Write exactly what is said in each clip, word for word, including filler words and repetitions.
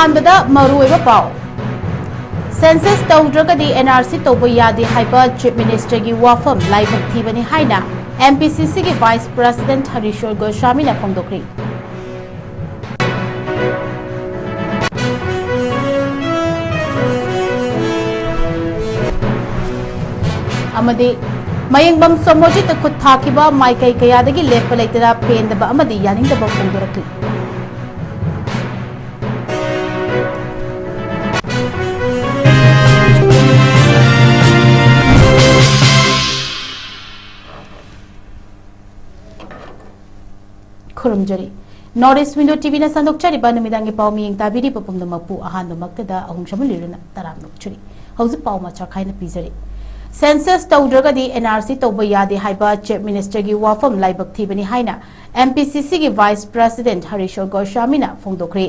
ꯑꯍꯥꯟꯕꯗ ꯃꯔꯨꯑꯣꯏꯕ ꯄꯥꯎ꯫ ꯁꯦꯟꯁꯁ ꯇꯧꯗ꯭ꯔꯒꯗꯤ ꯑꯦꯟ ꯑꯥꯔ ꯁꯤ ꯇꯧꯕ ꯌꯥꯗꯦ ꯍꯥꯏꯕ ꯆꯤꯐ ꯃꯤꯅꯤꯁꯇꯔꯒꯤ ꯋꯥꯐꯝ ꯂꯥꯏꯕꯛ ꯊꯤꯕꯅꯤ ꯍꯥꯏꯅ ꯑꯦꯝ ꯄꯤ ꯁꯤ ꯁꯤꯒꯤ ꯚꯥꯏꯁ ꯄ꯭ꯔꯁꯤꯗꯦꯟꯠ ꯍꯔꯤꯁꯣꯔ ꯒꯣꯁ꯭ꯋꯥꯃꯤꯅ ꯐꯣꯡꯗꯣꯛꯈ꯭ꯔꯤ꯫ ꯑꯃꯗꯤ ꯃꯌꯦꯡꯕꯝ ꯁꯣꯃꯣꯔꯖꯤꯠꯇ ꯈꯨꯠ ꯊꯥꯈꯤꯕ ꯃꯥꯏꯀꯩ ꯀꯌꯥꯗꯒꯤ ꯂꯦꯞꯄ ꯂꯩꯇꯅ ꯄꯦꯟꯗꯕ ꯑꯃꯗꯤ ꯌꯥꯅꯤꯡꯗꯕ ꯐꯣꯡꯗꯣꯔꯛꯂꯤ꯫ ꯈꯨꯔꯨꯝꯖꯔꯤ꯫ ꯅꯣꯔꯠ ꯏꯁ ꯋꯤꯟꯗꯣ ꯇꯤ ꯚꯤꯅ ꯁꯟꯗꯣꯛꯆꯔꯤꯕ ꯅꯨꯃꯤꯗꯥꯡꯒꯤ ꯄꯥꯎ ꯃꯤꯌꯦꯡ ꯇꯥꯕꯤꯔꯤꯕ ꯄꯨꯝꯅꯃꯛꯄꯨ ꯑꯍꯥꯟꯕꯃꯛꯇꯗ ꯑꯍꯨꯝ ꯁꯃꯨ ꯂꯤꯔꯨꯅ ꯇꯔꯥꯝꯅ ꯑꯣꯛꯆꯔꯤ꯫ ꯍꯧꯖꯤꯛ ꯄꯥꯎ ꯃꯆꯥ ꯈꯥꯏꯅ ꯄꯤꯖꯔꯤ꯫ ꯁꯦꯟꯁꯁ ꯇꯧꯗ꯭ꯔꯒꯗꯤ ꯑꯦꯟ ꯑꯥꯔ ꯁꯤ ꯇꯧꯕ ꯌꯥꯗꯦ ꯍꯥꯏꯕ ꯆꯤꯐ ꯃꯤꯅꯤꯁꯇꯔꯒꯤ ꯋꯥꯐꯝ ꯂꯥꯏꯕꯛ ꯊꯤꯕꯅꯤ ꯍꯥꯏꯅ ꯑꯦꯝ ꯄꯤ ꯁꯤ ꯁꯤꯒꯤ ꯚꯥꯏꯁ ꯄ꯭ꯔꯁꯤꯗꯦꯟꯠ ꯍꯔꯤꯁꯣꯔ ꯒꯣꯁ꯭ꯋꯥꯃꯤꯅ ꯐꯣꯡꯗꯣꯛꯈ꯭ꯔꯦ꯫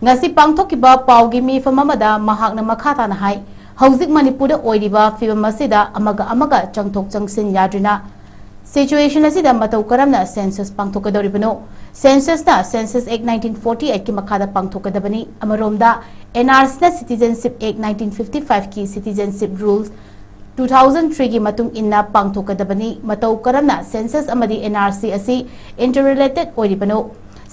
ꯉꯁꯤ ꯄꯥꯡꯊꯣꯛꯈꯤꯕ ꯄꯥꯎꯒꯤ ꯃꯤꯐꯝ ꯑꯃꯗ ꯃꯍꯥꯛꯅ ꯃꯈꯥ ꯇꯥꯅ ꯍꯥꯏ, ꯍꯧꯖꯤꯛ ꯃꯅꯤꯄꯨꯔꯗ ꯑꯣꯏꯔꯤꯕ ꯐꯤꯕꯝ ꯑꯁꯤꯗ ꯑꯃꯒ ꯑꯃꯒ ꯆꯪꯊꯣꯛ ꯆꯪꯁꯤꯟ ꯌꯥꯗ꯭ꯔꯤꯅ ꯁꯤꯆꯨꯋꯦꯁꯟ ꯑꯁꯤꯗ ꯃꯇꯧ ꯀꯔꯝꯅ ꯁꯦꯟꯁꯁ ꯄꯥꯡꯊꯣꯛꯀꯗꯧꯔꯤꯕꯅꯣ? ꯁꯦꯟꯁꯁꯅ ꯁꯦꯟꯁꯁ ꯑꯦꯛ ꯅꯥꯏꯟꯇꯤꯟ ꯐꯣꯔꯇꯤ ꯑꯩꯠꯀꯤ ꯃꯈꯥꯗ ꯄꯥꯡꯊꯣꯛꯀꯗꯕꯅꯤ꯫ ꯑꯃꯔꯣꯝꯗ, ꯑꯦꯟ ꯑꯥꯔ ꯁꯤꯅ ꯁꯤꯇꯤꯖꯦꯟꯁꯤꯞ ꯑꯦꯛ ꯅꯥꯏꯟꯇꯤꯟ ꯐꯤꯐꯇꯤ ꯐꯥꯏꯚꯀꯤ ꯁꯤꯇꯤꯖꯦꯟꯁꯤꯞ ꯔꯨꯜꯁ ꯇꯨ ꯊꯥꯎꯖꯟ ꯊ꯭ꯔꯤꯒꯤ ꯃꯇꯨꯡ ꯏꯟꯅ ꯄꯥꯡꯊꯣꯛꯀꯗꯕꯅꯤ꯫ ꯃꯇꯧ ꯀꯔꯝꯅ ꯁꯦꯟꯁꯁ ꯑꯃꯗꯤ ꯑꯦꯟ ꯑꯥꯔ ꯁꯤ ꯑꯁꯤ ꯏꯟꯇꯔꯔꯤꯂꯦꯇꯦꯗ ꯑꯣꯏꯔꯤꯕꯅꯣ?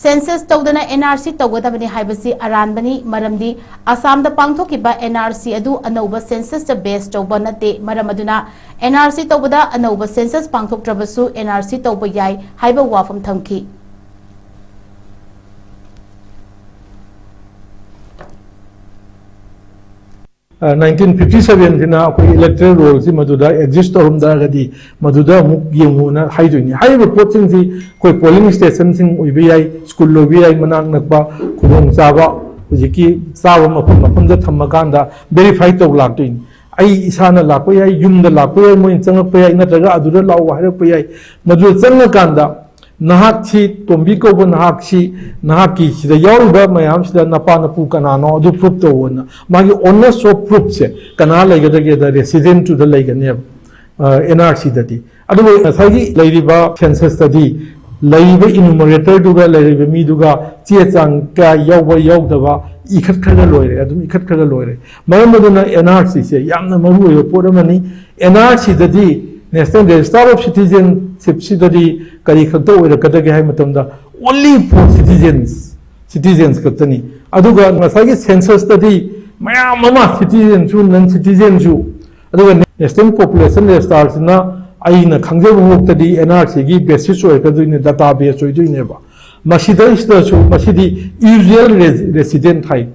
ꯁꯦꯟꯁꯁ ꯇꯧꯗꯅ ꯑꯦꯟ ꯑꯥꯔ ꯁꯤ ꯇꯧꯒꯗꯕꯅꯤ ꯍꯥꯏꯕꯁꯤ ꯑꯔꯥꯟꯕꯅꯤ, ꯃꯔꯝꯗꯤ ꯑꯁꯥꯝꯗ ꯄꯥꯡꯊꯣꯛꯈꯤꯕ ꯑꯦꯟ ꯑꯥꯔ ꯁꯤ ꯑꯗꯨ ꯑꯅꯧꯕ ꯁꯦꯟꯁꯁꯇ ꯕꯦꯁ ꯇꯧꯕ ꯅꯠꯇꯦ꯫ ꯃꯔꯝ ꯑꯗꯨꯅ ꯑꯦꯟ ꯑꯥꯔ ꯁꯤ ꯇꯧꯕꯗ ꯑꯅꯧꯕ ꯁꯦꯟꯁꯁ ꯄꯥꯡꯊꯣꯛꯇ꯭ꯔꯕꯁꯨ ꯑꯦꯟ ꯑꯥꯔ ꯁꯤ ꯇꯧꯕ ꯌꯥꯏ ꯍꯥꯏꯕ ꯋꯥꯐꯝ ꯊꯝꯈꯤ꯫ ꯅꯥꯏꯟꯇꯤꯟ ꯐꯤꯐꯇꯤ ꯁꯚꯦꯟꯁꯤꯅ ꯑꯩꯈꯣꯏ ꯏꯂꯦꯛꯇꯔꯦꯜ ꯔꯣꯜꯁꯤ ꯃꯗꯨꯗ ꯑꯦꯛꯖꯤꯁ ꯇꯧꯔꯝ ꯇꯥꯔꯒꯗꯤ ꯃꯗꯨꯗ ꯑꯃꯨꯛ ꯌꯦꯡꯉꯨꯅ ꯍꯥꯏꯗꯣꯏꯅꯤ꯫ ꯍꯥꯏꯔꯤꯕ ꯄꯣꯠꯁꯤꯡꯁꯤ ꯑꯩꯈꯣꯏ ꯄꯣꯂꯤꯡ ꯁ꯭ꯇꯦꯁꯟꯁꯤꯡ ꯑꯣꯏꯕ ꯌꯥꯏ, ꯁ꯭ꯀꯨꯜ ꯑꯣꯏꯕ ꯌꯥꯏ, ꯃꯅꯥꯛ ꯅꯛꯄ ꯈꯨꯗꯣꯡꯆꯥꯕ ꯍꯧꯖꯤꯛꯀꯤ ꯆꯥꯕ ꯃꯐꯝ ꯃꯐꯝꯗ ꯊꯝꯃꯀꯥꯟꯗ ꯚꯦꯔꯤꯐꯥꯏ ꯇꯧ ꯂꯥꯛꯇꯣꯏꯅꯤ꯫ ꯑꯩ ꯏꯁꯥꯅ ꯂꯥꯛꯄ ꯌꯥꯏ, ꯌꯨꯝꯗ ꯂꯥꯛꯄ ꯌꯥꯏ, ꯃꯣꯏꯅ ꯆꯪꯉꯛꯄ ꯌꯥꯏ, ꯅꯠꯇ꯭ꯔꯒ ꯑꯗꯨꯗ ꯂꯥꯛꯑꯣ ꯍꯥꯏꯔꯛꯄ ꯌꯥꯏ꯫ ꯃꯗꯨꯗ ꯆꯪꯉꯀꯥꯟꯗ ꯅꯍꯥꯛꯁꯤ, ꯇꯣꯝꯕꯤ ꯀꯧꯕ ꯅꯍꯥꯛꯁꯤ, ꯅꯍꯥꯛꯀꯤ ꯁꯤꯗ ꯌꯥꯎꯔꯤꯕ ꯃꯌꯥꯝꯁꯤꯗ ꯅꯄꯥ ꯅꯄꯨ ꯀꯅꯥꯅꯣ ꯑꯗꯨ ꯄ꯭ꯔꯨꯐ ꯇꯧꯑꯣꯅ꯫ ꯃꯥꯒꯤ ꯑꯣꯅꯔꯁ ꯑꯣꯐ ꯄ꯭ꯔꯨꯐꯁꯦ ꯀꯅꯥ ꯂꯩꯒꯗꯒꯦꯗ ꯔꯦꯁꯤꯗꯦꯟꯇꯨꯗ ꯂꯩꯒꯅꯦꯕ, ꯑꯦꯟ ꯑꯥꯔ ꯁꯤꯗꯗꯤ꯫ ꯑꯗꯨꯕꯨ ꯉꯁꯥꯏꯒꯤ ꯂꯩꯔꯤꯕ ꯁꯦꯟꯁꯁꯇꯗꯤ ꯂꯩꯔꯤꯕ ꯏꯅꯨꯃꯔꯦꯇꯔꯗꯨꯒ ꯂꯩꯔꯤꯕ ꯃꯤꯗꯨꯒ ꯆꯦ ꯆꯥꯡ ꯀꯌꯥ ꯌꯥꯎꯕ ꯌꯥꯎꯗꯕ, ꯏꯈꯠꯈ꯭ꯔꯒ ꯂꯣꯏꯔꯦ, ꯑꯗꯨꯝ ꯏꯈꯠꯈ꯭ꯔꯒ ꯂꯣꯏꯔꯦ꯫ ꯃꯔꯝ ꯑꯗꯨꯅ ꯑꯦꯟ ꯑꯥꯔ ꯁꯤꯁꯦ ꯌꯥꯝꯅ ꯃꯔꯨ ꯑꯣꯏꯕ ꯄꯣꯠ ꯑꯃꯅꯤ꯫ ꯑꯦꯟ ꯑꯥꯔ ꯁꯤꯗꯗꯤ, National Register of Citizenship ꯁꯤꯗꯗꯤ ꯀꯔꯤ ꯈꯛꯇ ꯑꯣꯏꯔꯛꯀꯗꯒꯦ ꯍꯥꯏꯕ ꯃꯇꯝꯗ, only for citizens, citizens ꯈꯛꯇꯅꯤ꯫ ꯑꯗꯨꯒ ꯉꯁꯥꯏꯒꯤ census ꯇꯗꯤ ꯃꯌꯥꯝ ꯑꯃ, citizen ꯁꯨ non citizen ꯁꯨ, ꯑꯗꯨꯒ National Population Register ꯁꯤꯅ ꯑꯩꯅ ꯈꯪꯖꯕ ꯐꯥꯎꯗꯗꯤ ꯑꯦꯟ ꯑꯥꯔ ꯁꯤꯒꯤ basis ꯑꯣꯏꯔꯛꯀꯗꯣꯏꯅꯦ, data base ꯑꯣꯏꯗꯣꯏꯅꯦꯕ꯫ ꯃꯁꯤꯗꯩꯁꯤꯗꯁꯨ, ꯃꯁꯤꯗꯤ usual res-, resident ꯍꯥꯏ꯫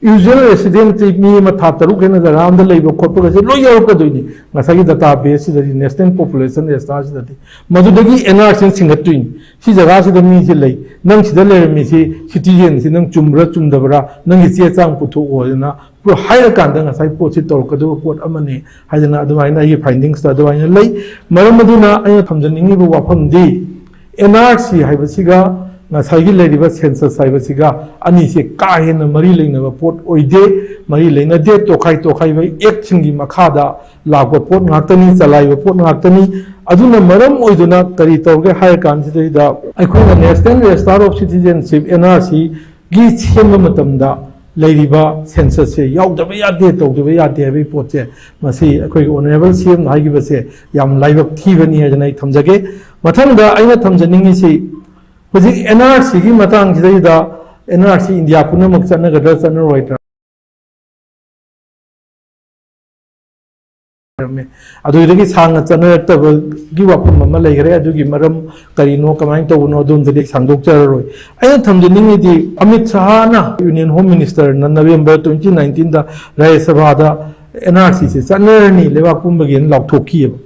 Usual resident ꯁꯤ ꯃꯤ ꯑꯃ ꯊꯥ ꯇꯔꯨꯛ ꯍꯦꯟꯅ ꯖꯒꯥ ꯑꯃꯗ ꯂꯩꯕ ꯈꯣꯠꯄꯒꯁꯦ ꯂꯣꯏ ꯌꯥꯎꯔꯛꯀꯗꯣꯏꯅꯤ ꯉꯁꯥꯏꯒꯤ data base ꯁꯤꯗꯗꯤ, National Population Register ꯁꯤꯗꯗꯤ꯫ ꯃꯗꯨꯗꯒꯤ ꯑꯦꯟ ꯑꯥꯔ ꯁꯤꯅ ꯁꯤꯡꯒꯠꯇꯣꯏꯅꯤ꯫ ꯁꯤ ꯖꯒꯥꯁꯤꯗ ꯃꯤꯁꯤ ꯂꯩ, ꯅꯪ ꯁꯤꯗ ꯂꯩꯔꯝꯃꯤꯁꯤ citizen ꯁꯤ ꯅꯪ ꯆꯨꯝꯕ꯭ꯔꯥ ꯆꯨꯝꯗꯕ꯭ꯔꯥ, ꯅꯪꯒꯤ ꯆꯦ ꯆꯥꯡ ꯄꯨꯊꯣꯛꯑꯣ ꯍꯥꯏꯗꯅ ꯍꯥꯏꯔꯀꯥꯟꯗ ꯉꯁꯥꯏ ꯄꯣꯠꯁꯤ ꯇꯧꯔꯛꯀꯗꯕ ꯄꯣꯠ ꯑꯃꯅꯤ ꯍꯥꯏꯗꯅ ꯑꯗꯨꯃꯥꯏꯅ ꯑꯩꯒꯤ findings ꯇ ꯑꯗꯨꯃꯥꯏꯅ ꯂꯩ꯫ ꯃꯔꯝ ꯑꯗꯨꯅ ꯑꯩꯅ ꯊꯝꯖꯅꯤꯡꯉꯤꯕ ꯋꯥꯐꯝꯗꯤ, ꯑꯦꯟ ꯑꯥꯔ ꯁꯤ ꯍꯥꯏꯕꯁꯤꯒ ꯉꯁꯥꯏꯒꯤ ꯂꯩꯔꯤꯕ census ꯍꯥꯏꯕꯁꯤꯒ ꯑꯅꯤꯁꯦ ꯀꯥ ꯍꯦꯟꯅ ꯃꯔꯤ ꯂꯩꯅꯕ ꯄꯣꯠ ꯑꯣꯏꯗꯦ, ꯃꯔꯤ ꯂꯩꯅꯗꯦ꯫ ꯇꯣꯈꯥꯏ ꯇꯣꯈꯥꯏꯕ act ꯁꯤꯡꯒꯤ ꯃꯈꯥꯗ ꯂꯥꯛꯄ ꯄꯣꯠ ꯉꯥꯛꯇꯅꯤ, ꯆꯂꯥꯏꯕ ꯄꯣꯠ ꯉꯥꯛꯇꯅꯤ꯫ ꯑꯗꯨꯅ ꯃꯔꯝ ꯑꯣꯏꯗꯨꯅ ꯀꯔꯤ ꯇꯧꯒꯦ ꯍꯥꯏꯔ ꯀꯥꯟꯁꯤꯗꯩꯗ, ꯑꯩꯈꯣꯏꯅ National Register of Citizenship, N R C ꯒꯤ ꯁꯦꯝꯕ ꯃꯇꯝꯗ ꯂꯩꯔꯤꯕ census ꯁꯦ ꯌꯥꯎꯗꯕ ꯌꯥꯗꯦ, ꯇꯧꯗꯕ ꯌꯥꯗꯦ ꯍꯥꯏꯕꯒꯤ ꯄꯣꯠꯁꯦ, ꯃꯁꯤ ꯑꯩꯈꯣꯏꯒꯤ honourable ꯁꯤ ꯑꯦꯝꯅ ꯍꯥꯏꯈꯤꯕꯁꯦ ꯌꯥꯝ ꯂꯥꯏꯕꯛ ꯊꯤꯕꯅꯤ ꯍꯥꯏꯗꯅ ꯑꯩ ꯊꯝꯖꯒꯦ꯫ ꯃꯊꯪꯗ ꯑꯩꯅ ꯊꯝꯖꯅꯤꯡꯉꯤꯁꯤ, ꯍꯧꯖꯤꯛ ꯑꯦꯟ ꯑꯥꯔ ꯁꯤꯒꯤ ꯃꯇꯥꯡꯁꯤꯗꯩꯗ, ꯑꯦꯟ ꯑꯥꯔ ꯁꯤ ꯏꯟꯗꯤꯌꯥ ꯄꯨꯝꯅꯃꯛ ꯆꯠꯅꯒꯗ꯭ꯔꯥ ꯆꯠꯅꯔꯣꯏꯗ꯭ꯔꯥ? ꯑꯗꯨꯗꯒꯤ ꯁꯥꯡꯅ ꯆꯠꯅꯔꯛꯇꯕꯒꯤ ꯋꯥꯐꯝ ꯑꯃ ꯂꯩꯈ꯭ꯔꯦ꯫ ꯑꯗꯨꯒꯤ ꯃꯔꯝ ꯀꯔꯤꯅꯣ, ꯀꯃꯥꯏꯅ ꯇꯧꯕꯅꯣ, ꯑꯗꯣꯝꯗꯗꯤ ꯁꯥꯡꯗꯣꯛꯆꯔꯔꯣꯏ꯫ ꯑꯩꯅ ꯊꯝꯖꯅꯤꯡꯉꯤꯗꯤ, ꯑꯃꯤꯠ ꯁꯍꯥꯅ, Union Home Minister ꯅ November twenty nineteen ꯗ ꯔꯥꯖ꯭ꯌ ꯁꯚꯥꯗ ꯑꯦꯟ ꯑꯥꯔ ꯁꯤ ꯁꯦ ꯆꯠꯅꯔꯅꯤ ꯂꯩꯕꯥꯛ ꯄꯨꯝꯕꯒꯤꯅ ꯂꯥꯎꯊꯣꯛꯈꯤꯑꯕ꯫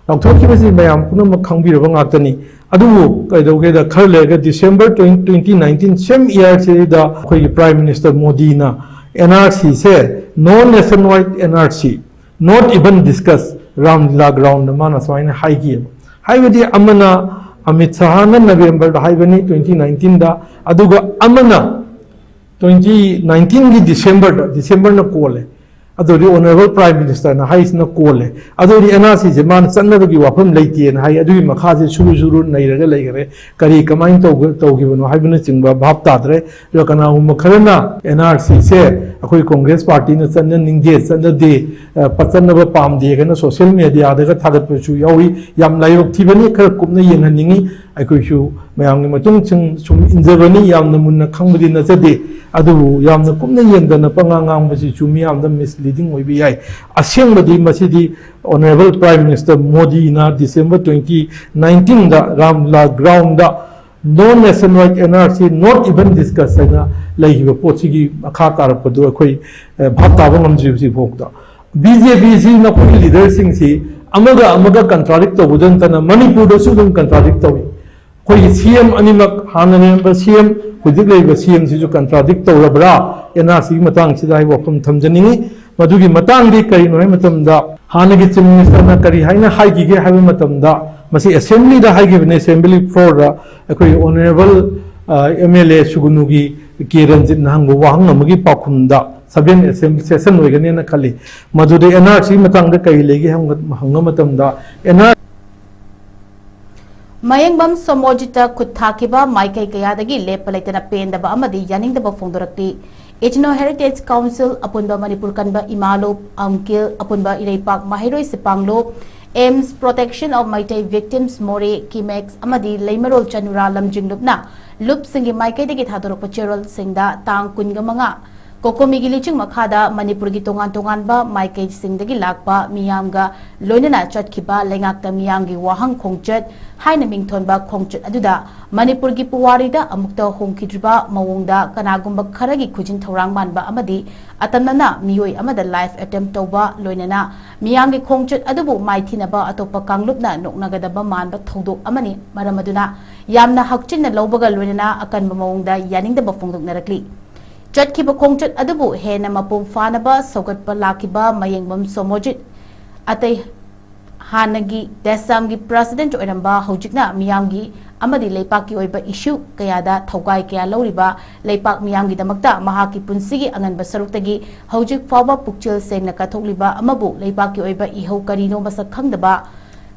ꯂꯥꯎꯊꯣꯛꯈꯤꯕꯁꯤ ꯃꯌꯥꯝ ꯄꯨꯝꯅꯃꯛ ꯈꯪꯕꯤꯔꯕ ꯉꯥꯛꯇꯅꯤ꯫ ꯑꯗꯨꯕꯨ ꯀꯩꯗꯧꯒꯦꯗ, ꯈꯔ ꯂꯩꯔꯒ December twenty, twenty nineteen, same year ꯁꯤꯗ ꯑꯩꯈꯣꯏꯒꯤ Prime Minister ꯃꯣꯗꯤꯅ ꯑꯦꯟ ꯑꯥꯔ ꯁꯤ ꯁꯦ, "No nationwide N R C, not even discuss, Ramlila ground" ꯗ ꯃꯥꯅ ꯁꯨꯃꯥꯏꯅ ꯍꯥꯏꯈꯤꯑꯕ꯫ ꯍꯥꯏꯕꯗꯤ, ꯑꯃꯅ ꯑꯃꯤꯠ ꯁꯍꯥꯅ November ꯗ ꯍꯥꯏꯕꯅꯤ, twenty nineteen ꯗ, ꯑꯗꯨꯒ ꯑꯃꯅ twenty nineteen ꯒꯤ December ꯗ, December ꯅ ꯀꯣꯜꯂꯦ꯫ ꯑꯗꯨꯗꯤ ꯑꯣꯅꯔꯦꯕꯜ ꯄ꯭ꯔꯥꯏꯝ ꯃꯤꯅꯤꯁꯇꯔꯅ ꯍꯥꯏꯁꯤꯅ ꯀꯣꯜꯂꯦ꯫ ꯑꯗꯨꯗꯤ ꯑꯦꯟ ꯑꯥꯔ ꯁꯤꯁꯦ ꯃꯥꯅ ꯆꯠꯅꯕꯒꯤ ꯋꯥꯐꯝ ꯂꯩꯇꯦꯅ ꯍꯥꯏ꯫ ꯑꯗꯨꯒꯤ ꯃꯈꯥꯁꯦ ꯁꯨꯔꯨ ꯁꯨꯔꯨ ꯅꯩꯔꯒ ꯂꯩꯈꯔꯦ꯫ ꯀꯔꯤ ꯀꯃꯥꯏꯅ ꯇꯧꯒ-, ꯇꯧꯈꯤꯕꯅꯣ ꯍꯥꯏꯕꯅꯆꯤꯡꯕ ꯚꯥꯞ ꯇꯥꯗ꯭ꯔꯦ꯫ ꯑꯗꯨꯒ ꯀꯅꯥꯒꯨꯝꯕ ꯈꯔꯅ ꯑꯦꯟ ꯑꯥꯔ ꯁꯤꯁꯦ ꯑꯩꯈꯣꯏ ꯀꯣꯡꯒ꯭ꯔꯦꯁ ꯄꯥꯔꯇꯤꯅ ꯆꯠꯅꯅꯤꯡꯗꯦ, ꯆꯠꯅꯗꯦ, ꯑ, ꯄ-, ꯆꯠꯅꯕ ꯄꯥꯝꯗꯦ ꯍꯥꯏꯅ ꯁꯣꯁꯤꯌꯦꯜ ꯃꯦꯗꯤꯌꯥꯗꯒ ꯊꯥꯒꯠꯄꯁꯨ ꯌꯥꯎꯏ꯫ ꯌꯥꯝ ꯂꯥꯏꯕꯛ ꯊꯤꯕꯅꯤ, ꯈꯔ ꯀꯨꯞꯅ ꯌꯦꯡꯍꯟꯅꯤꯡꯉꯤ꯫ ꯑꯩꯈꯣꯏꯁꯨ ꯃꯌꯥꯝꯒꯤ ꯃꯇꯨꯡ ꯁꯨꯝ, ꯁꯨꯝ ꯏꯟꯖꯕꯅꯤ, ꯌꯥꯝꯅ ꯃꯨꯟꯅ ꯈꯪꯕꯗꯤ ꯅꯠꯆꯗꯦ꯫ ꯑꯗꯨꯕꯨ ꯌꯥꯝꯅ ꯀꯨꯞꯅ ꯌꯦꯡꯗꯅ ꯄꯉꯥꯡ ꯉꯥꯡꯕꯁꯤꯁꯨ ꯃꯤꯌꯥꯝꯗ ꯃꯤꯁꯂꯤꯗꯤꯡ ꯑꯣꯏꯕ ꯌꯥꯏ꯫ ꯑꯁꯦꯡꯕꯗꯤ ꯃꯁꯤꯗꯤ ꯑꯣꯅꯔꯦꯕꯜ ꯄ꯭ꯔꯥꯏꯝ ꯃꯤꯅꯤꯁꯇꯔ ꯃꯣꯗꯤꯅ ꯗꯤꯁꯦꯝꯕꯔ ꯇ꯭ꯋꯦꯟꯇꯤ ꯅꯥꯏꯟꯇꯤꯟꯗ Ramlila ground "No nationwide N R C, not even discuss" ꯍꯥꯏꯅ ꯂꯩꯈꯤꯕ ꯄꯣꯠꯁꯤꯒꯤ ꯃꯈꯥ ꯇꯥꯔꯛꯄꯗꯨ ꯑꯩꯈꯣꯏ, ꯑ, ꯚꯥꯞ ꯇꯥꯕ ꯉꯝꯗ꯭ꯔꯤ ꯍꯧꯖꯤꯛ ꯐꯥꯎꯕꯗ꯫ ꯕꯤ ꯖꯦ ꯄꯤꯁꯤ ꯅꯈꯣꯏꯒꯤ ꯂꯤꯗꯔꯁꯤꯡꯁꯤ ꯑꯃꯒ ꯑꯃꯒ ꯀꯟꯇ꯭ꯔꯥꯗꯤꯛ ꯇꯧꯕꯗ ꯅꯠꯇꯅ ꯃꯅꯤꯄꯨꯔꯗꯁꯨ ꯑꯗꯨꯝ ꯀꯟꯇ꯭ꯔꯥꯗꯤꯛ ꯇꯧꯏ꯫ ꯑꯩꯈꯣꯏꯒꯤ ꯁꯤ ꯑꯦꯝ ꯑꯅꯤꯃꯛ, ꯍꯥꯟꯅ ꯂꯩꯔꯝꯕ ꯁꯤ ꯑꯦꯝ, ꯍꯧꯖꯤꯛ ꯂꯩꯔꯤꯕ ꯁꯤ ꯑꯦꯝꯁꯤꯁꯨ ꯀꯟꯇ꯭ꯔꯥꯗꯤꯛ ꯇꯧꯔꯕ꯭ꯔꯥ? ꯑꯦꯟ ꯑꯥꯔ ꯁꯤꯒꯤ ꯃꯇꯥꯡꯁꯤꯗ ꯍꯥꯏꯕ ꯋꯥꯐꯝ ꯊꯝꯖꯅꯤꯡꯉꯤ꯫ ꯃꯗꯨꯒꯤ ꯃꯇꯥꯡꯗꯤ ꯀꯔꯤꯅꯣ ꯍꯥꯏꯕ ꯃꯇꯝꯗ, ꯍꯥꯟꯅꯒꯤ ꯆꯤꯐ ꯃꯤꯅꯤꯁꯇꯔꯅ ꯀꯔꯤ ꯍꯥꯏꯅ ꯍꯥꯏꯈꯤꯒꯦ ꯍꯥꯏꯕ ꯃꯇꯝꯗ, ꯃꯁꯤ ꯑꯦꯁꯦꯝꯕ꯭ꯂꯤꯗ ꯍꯥꯏꯈꯤꯕꯅꯤ, ꯑꯦꯁꯦꯝꯕ꯭ꯂꯤ ꯐ꯭ꯂꯣꯔꯗ ꯑꯩꯈꯣꯏ ꯑꯣꯅꯔꯦꯕꯜ, ꯑ, ꯑꯦꯝ ꯑꯦꯜ ꯑꯦ ꯁꯨꯒꯨꯅꯨꯒꯤ ꯀꯦ ꯔꯟꯖꯤꯠꯅ ꯍꯪꯕ ꯋꯥꯍꯪ ꯑꯃꯒꯤ ꯄꯥꯎꯈꯨꯝꯗ, ꯁꯚꯦꯟ ꯑꯦꯁꯦꯝꯕ꯭ꯂꯤ ꯁꯦꯁꯟ ꯑꯣꯏꯒꯅꯦꯅ ꯈꯜꯂꯤ꯫ ꯃꯗꯨꯗ ꯑꯦꯟ ꯑꯥꯔ ꯁꯤꯒꯤ ꯃꯇꯥꯡꯗ ꯀꯔꯤ ꯂꯩꯒꯦ ꯍꯪꯕ, ꯍꯪꯕ ꯃꯇꯝꯗ, ꯑꯦꯟ ꯑꯥꯔ ꯃꯌꯦꯡꯕꯝ ꯁꯣꯃꯣꯖꯤꯠꯇ ꯈꯨꯠ ꯊꯥꯈꯤꯕ ꯃꯥꯏꯀꯩ ꯀꯌꯥꯗꯒꯤ ꯂꯦꯞꯄ ꯂꯩꯇꯅ ꯄꯦꯟꯗꯕ ꯑꯃꯗꯤ ꯌꯥꯅꯤꯡꯗꯕ ꯐꯣꯡꯗꯣꯔꯛꯂꯤ꯫ ꯏꯊꯅꯣ ꯍꯦꯔꯤꯇꯦꯖ ꯀꯥꯎꯟꯁꯤꯜ, ꯑꯄꯨꯟꯕ ꯃꯅꯤꯄꯨꯔ ꯀꯟꯕ ꯏꯃꯥ ꯂꯨꯞ, ꯑꯝꯀꯤꯜ, ꯑꯄꯨꯟꯕ ꯏꯔꯩꯄꯥꯛ ꯃꯍꯩꯔꯣꯏ ꯁꯤꯄꯥꯡ ꯂꯨꯞ, AIMS, Protection of Meitei Victims, ꯃꯣꯔꯦ, ꯀꯤꯃꯦꯛꯁ ꯑꯃꯗꯤ ꯂꯩꯃꯔꯣꯜ ꯆꯅꯨꯔꯥ ꯂꯝꯖꯤꯡ ꯂꯨꯞꯅ ꯂꯨꯞꯁꯤꯡꯒꯤ ꯃꯥꯏꯀꯩꯗꯒꯤ ꯊꯥꯗꯣꯔꯛꯄ ꯆꯦꯔꯣꯜꯁꯤꯡꯗ ꯇꯥꯡ ꯀꯨꯟꯒ ꯃꯉꯥ ꯀꯣꯀꯣꯃꯤꯒꯤ ꯂꯤꯆꯤꯡ ꯃꯈꯥꯗ ꯃꯅꯤꯄꯨꯔꯒꯤ ꯇꯣꯉꯥꯟ ꯇꯣꯉꯥꯟꯕ ꯃꯥꯏꯀꯩꯁꯤꯡꯗꯒꯤ ꯂꯥꯛꯄ ꯃꯤꯌꯥꯝꯒ ꯂꯣꯏꯅꯅ ꯆꯠꯈꯤꯕ ꯂꯩꯉꯥꯛꯇ ꯃꯤꯌꯥꯝꯒꯤ ꯋꯥꯍꯪ ꯈꯣꯡꯆꯠ ꯍꯥꯏꯅ ꯃꯤꯡꯊꯣꯟꯕ ꯈꯣꯡꯆꯠ ꯑꯗꯨꯗ ꯃꯅꯤꯄꯨꯔꯒꯤ ꯄꯨꯋꯥꯔꯤꯗ ꯑꯃꯨꯛꯇ ꯍꯣꯡꯈꯤꯗ꯭ꯔꯤꯕ ꯃꯑꯣꯡꯗ ꯀꯅꯥꯒꯨꯝꯕ ꯈꯔꯒꯤ ꯈꯨꯖꯤꯟ ꯊꯧꯔꯥꯡ ꯃꯥꯟꯕ ꯑꯃꯗꯤ ꯑꯇꯝꯅꯅ ꯃꯤꯑꯣꯏ ꯑꯃꯗ ꯂꯥꯏꯐ ꯑꯦꯇꯦꯝ ꯇꯧꯕ, ꯂꯣꯏꯅꯅ ꯃꯤꯌꯥꯝꯒꯤ ꯈꯣꯡꯆꯠ ꯑꯗꯨꯕꯨ ꯃꯥꯏꯊꯤꯅꯕ ꯑꯇꯣꯞꯄ ꯀꯥꯡꯂꯨꯞꯅ ꯅꯣꯛꯅꯒꯗꯕ ꯃꯥꯟꯕ ꯊꯧꯗꯣꯛ ꯑꯃꯅꯤ꯫ ꯃꯔꯝ ꯑꯗꯨꯅ ꯌꯥꯝꯅ ꯍꯛꯆꯤꯟꯅ ꯂꯧꯕꯒ ꯂꯣꯏꯅꯅ ꯑꯀꯟꯕ ꯃꯑꯣꯡꯗ ꯌꯥꯅꯤꯡꯗꯕ ꯐꯣꯡꯗꯣꯛꯅꯔꯛꯂꯤ꯫ ꯆꯠꯈꯤꯕ ꯈꯣꯡꯆꯠ ꯑꯗꯨꯕꯨ ꯍꯦꯟꯅ ꯃꯄꯨꯡ ꯐꯥꯅꯕ ꯁꯧꯒꯠꯄ ꯂꯥꯛꯈꯤꯕ ꯃꯌꯦꯡꯕꯝ ꯁꯣꯃꯣꯖꯤꯠ, ꯑꯇꯩ ꯍꯥꯟꯅꯒꯤ ꯗꯦꯁꯥꯝꯒꯤ ꯄ꯭ꯔꯦꯁꯤꯗꯦꯟꯠ ꯑꯣꯏꯔꯝꯕ, ꯍꯧꯖꯤꯛꯅ ꯃꯤꯌꯥꯝꯒꯤ ꯑꯃꯗꯤ ꯂꯩꯄꯥꯛꯀꯤ ꯑꯣꯏꯕ ꯏꯁꯨ ꯀꯌꯥꯗ ꯊꯧꯒꯥꯏ ꯀꯌꯥ ꯂꯧꯔꯤꯕ ꯂꯩꯄꯥꯛ ꯃꯤꯌꯥꯝꯒꯤꯗꯃꯛꯇ ꯃꯍꯥꯛꯀꯤ ꯄꯨꯟꯁꯤꯒꯤ ꯑꯉꯟꯕ ꯁꯔꯨꯛꯇꯒꯤ ꯍꯧꯖꯤꯛ ꯐꯥꯎꯕ ꯄꯨꯛꯆꯦꯜ ꯁꯦꯡꯅ ꯀꯠꯊꯣꯛꯂꯤꯕ ꯑꯃꯕꯨ ꯂꯩꯄꯥꯛꯀꯤ ꯑꯣꯏꯕ ꯏꯍꯧ ꯀꯔꯤꯅꯣ ꯃꯁꯛ ꯈꯪꯗꯕ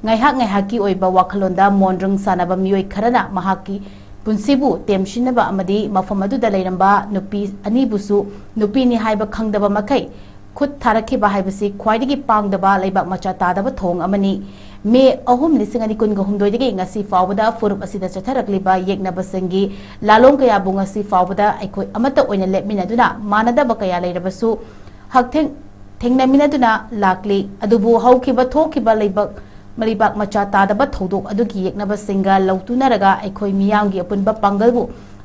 ꯉꯥꯏꯍꯥꯛ ꯉꯥꯏꯍꯥꯛꯀꯤ ꯑꯣꯏꯕ ꯋꯥꯈꯜꯂꯣꯟꯗ ꯃꯣꯟꯗ꯭ꯔꯪ ꯁꯥꯟꯅꯕ ꯃꯤꯑꯣꯏ ꯈꯔꯅ ꯃꯍꯥꯛꯀꯤ ꯄꯨꯟꯁꯤꯕꯨ ꯇꯦꯝꯁꯤꯟꯅꯕ ꯑꯃꯗꯤ ꯃꯐꯝ ꯑꯗꯨꯗ ꯂꯩꯔꯝꯕ ꯅꯨꯄꯤ ꯑꯅꯤꯕꯨꯁꯨ ꯅꯨꯄꯤꯅꯤ ꯍꯥꯏꯕ ꯈꯪꯗꯕ ꯃꯈꯩ ꯈꯨꯠ ꯊꯥꯔꯛꯈꯤꯕ ꯍꯥꯏꯕꯁꯤ ꯈ꯭ꯋꯥꯏꯗꯒꯤ ꯄꯥꯡꯗꯕ ꯂꯩꯕꯥꯛ ꯃꯆꯥ ꯇꯥꯗꯕ ꯊꯧꯑꯣꯡ ꯑꯃꯅꯤ꯫ ꯃꯦ ꯑꯍꯨꯝ, ꯂꯤꯁꯤꯡ ꯑꯅꯤ ꯀꯨꯟꯒ ꯍꯨꯝꯗꯣꯏꯗꯒꯤ ꯉꯁꯤ ꯐꯥꯎꯕꯗ ꯐꯨꯔꯨꯞ ꯑꯁꯤꯗ ꯆꯠꯊꯔꯛꯂꯤꯕ ꯌꯦꯛꯅꯕꯁꯤꯡꯒꯤ ꯂꯥꯂꯣꯡ ꯀꯌꯥꯕꯨ ꯉꯁꯤ ꯐꯥꯎꯕꯗ ꯑꯩꯈꯣꯏ ꯑꯃꯠꯇ ꯑꯣꯏꯅ ꯂꯦꯞꯃꯤꯟꯅꯗꯨꯅ ꯃꯥꯟꯅꯗꯕ ꯀꯌꯥ ꯂꯩꯔꯕꯁꯨ ꯍꯛꯊꯦꯡ-, ꯊꯦꯡꯅꯃꯤꯟꯅꯗꯨꯅ ꯂꯥꯛꯂꯤ꯫ ꯑꯗꯨꯕꯨ ꯍꯧꯈꯤꯕ ꯊꯣꯛꯈꯤꯕ ꯂꯩꯕꯥꯛ, ꯂꯩꯕꯥꯛ ꯃꯆꯥ ꯇꯥꯗꯕ ꯊꯧꯗꯣꯛ ꯑꯗꯨꯒꯤ ꯌꯦꯛꯅꯕꯁꯤꯡꯒ ꯂꯧꯇꯨꯅꯔꯒ ꯑꯩꯈꯣꯏ ꯃꯤꯌꯥꯝꯒꯤ ꯑꯄꯨꯟꯕ ꯄꯥꯡꯒꯜꯕꯨ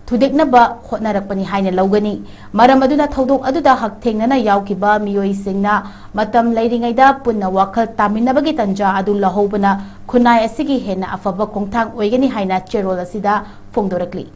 ꯊꯨꯗꯦꯛꯅꯕ ꯍꯣꯠꯅꯔꯛꯄꯅꯤ ꯍꯥꯏꯅ ꯂꯧꯒꯅꯤ꯫ ꯃꯔꯝ ꯑꯗꯨꯅ ꯊꯧꯗꯣꯛ ꯑꯗꯨꯗ ꯍꯛꯊꯦꯡꯅꯅ ꯌꯥꯎꯈꯤꯕ ꯃꯤꯑꯣꯏꯁꯤꯡꯅ ꯃꯇꯝ ꯂꯩꯔꯤꯉꯩꯗ ꯄꯨꯟꯅ ꯋꯥꯈꯜ ꯇꯥꯃꯤꯟꯅꯕꯒꯤ ꯇꯥꯟꯖꯥ ꯑꯗꯨ ꯂꯧꯍꯧꯕꯅ ꯈꯨꯟꯅꯥꯏ ꯑꯁꯤꯒꯤ ꯍꯦꯟꯅ ꯑꯐꯕ ꯈꯣꯡꯊꯥꯡ ꯑꯣꯏꯒꯅꯤ ꯍꯥꯏꯅ ꯆꯦꯔꯣꯜ ꯑꯁꯤꯗ ꯐꯣꯡꯗꯣꯔꯛꯂꯤ꯫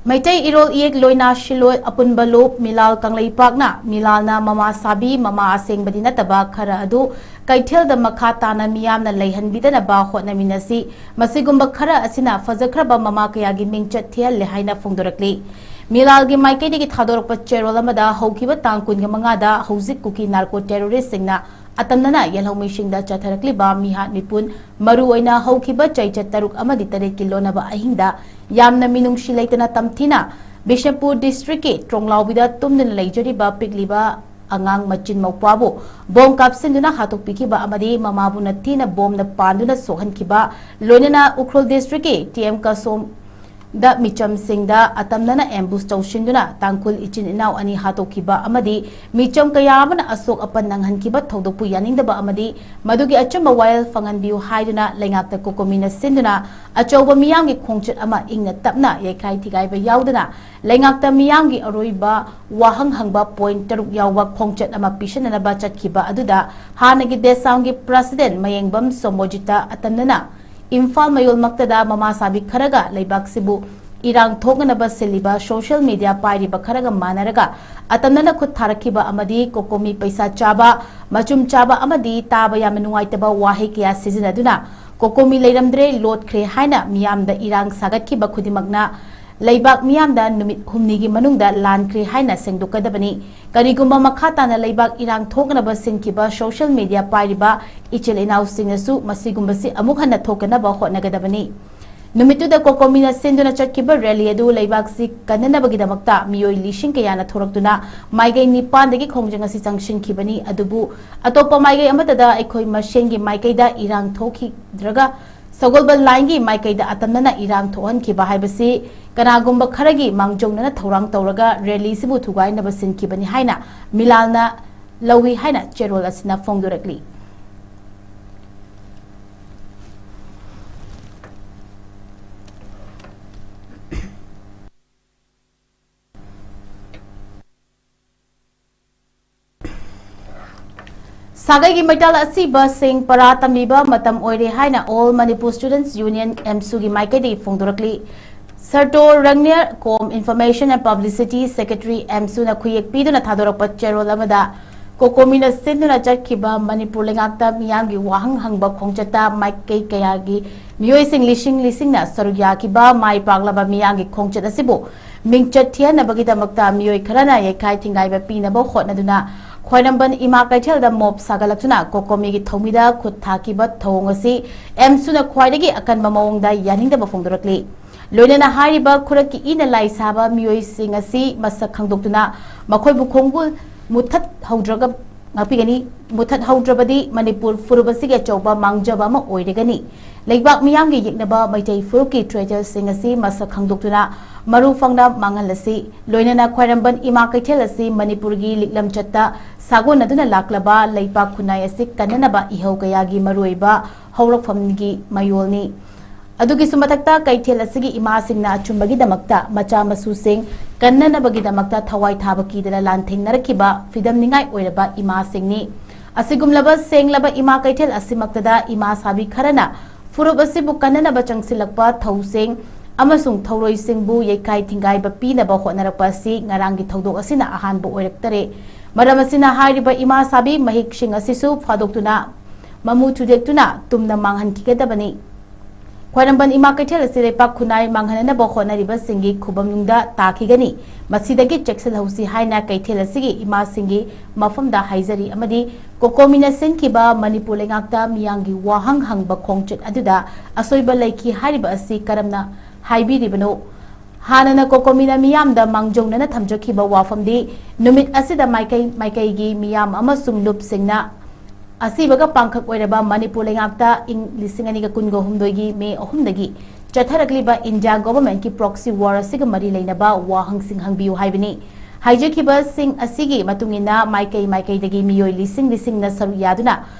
ꯃꯩꯇꯩ ꯏꯔꯣꯜ ꯏꯌꯦꯛ ꯂꯣꯏꯅ ꯁꯤꯜꯂꯣꯏ ꯑꯄꯨꯟꯕ ꯂꯨꯞ ꯃꯤꯂꯥꯜ ꯀꯪꯂꯩꯄꯥꯛꯅ ꯃꯤꯂꯥꯜꯅ ꯃꯃꯥ ꯁꯥꯕꯤ, ꯃꯃꯥ ꯑꯁꯦꯡꯕꯗꯤ ꯅꯠꯇꯕ ꯈꯔ ꯑꯗꯨ ꯀꯩꯊꯦꯜꯗ ꯃꯈꯥ ꯇꯥꯅ ꯃꯤꯌꯥꯝꯅ ꯂꯩꯍꯟꯕꯤꯗꯅꯕ ꯍꯣꯠꯅꯃꯤꯟꯅꯁꯤ꯫ ꯃꯁꯤꯒꯨꯝꯕ ꯈꯔ ꯑꯁꯤꯅ ꯐꯖꯈ꯭ꯔꯕ ꯃꯃꯥ ꯀꯌꯥꯒꯤ ꯃꯤꯡꯆꯠ ꯊꯤꯍꯜꯂꯦ ꯍꯥꯏꯅ ꯐꯣꯡꯗꯣꯔꯛꯂꯤ꯫ ꯃꯤꯂꯥꯜꯒꯤ ꯃꯥꯏꯀꯩꯗꯒꯤ ꯊꯥꯗꯣꯔꯛꯄ ꯆꯦꯔꯣꯜ ꯑꯃꯗ ꯍꯧꯈꯤꯕ ꯇꯥꯡ ꯀꯨꯟꯒ ꯃꯉꯥꯗ ꯍꯧꯖꯤꯛ ꯀꯨꯀꯤ ꯅꯥꯔꯀꯣ ꯇꯦꯔꯣꯔꯤꯁꯁꯤꯡꯅ ꯑꯇꯝꯅꯅ ꯌꯦꯜꯍꯧꯃꯤꯁꯤꯡꯗ ꯆꯠꯊꯔꯛꯂꯤꯕ ꯃꯤꯍꯥꯠ ꯃꯤꯄꯨꯟ, ꯃꯔꯨꯑꯣꯏꯅ ꯍꯧꯈꯤꯕ ꯆꯩꯆꯠ ꯇꯔꯨꯛ ꯑꯃꯗꯤ ꯇꯔꯦꯠꯀꯤ ꯂꯣꯟꯅꯕ ꯑꯍꯤꯡꯗ ꯌꯥꯝꯅ ꯃꯤꯅꯨꯡꯁꯤ ꯂꯩꯇꯅ ꯇꯝꯊꯤꯅ ꯕꯤꯁꯅꯨꯄꯨꯔ ꯗꯤꯁꯇ꯭ꯔꯤꯛꯀꯤ ꯇ꯭ꯔꯣꯡꯂꯥꯎꯕꯤꯗ ꯇꯨꯝꯗꯨꯅ ꯂꯩꯖꯔꯤꯕ ꯄꯤꯛꯂꯤꯕ ꯑꯉꯥꯡ ꯃꯆꯤꯟ ꯃꯧꯄ꯭ꯋꯥꯕꯨ ꯕꯣꯝ ꯀꯥꯞꯁꯤꯟꯗꯨꯅ ꯍꯥꯠꯇꯣꯛꯄꯤꯈꯤꯕ ꯑꯃꯗꯤ ꯃꯃꯥꯕꯨ ꯅꯊꯤꯅ ꯕꯣꯝꯅ ꯄꯥꯟꯗꯨꯅ ꯁꯣꯛꯍꯟꯈꯤꯕ, ꯂꯣꯏꯅꯅ ꯎꯈ꯭ꯔꯨꯜ ꯗꯤꯁꯇ꯭ꯔꯤꯛꯀꯤ ꯇꯤ ꯑꯦꯝ ꯀꯁꯣꯝ ꯗ ꯃꯤꯆꯝꯁꯤꯡꯗ ꯑꯇꯝꯅꯅ ꯑꯦꯝꯕꯨꯁ ꯇꯧꯁꯤꯟꯗꯨꯅ ꯇꯥꯡꯈꯨꯜ ꯏꯆꯤꯟ ꯏꯅꯥꯎ ꯑꯅꯤ ꯍꯥꯠꯇꯣꯛꯈꯤꯕ ꯑꯃꯗꯤ ꯃꯤꯆꯝ ꯀꯌꯥ ꯑꯃꯅ ꯑꯁꯣꯛ ꯑꯄꯟ ꯅꯪꯍꯟꯈꯤꯕ ꯊꯧꯗꯣꯛꯄꯨ ꯌꯥꯅꯤꯡꯗꯕ ꯑꯃꯗꯤ ꯃꯗꯨꯒꯤ ꯑꯆꯨꯝꯕ ꯋꯥꯌꯦꯜ ꯐꯪꯍꯟꯕꯤꯌꯨ ꯍꯥꯏꯗꯨꯅ ꯂꯩꯉꯥꯛꯇ ꯀꯣꯀꯣꯃꯤꯅ ꯁꯤꯟꯗꯨꯅ ꯑꯆꯧꯕ ꯃꯤꯌꯥꯝꯒꯤ ꯈꯣꯡꯆꯠ ꯑꯃ ꯏꯪꯅ ꯇꯞꯅ ꯌꯩꯈꯥꯏ ꯊꯤꯒꯥꯏꯕ ꯌꯥꯎꯗꯅ ꯂꯩꯉꯥꯛꯇ ꯃꯤꯌꯥꯝꯒꯤ ꯑꯔꯣꯏꯕ ꯋꯥꯍꯪ ꯍꯪꯕ ꯄꯣꯏꯟ ꯇꯔꯨꯛ ꯌꯥꯎꯕ ꯈꯣꯡꯆꯠ ꯑꯃ ꯄꯤꯁꯤꯟꯅꯅꯕ ꯆꯠꯈꯤꯕ ꯑꯗꯨꯗ ꯍꯥꯟꯅꯒꯤ ꯗꯦꯁꯥꯝꯒꯤ ꯄ꯭ꯔꯁꯤꯗꯦꯟ ꯃꯌꯦꯡꯕꯝ ꯁꯣꯃꯣꯖꯤꯠꯇ ꯑꯇꯝꯅꯅ ꯏꯝꯐꯥꯜ ꯃꯌꯣꯜꯃꯛꯇꯗ ꯃꯃꯥ ꯁꯥꯕꯤ ꯈꯔꯒ ꯂꯩꯕꯥꯛꯁꯤꯕꯨ ꯏꯔꯥꯡ ꯊꯣꯛꯅꯅꯕ ꯁꯤꯜꯂꯤꯕ ꯁꯣꯁꯤꯌꯦꯜ ꯃꯤꯗꯤꯌꯥ ꯄꯥꯏꯔꯤꯕ ꯈꯔꯒ ꯃꯥꯟꯅꯔꯒ ꯑꯇꯝꯅꯅ ꯈꯨꯠ ꯊꯥꯔꯛꯈꯤꯕ ꯑꯃꯗꯤ ꯀꯣꯀꯣꯃꯤ ꯄꯩꯁꯥ ꯆꯥꯕ, ꯃꯆꯨꯝ ꯆꯥꯕ ꯑꯃꯗꯤ ꯇꯥꯕ ꯌꯥꯝꯅ ꯅꯨꯡꯉꯥꯏꯇꯕ ꯋꯥꯍꯩ ꯀꯌꯥ ꯁꯤꯖꯤꯟꯅꯗꯨꯅ ꯀꯣꯀꯣꯃꯤ ꯂꯩꯔꯝꯗ꯭ꯔꯦ, ꯂꯣꯠꯈ꯭ꯔꯦ ꯍꯥꯏꯅ ꯃꯤꯌꯥꯝꯗ ꯏꯔꯥꯡ ꯁꯥꯒꯠꯈꯤꯕ ꯈꯨꯗꯤꯡꯃꯛꯅ ꯂꯩꯕꯥꯛ ꯃꯤꯌꯥꯝꯗ ꯅꯨꯃꯤꯠ ꯍꯨꯝꯅꯤꯒꯤ ꯃꯅꯨꯡꯗ ꯂꯥꯟꯈ꯭ꯔꯦ ꯍꯥꯏꯅ ꯁꯦꯡꯗꯣꯛꯀꯗꯕꯅꯤ꯫ ꯀꯔꯤꯒꯨꯝꯕ ꯃꯈꯥ ꯇꯥꯅ ꯂꯩꯕꯥꯛ ꯏꯔꯥꯡ ꯊꯣꯛꯅꯕ ꯁꯤꯟꯈꯤꯕ ꯁꯣꯁꯤꯌꯦꯜ ꯃꯤꯗꯤꯌꯥ ꯄꯥꯏꯔꯤꯕ ꯏꯆꯤꯜ ꯏꯅꯥꯎꯁꯤꯡꯅꯁꯨ ꯃꯁꯤꯒꯨꯝꯕꯁꯤ ꯑꯃꯨꯛ ꯍꯟꯅ ꯊꯣꯛꯇꯅꯕ ꯍꯣꯠꯅꯒꯗꯕꯅꯤ꯫ ꯅꯨꯃꯤꯠꯇꯨꯗ ꯀꯣꯀꯣꯃꯤꯅ ꯁꯤꯟꯗꯨꯅ ꯆꯠꯈꯤꯕ ꯔꯦꯂꯤ ꯑꯗꯨ ꯂꯩꯕꯥꯛꯁꯤ ꯀꯟꯅꯅꯕꯒꯤꯗꯃꯛꯇ ꯃꯤꯑꯣꯏ ꯂꯤꯁꯤꯡ ꯀꯌꯥꯅ ꯊꯣꯔꯛꯇꯨꯅ ꯃꯥꯏꯀꯩ ꯅꯤꯄꯥꯟꯗꯒꯤ ꯈꯣꯡꯖꯪ ꯑꯁꯤ ꯆꯪꯁꯤꯟꯈꯤꯕꯅꯤ꯫ ꯑꯗꯨꯕꯨ ꯑꯇꯣꯞꯄ ꯃꯥꯏꯀꯩ ꯑꯃꯠꯇꯗ ꯑꯩꯈꯣꯏ ꯃꯁꯦꯟꯒꯤ ꯃꯥꯏꯀꯩꯗ ꯏꯔꯥꯡ ꯊꯣꯛꯈꯤꯗ꯭ꯔꯒ ꯁꯒꯣꯜꯕꯟ ꯂꯥꯏꯟꯒꯤ ꯃꯥꯏꯀꯩꯗ ꯑꯇꯝꯅꯅ ꯏꯔꯥꯡ ꯊꯣꯛꯍꯟꯈꯤꯕ ꯍꯥꯏꯕꯁꯤ ꯀꯅꯥꯒꯨꯝꯕ ꯈꯔꯒꯤ ꯃꯥꯡꯖꯧꯅꯅ ꯊꯧꯔꯥꯡ ꯇꯧꯔꯒ ꯔꯦꯂꯤꯁꯤꯕꯨ ꯊꯨꯒꯥꯏꯅꯕ ꯁꯤꯟꯈꯤꯕꯅꯤ ꯍꯥꯏꯅ ꯃꯤꯂꯥꯜꯅ ꯂꯧꯏ ꯍꯥꯏꯅ ꯆꯦꯔꯣꯜ ꯑꯁꯤꯅ ꯐꯣꯡꯗꯣꯔꯛꯂꯤ꯫ ꯁꯥꯒꯩꯒꯤ ꯃꯩꯇꯥꯜ ꯑꯁꯤꯕꯁꯤꯡ ꯄꯔꯥ ꯇꯝꯕꯤꯕ ꯃꯇꯝ ꯑꯣꯏꯔꯦ ꯍꯥꯏꯅ All Manipur Students Union, ꯑꯦꯝꯁꯨꯒꯤ ꯃꯥꯏꯀꯩꯗꯒꯤ ꯐꯣꯡꯗꯣꯔꯛꯂꯤ꯫ ꯁꯔꯇꯣ ꯔꯪꯅꯤꯌꯔ ꯀꯣꯝ Information and Publicity Secretary, ꯑꯦꯝꯁꯨꯅ ꯈꯨꯌꯦꯛ ꯄꯤꯗꯨꯅ ꯊꯥꯗꯣꯔꯛꯄ ꯆꯦꯔꯣꯜ ꯑꯃꯗ ꯀꯣꯀꯣꯃꯤꯅ ꯁꯤꯟꯗꯨꯅ ꯆꯠꯈꯤꯕ ꯃꯅꯤꯄꯨꯔ ꯂꯩꯉꯥꯛꯇ ꯃꯤꯌꯥꯝꯒꯤ ꯋꯥꯍꯪ ꯍꯪꯕ ꯈꯣꯡꯆꯠꯇ ꯃꯥꯏꯀꯩ ꯀꯌꯥꯒꯤ ꯃꯤꯑꯣꯏꯁꯤꯡ ꯂꯤꯁꯤꯡ ꯂꯤꯁꯤꯡꯅ ꯁꯔꯨꯛ ꯌꯥꯈꯤꯕ ꯃꯥꯏ ꯄꯥꯛꯂꯕ ꯃꯤꯌꯥꯝꯒꯤ ꯈꯣꯡꯆꯠ ꯑꯁꯤꯕꯨ ꯃꯤꯡꯆꯠ ꯊꯤꯍꯟꯅꯕꯒꯤꯗꯃꯛꯇ ꯃꯤꯑꯣꯏ ꯈꯔꯅ ꯌꯩꯈꯥꯏ ꯊꯤꯡꯒꯥꯏꯕ ꯄꯤꯅꯕ ꯍꯣꯠꯅꯗꯨꯅ ꯈ꯭ꯋꯥꯏꯔꯝꯕꯟ ꯏꯃꯥ ꯀꯩꯊꯦꯜꯗ ꯃꯣꯞ ꯁꯥꯒꯠꯂꯛꯇꯨꯅ ꯀꯣꯀꯣꯃꯤꯒꯤ ꯊꯧꯃꯤꯗ ꯈꯨꯠ ꯊꯥꯈꯤꯕ ꯊꯧꯑꯣꯡ ꯑꯁꯤ ꯑꯦꯝꯁꯨꯅ ꯈ꯭ꯋꯥꯏꯗꯒꯤ ꯑꯀꯟꯕ ꯃꯑꯣꯡꯗ ꯌꯥꯅꯤꯡꯗꯕ ꯐꯣꯡꯗꯣꯔꯛꯂꯤ꯫ ꯂꯣꯏꯅꯅ ꯍꯥꯏꯔꯤꯕ ꯈꯨꯔꯛꯀꯤ ꯏꯅ ꯂꯥꯏ ꯁꯥꯕ ꯃꯤꯑꯣꯏꯁꯤꯡ ꯑꯁꯤ ꯃꯁꯛ ꯈꯪꯗꯣꯛꯇꯨꯅ ꯃꯈꯣꯏꯕꯨ ꯈꯣꯡꯒꯨꯜ ꯃꯨꯊꯠꯍꯧꯗ꯭ꯔꯒ ꯉꯥꯛꯄꯤꯒꯅꯤ꯫ ꯃꯨꯊꯠꯍꯧꯗ꯭ꯔꯕꯗꯤ ꯃꯅꯤꯄꯨꯔ ꯐꯨꯔꯨꯞ ꯑꯁꯤꯒꯤ ꯑꯆꯧꯕ ꯃꯥꯡꯖꯕ ꯑꯃ ꯑꯣꯏꯔꯒꯅꯤ꯫ ꯂꯩꯕꯥꯛ ꯃꯤꯌꯥꯝꯒꯤ ꯌꯦꯛꯅꯕ ꯃꯩꯇꯩ ꯐꯨꯔꯨꯞꯀꯤ traitorꯁꯤꯡ ꯑꯁꯤ ꯃꯁꯛ ꯈꯪꯗꯣꯛꯇꯨꯅ ꯃꯔꯨ ꯐꯪꯅ ꯃꯥꯡꯍꯜꯂꯁꯤ꯫ ꯂꯣꯏꯅꯅ ꯈ꯭ꯋꯥꯏꯔꯝꯕꯟ ꯏꯃꯥ ꯀꯩꯊꯦꯜ ꯑꯁꯤ ꯃꯅꯤꯄꯨꯔꯒꯤ ꯂꯤꯛꯂꯝ ꯆꯠꯇ ꯁꯥꯒꯣꯟꯅꯗꯨꯅ ꯂꯥꯛꯂꯕ ꯂꯩꯄꯥꯛ ꯈꯨꯟꯅꯥꯏ ꯑꯁꯤ ꯀꯟꯅꯅꯕ ꯏꯍꯧ ꯀꯌꯥꯒꯤ ꯃꯔꯨꯑꯣꯏꯕ ꯍꯧꯔꯛꯐꯝꯒꯤ ꯃꯌꯣꯜꯅꯤ꯫ ꯑꯗꯨꯒꯤꯁꯨ ꯃꯊꯛꯇ ꯀꯩꯊꯦꯜ ꯑꯁꯤꯒꯤ ꯏꯃꯥꯁꯤꯡꯅ ꯑꯆꯨꯝꯕꯒꯤꯗꯃꯛꯇ ꯃꯆꯥ ꯃꯁꯨꯁꯤꯡ ꯀꯟꯅꯅꯕꯒꯤꯗꯃꯛꯇ ꯊꯋꯥꯏ ꯊꯥꯕ ꯀꯤꯗꯅ ꯂꯥꯟꯊꯦꯡꯅꯔꯛꯈꯤꯕ ꯐꯤꯗꯝꯅꯤꯡꯉꯥꯏ ꯑꯣꯏꯔꯕ ꯏꯃꯥꯁꯤꯡꯅꯤ꯫ ꯑꯁꯤꯒꯨꯝꯂꯕ ꯁꯦꯡꯂꯕ ꯏꯃꯥ ꯀꯩꯊꯦꯜ ꯑꯁꯤꯃꯛꯇꯗ ꯏꯃꯥ ꯁꯥꯕꯤ ꯈꯔꯅ ꯐꯨꯔꯨꯞ ꯑꯁꯤꯕꯨ ꯀꯟꯅꯅꯕ ꯆꯪꯁꯤꯜꯂꯛꯄ ꯊꯧꯁꯤꯡ ꯑꯃꯁꯨꯡ ꯊꯧꯔꯣꯏꯁꯤꯡꯕꯨ ꯌꯩꯈꯥꯏ ꯊꯤꯡꯒꯥꯏꯕ ꯄꯤꯅꯕ ꯍꯣꯠꯅꯔꯛꯄ ꯑꯁꯤ ꯉꯔꯥꯡꯒꯤ ꯊꯧꯗꯣꯛ ꯑꯁꯤꯅ ꯑꯍꯥꯟꯕ ꯑꯣꯏꯔꯛꯇꯔꯦ꯫ ꯃꯔꯝ ꯑꯁꯤꯅ ꯍꯥꯏꯔꯤꯕ ꯏꯃꯥ ꯁꯥꯕꯤ ꯃꯍꯤꯛꯁꯤꯡ ꯑꯁꯤꯁꯨ ꯐꯥꯗꯣꯛꯇꯨꯅ ꯃꯃꯨ ꯊꯨꯗꯦꯛꯇꯨꯅ ꯇꯨꯝꯅ ꯃꯥꯡꯍꯟꯈꯤꯒꯗꯕꯅꯤ꯫ ꯈ꯭ꯋꯥꯏꯔꯝꯕꯟ ꯏꯃꯥ ꯀꯩꯊꯦꯜ ꯑꯁꯤ ꯂꯩꯄꯥꯛ ꯈꯨꯟꯅꯥꯏ ꯃꯥꯡꯍꯟꯅꯅꯕ ꯍꯣꯠꯅꯔꯤꯕꯁꯤꯡꯒꯤ ꯈꯨꯕꯝꯅꯨꯡꯗ ꯇꯥꯈꯤꯒꯅꯤ꯫ ꯃꯁꯤꯗꯒꯤ ꯆꯦꯛꯁꯤꯜꯍꯧꯁꯤ ꯍꯥꯏꯅ ꯀꯩꯊꯦꯜ ꯑꯁꯤꯒꯤ ꯏꯃꯥꯁꯤꯡꯒꯤ ꯃꯐꯝꯗ ꯍꯥꯏꯖꯔꯤ ꯑꯃꯗꯤ ꯀꯣꯀꯣꯃꯤꯅ ꯁꯤꯟꯈꯤꯕ ꯃꯅꯤꯄꯨꯔ ꯂꯩꯉꯥꯛꯇ ꯃꯤꯌꯥꯝꯒꯤ ꯋꯥꯍꯪ ꯍꯪꯕ ꯈꯣꯡꯆꯠ ꯑꯗꯨꯗ ꯑꯁꯣꯏꯕ ꯂꯩꯈꯤ ꯍꯥꯏꯔꯤꯕ ꯑꯁꯤ ꯀꯔꯝꯅ ꯍꯥꯏꯕꯤꯔꯤꯕꯅꯣ? ꯍꯥꯟꯅꯅ ꯀꯣꯀꯣꯃꯤꯅ ꯃꯤꯌꯥꯝꯗ ꯃꯥꯡꯖꯧꯅꯅ ꯊꯝꯖꯈꯤꯕ ꯋꯥꯐꯝꯗꯤ ꯅꯨꯃꯤꯠ ꯑꯁꯤꯗ ꯃꯥꯏꯀꯩ ꯃꯥꯏꯀꯩꯒꯤ ꯃꯤꯌꯥꯝ ꯑꯃꯁꯨꯡ ꯂꯨꯞꯁꯤꯡꯅ ꯑꯁꯤꯕꯒ ꯄꯥꯡꯈꯛ ꯑꯣꯏꯔꯕ ꯃꯅꯤꯄꯨꯔ ꯂꯩꯉꯥꯛꯇ ꯏꯪ ꯂꯤꯁꯤꯡ ꯑꯅꯤꯒ ꯀꯨꯟꯒ ꯍꯨꯝꯗꯣꯏꯒꯤ ꯃꯦ ꯑꯍꯨꯝꯗꯒꯤ ꯆꯠꯊꯔꯛꯂꯤꯕ ꯏꯟꯗꯤꯌꯥ ꯒꯣꯚꯔꯟꯃꯦꯟꯠꯀꯤ ꯄ꯭ꯔꯣꯛꯁꯤ ꯋꯥꯔ ꯑꯁꯤꯒ ꯃꯔꯤ ꯂꯩꯅꯕ ꯋꯥꯍꯪꯁꯤꯡ ꯍꯪꯕꯤꯌꯨ ꯍꯥꯏꯕꯅꯤ꯫ ꯍꯥꯏꯖꯈꯤꯕꯁꯤꯡ ꯑꯁꯤꯒꯤ ꯃꯇꯨꯡ ꯏꯟꯅ ꯃꯥꯏꯀꯩ ꯃꯥꯏꯀꯩꯗꯒꯤ ꯃꯤꯑꯣꯏ ꯂꯤꯁꯤꯡ ꯂꯤꯁꯤꯡꯅ ꯁꯔꯨꯛ ꯌꯥꯗꯨꯅ